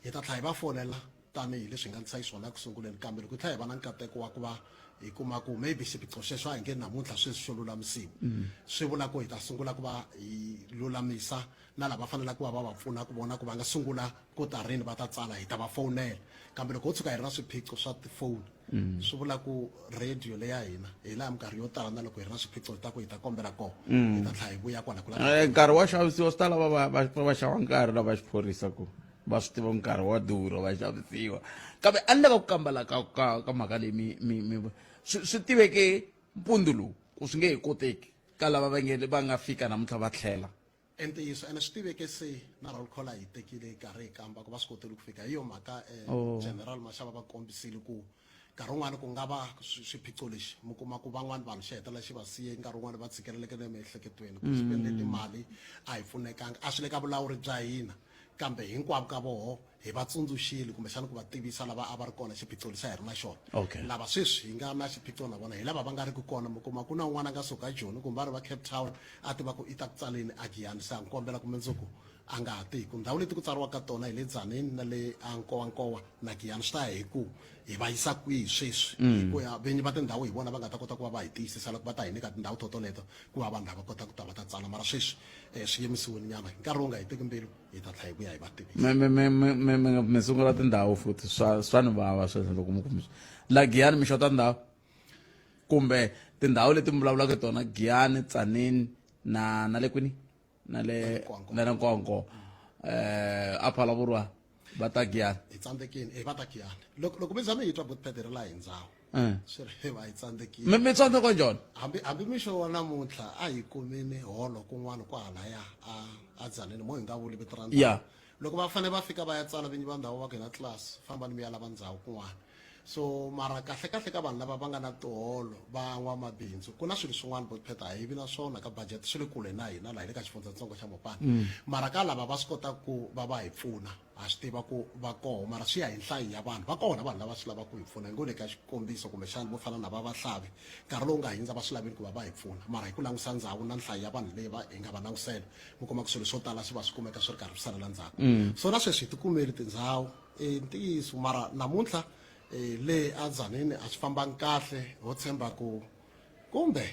Hi ta tlhela hi va fonela tanihi leswi hi nga ndlisa xiswona eku sunguleni kambe loko hi tlhela hi va na nkateko wa ku va hi kuma ku maybe xiphiqo xexo a hi nge namuntlha sweswi xo lulamisiwa swi vula ku hi ta sungula ku va hi lulamisa na lava fanelaka ku va va va pfuna ku vona ku va nga sungula ku ta rini va ta tsala hi ta va fowunela kambe loko ho tshuka hi ri na swiphiqo swa tifoni swi vula ku radio leya hina hi laha minkarhi yo tala na loko hi ri na swiphiqo hi ta ku hi ta kombela kona hi ta tlhela hi vuya kwala ku la Nkarhi wa xavisiwa swi ta lava va va va xava nkarhi lava xiphorisa ku va swi tiva nkarhi wa durha va xavisiwa kambe a ni lava ku kambela ka ka ka mhaka leyi mi mi mi swi swi tiveke mpundzu lowu ku swi nge he koteki ka lava va nge va nga fika namuntlha va tlhela. I ntiyiso ene swi tiveke se na roll call a hi tekile karhi hi kamba ku va swi kotile ku fika hi yo mhaka General Mashaba va kombisile ku nkarhi wun'wani ku nga va xiphiqo lexi mi kuma ku van'wani vanhu xi hetelela xi va siye nkarhi wun'wani va tshikeleleke na emiehleketweni ku spende timali a hi pfunekanga a swi le ka vulawuri bya hina. Kambe hinkwavo ka voho hi va tsundzuxile kumbexana ku va tivisa lava a va ri kona xiphiqo lexi a hi ri na xona. Okay. Lava sweswi hi nga na xiphiqo na vona hi lava va nga riki kona, mi kuma ku na un'wana a nga suka eJoni kumbe va ri va Cape Town a tiva ku i ta ku tsaleni a Giyani se a n'wi kombela ku mundzuku a nga ha ti hi ku ndhawu leti ku tsariwaka ka tona hi le Tzaneen na le a Nkowankowa na Giyani swi ta ya hi ku hi va yisa kwihi sweswi hi ku ya vinyi va tindhawu hi vona va nga ta kota ku va va hi tiyisisa loko va ta hi nyika tindhawu totoleto ku va vanhu lava kota ku ta va ta tsala mara sweswi um swi yimisiwile nyana hi nkarhi lowu nga heteki mbilu hi ta tlhela hi vuya hi va tivisa mi mi mi mi mi mi mi sungula tindhawu futhi swa swa ni vava sweswo loko mi ku la Giyani mi xota ndhawu kumbe tindhawu leti mi vulavulaka hi tona Giyani Tzaneen na na le kwini na le na le Nkonko eh a Phalaborwa va ta Giyani hi tsandzekile eh va ta Giyani loko loko mi za mi yi twa botpede ri la hi ndhawu eh. swi ri va hi tsandzekile mi mi tsandzeka njhani hambi hambi mixo wa namuntlha a hi kumini holo kun'wana kwahalaya a a Tzaneen mo hi nga vuli vito ra ndhawu Yeah. loko va fanele va fika va ya tsala vinyi va ndhawu va ku hina class fambani mi ya lava ndhawu kun'wana so mara kahle kahle ka vanhu lava va nga na tiholo va n'wamabindzu ku na swilo swin'wana botpet a hi vi na swona ka budget swi le kule na hina laha hi le ka xifundzatsongo xa mopani mara ka lava va swi kotaka ku va va hi pfuna ha swi tiva ku va koho mara swi ya hi nhlayo ya vanhu va kona vanhu lava swi lavaka ku hi pfuna hi ngo le ka xikombiso kumbexana vo fana na va vahlavi nkarhi lowu nga hindza va swi lavile ku va va hi pfuna mara hi ku langusa ndhawu na nhlayo ya vanhu leyi va hi nga va langusela mi kuma ku swilo swo tala swi va swi kumeka swi ri karhi swi salela ndzhaku so na sweswi hi tikumeli tindhawu i ntiyiso mara namuntlha eh, le a Tzaneen a swi fambangi kahle ho tshemba ku kumbe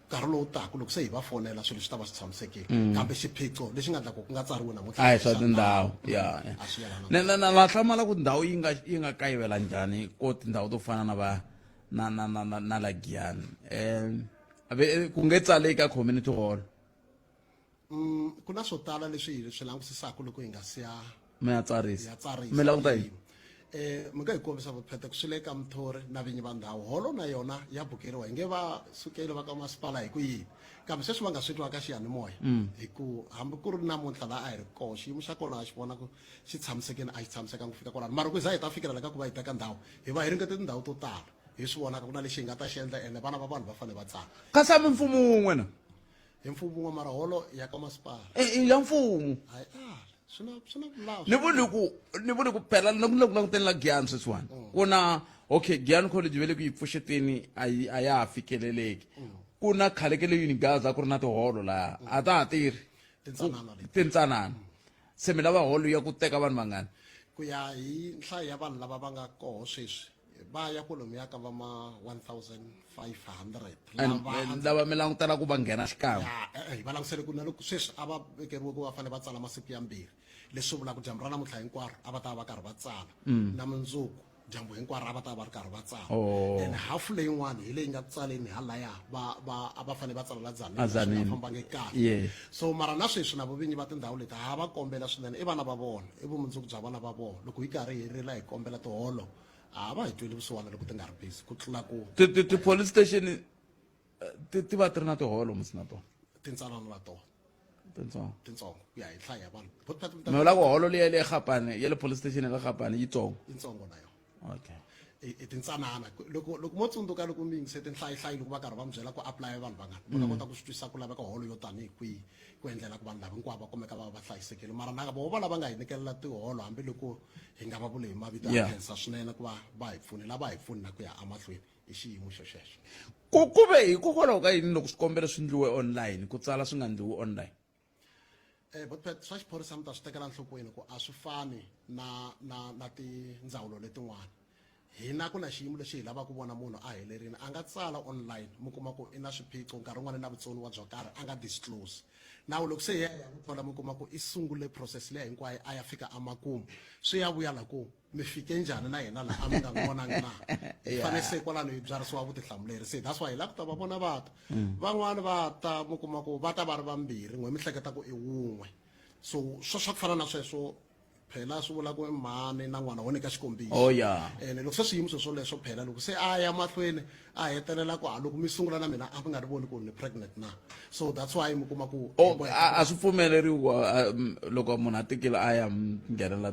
nkarhi lowu taka loko se hi va fonela swilo swi ta va swi tshamisekile kambe xiphiqo lexi nga endla ku ku nga tsariwi namuntlha a hi swa tindhawu ya ya. a swi yelana na na na na hlamala ku ndhawu yi nga yi nga kayivela njhani ko tindhawu to fana na va na na na na, na la Giyani eh ave ku nge tsaleki ka community hall Ku na swo tala leswi hi swi langusisaka loko hi nga si ya mi ya tsarisa ya tsarisa mi languta yini eh mi nga hi kombisa vuphete ku swi le ka muthori na vinyi va ndhawu holo na yona ya bukeriwa hi nge va sukeli va ka masipala hi ku yini kambe sweswi va nga swi twa ka xiyanimoya hi ku hambi ku ri namuntlha laha a hi ri koho xiyimo xa kona a xi vona ku xi tshamisekile a xi tshamisekanga ku fika kwalano mara ku za hi ta fikelela ka ku va hi teka ndhawu hi va hi ringete tindhawu to tala hi swi vonaka ku na lexi hi nga ta xi endla ene vana va vanhu va fanele va tsala kasi a mi mfumo wun'we na hi mfumo wun'we mara holo ya ka masipala e, e, ya mfumo hayi ala swi na swi na vulawu ni vuli ku ni vuli ku phela loko ni le ku languteni la Giyani sweswiwani ku na okay Giyani college ve le ku yi pfuxeteni a yi a ya ha fikeleleki ku na khale ka le Unigaza ku ri na tiholo laha a ta ha tirhi Tintsanana leti. tintsanana se mi lava holo ya ku teka vanhu vangani ku ya hi nhlayo ya vanhu lava va nga koho sweswi va ya kwalomuya ka va ma 1500 lava lava mi langutela ku va nghena xikan'we Ya, eh, eh, va langutisele ku na loko sweswi a va vekeriwe ku va fanele va tsala masiku yambirhi leswi vulaka dyambu ra namuntlha hinkwaro a va ta va va karhi va tsala na mundzuku dyambu hinkwaro a va ta va ri karhi va tsala Oh. and hafu leyin'wana hi leyi nga ku tsaleni halaya va va a va fanele va tsala la A Tzaneen Tzaneen. fambangi kahle Yeah. so mara na sweswi na vinyi va tindhawu leti ha va kombela swinene i vana va vona i vumundzuku bya vana va vona loko hi karhi hi rila hi kombela tiholo a va hi tweli vusiwana loko ti nga ri busy ku tlula ku ti ti ti police station eh, ti ti va ti ri na tiholo musi na tona tintsanana na tona tintsongo tintsongo ku ya hi nhlayo ya vanhu Vo ta- mi vula ku holo liya ya le Gapane ya le police station ya le Gapane yitsongo yitsongo na yona okay i tintsanana loko loko mo tsundzuka loko mi yingise tinhlayihlayi loko va karhi va mi byela ku apply vanhu vangani va ta kota ku swi twisisa ku laveka holo yo tanihi kwihi ku endlela ku vanhu lava hinkwavo va kumeka va va va hlayisekile mara na voho va lava nga hi nyikelela tiholo hambiloko hi nga va vuli hi mavito ya khensa swinene ku va va hi pfuni lava hi pfuni na ku ya emahlweni hi xiyimo xo xexo ku ku ve hikokwalaho ka yini loko swikombelo swi ndliwe online ku tsala swi nga ndliwi online eh but swa xiphorisa mi ta swi tekela enhlokweni ku a swi fani na na na tindzawulo letin'wana hina ku na xiyimo lexi hi lavaka ku vona munhu a helerile a nga tsala online mi kuma ku i na swiphiqo nkarhi wun'wana na vutsoniwa byo karhi a nga disclose nawu loko se hi ya n'wi thola mi kuma ku i sungule process leya hinkwayo a ya fika emakumu swi ya vuya la ku mi fike njhani na hina laha a mi nga n'wi vonangi na hi fanele se kwalano hi byarisiwa vutihlamuleri se that's why hi lava ku ta va vona va ta van'wani va ta mi kuma ku va ta va ri vambirhi n'we mi hleketa ku i wun'we so swo swa ku fana na sweswo phela swi vula ku i mhani na n'wana wo nyika xikombiso Oh, yeah. ene loko se swiyimo swo swoleswo phela loko se a ya mahlweni a hetelela ku a loko mi sungula na mina a mi nga ri voni ku ni pregnant na so that's why mi kuma ku Oh, a swi pfumeleriwi ku, loko munhu a tikile a ya nghenela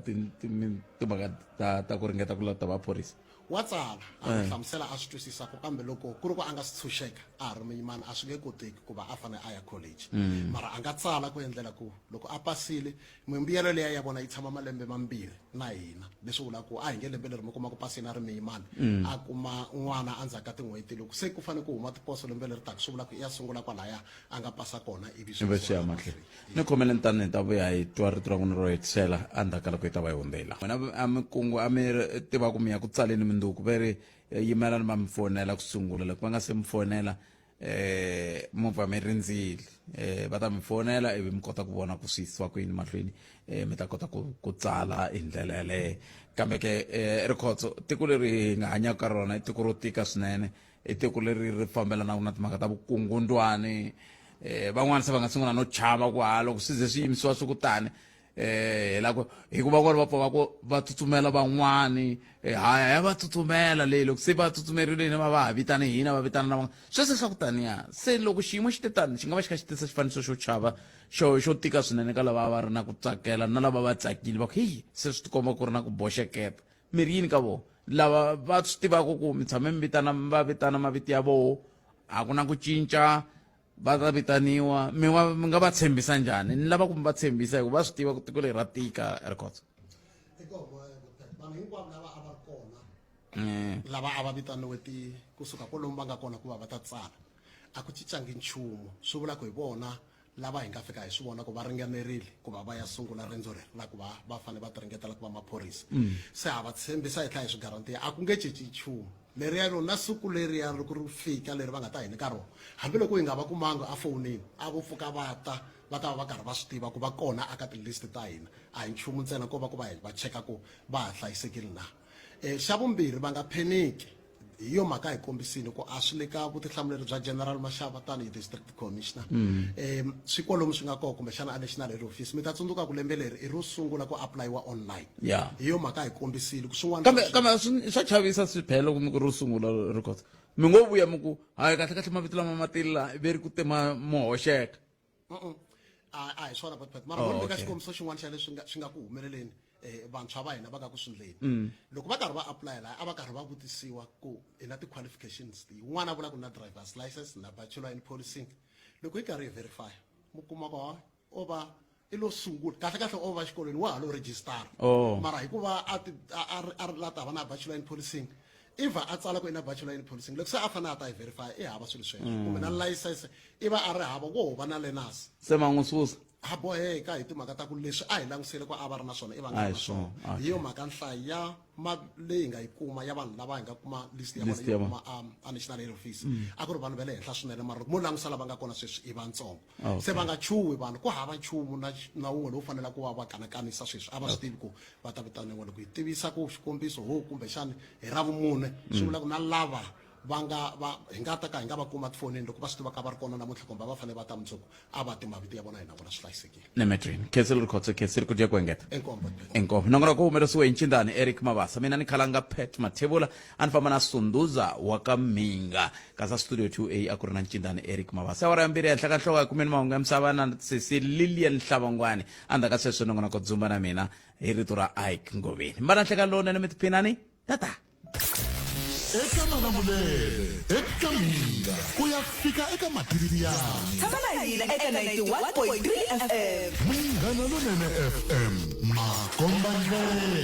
timhaka ta ku ringeta ku lata maphorisa. Wa tsala, a n'wi Eh. hlamusela a swi twisisaka kambe loko ku ri ku a nga si tshunxeka a ha ri muyimani a swi nge koteki ku va a fanele a ya college. Mara a nga tsala ku endlela ku loko a pasile mimbuyelo leya ya vona yi tshama malembe mambirhi na hina leswi vulaka ku a hi nge lembe leri mi kuma ku pasile a ri muyimani a kuma n'wana endzhaku ka tin'hweti loko se ku fanele ku huma tiposo lembe leri taka swi vula ku i ya sungula kwalaya a nga pasa kona ivi swi ivi swi ya mahlweni ni khomele ntani hi ta vuya hi twa rito ra n'wina ro hetisela endzhaku ka loko hi ta va hi hundzela n'wina a mi kungu a mi tiva ku mi ya ku tsaleni minduku ve ri eh, yimelani va mi fonela ku sungula loko va nga se mi fonela eh mi pfa mi rindzile eh va ta mi fonela ivi mi kota ku vona ku swi yisiwa ku yini mahlweni eh mi ta kota ku ku tsala hi ndlela yaleyo kambe ke eh rikhotso tiko leri hi nga hanyaka ka rona i tiko ro tika swinene i tiko leri ri fambelanaka na timhaka ta vukungundwani eh van'wana se va nga sungula no chava ku ha loko swi ze swi yimisiwa swi ku tani eh hi la ku hikuva van'wana va pfa va ku va tsutsumela van'wani eh, haya ya va tsutsumela leyi loko se va tsutsumerile hina va va ha vitani hina va vitana na van'wana sweswo swa ku taniya se loko xiyimo xi te tani xi nga va xi kha xi tisa xifaniso xo chava xo xo tika swinene ka lava va ri na ku tsakela na lava va tsakile va ku heyi se swi tikomba ku ri na ku boxeketa mi ri yini ka vona lava va swi tivaka ku mi tshame mi vitana va vitana mavito ya voho a ku na ku cinca va ta vitaniwa mi va mi nga va tshembisa njhani ni lava ku mi va tshembisa hikuva va swi tiva ku tiko leri ra tika rikhotso vanhu hinkwavo lava a va ri kona lava a va vitaniwe ti kusuka kwalomu va nga kona ku va va ta tsala a ku cincangi nchumu swi vula ku hi vona lava hi nga fika hi swi vona ku va ringanerile ku va va ya sungula rendzo leri ra ku va va fanele va ti ringetela ku va maphorisa se ha va tshembisa hi tlhela hi swi garantiya a ku nge cinci nchumu leriya ro na siku leriya loko ri fika leri va nga ta hi nyika rona hambiloko hi nga va kumanga efonini a vo pfuka va ta va ta va va karhi va swi tiva ku va kona aka ti-list ta hina a hi nchumu ntsena ko va ku va hi va cheka ku va ha hlayisekile na xa vumbirhi va nga pheniki hi yo mhaka hi kombisile ku a swi le ka vutihlamuleri bya General Mashava tanihi District Commissioner swi kwalomu swi nga kona kumbexana a National Head Office mi ta tsundzuka ku lembe leri i ro sungula ku apulayiwa online hi yo mhaka hi kombisile ku swin'wana kambe kambe swa chavisa swi loko mi ku ro sungula records mi ngo vuya mi ku hayi kahle kahle mavito lama ma tile la ve ri ku te ma mo hoxeka A a hi swona but mara oh, okay. xikombiso xin'wana xa leswi swi nga ku humeleleni eh vantshwa va hina va nga ku swi ndleni mm. loko va karhi va apply la a va karhi va vutisiwa ku i na ti-qualifications ti un'wana a vula ku na driver's license na bachelor in policing loko hi karhi hi verify mu kuma ku o va i lo sungula kahle kahle o va xikolweni wa ha lo registara oh. mara hikuva a a ri la ta va na bachelor in policing iva a tsala ku i na bachelor in policing loko se a fanele a ta yi verify i hava swilo sweswo kumbe na license i va a ri hava wo va na learners se ma n'wi susa ha boheka hi timhaka ta ku leswi a hi langusele ku a va ri na swona i va nga ri na swona hi yo mhaka nhlayo ya leyi hi nga yi kuma ya vanhu lava hi nga kuma list ya vona yo kuma a national head office a ku ri vanhu va le henhla swinene mara loko mo langusa lava nga kona sweswi i vantsongo se va nga chuhi vanhu ku hava nchumu na na wun'we lowu faneleke ku va va kanakanisa sweswi a va swi tivi ku va ta vitaniwa loko hi tivisa ku xikombiso ho kumbexani hi ra vumune swi vula ku na lava va nga va hi nga ta ka hi nga va kuma tifonini loko va swi tiva ka va ri kona namuntlha kumbe va fanele va ta mundzuku a va ti mavito ya vona hi na vona swi hlayisekile nemetrini khensile rikhotso khensile ku dya ku engeta inkombo inkomo nongonoko wu humelerisiwe hi ncindani eric mabasa mina ni khalanga pet mathebula a ni famba na sunduza wa ka mhinga kasi a studio 2a a ku ri na ncindani eric mabasa awara ya mbirhi ehenhla ka nhloko hi kumeni mahungu ya misava na sesi lilian hlavangwani endzhaku ka sweswo nongonoko dzumba na mina hi rito ra ike ngoveni mbana nhlekani lowunene mi tiphinani tata eka malamulele eka mhinga ku ya fika eka matiriyani tshama na hina eka 91.3 fm munghana lonene fm makombandlela.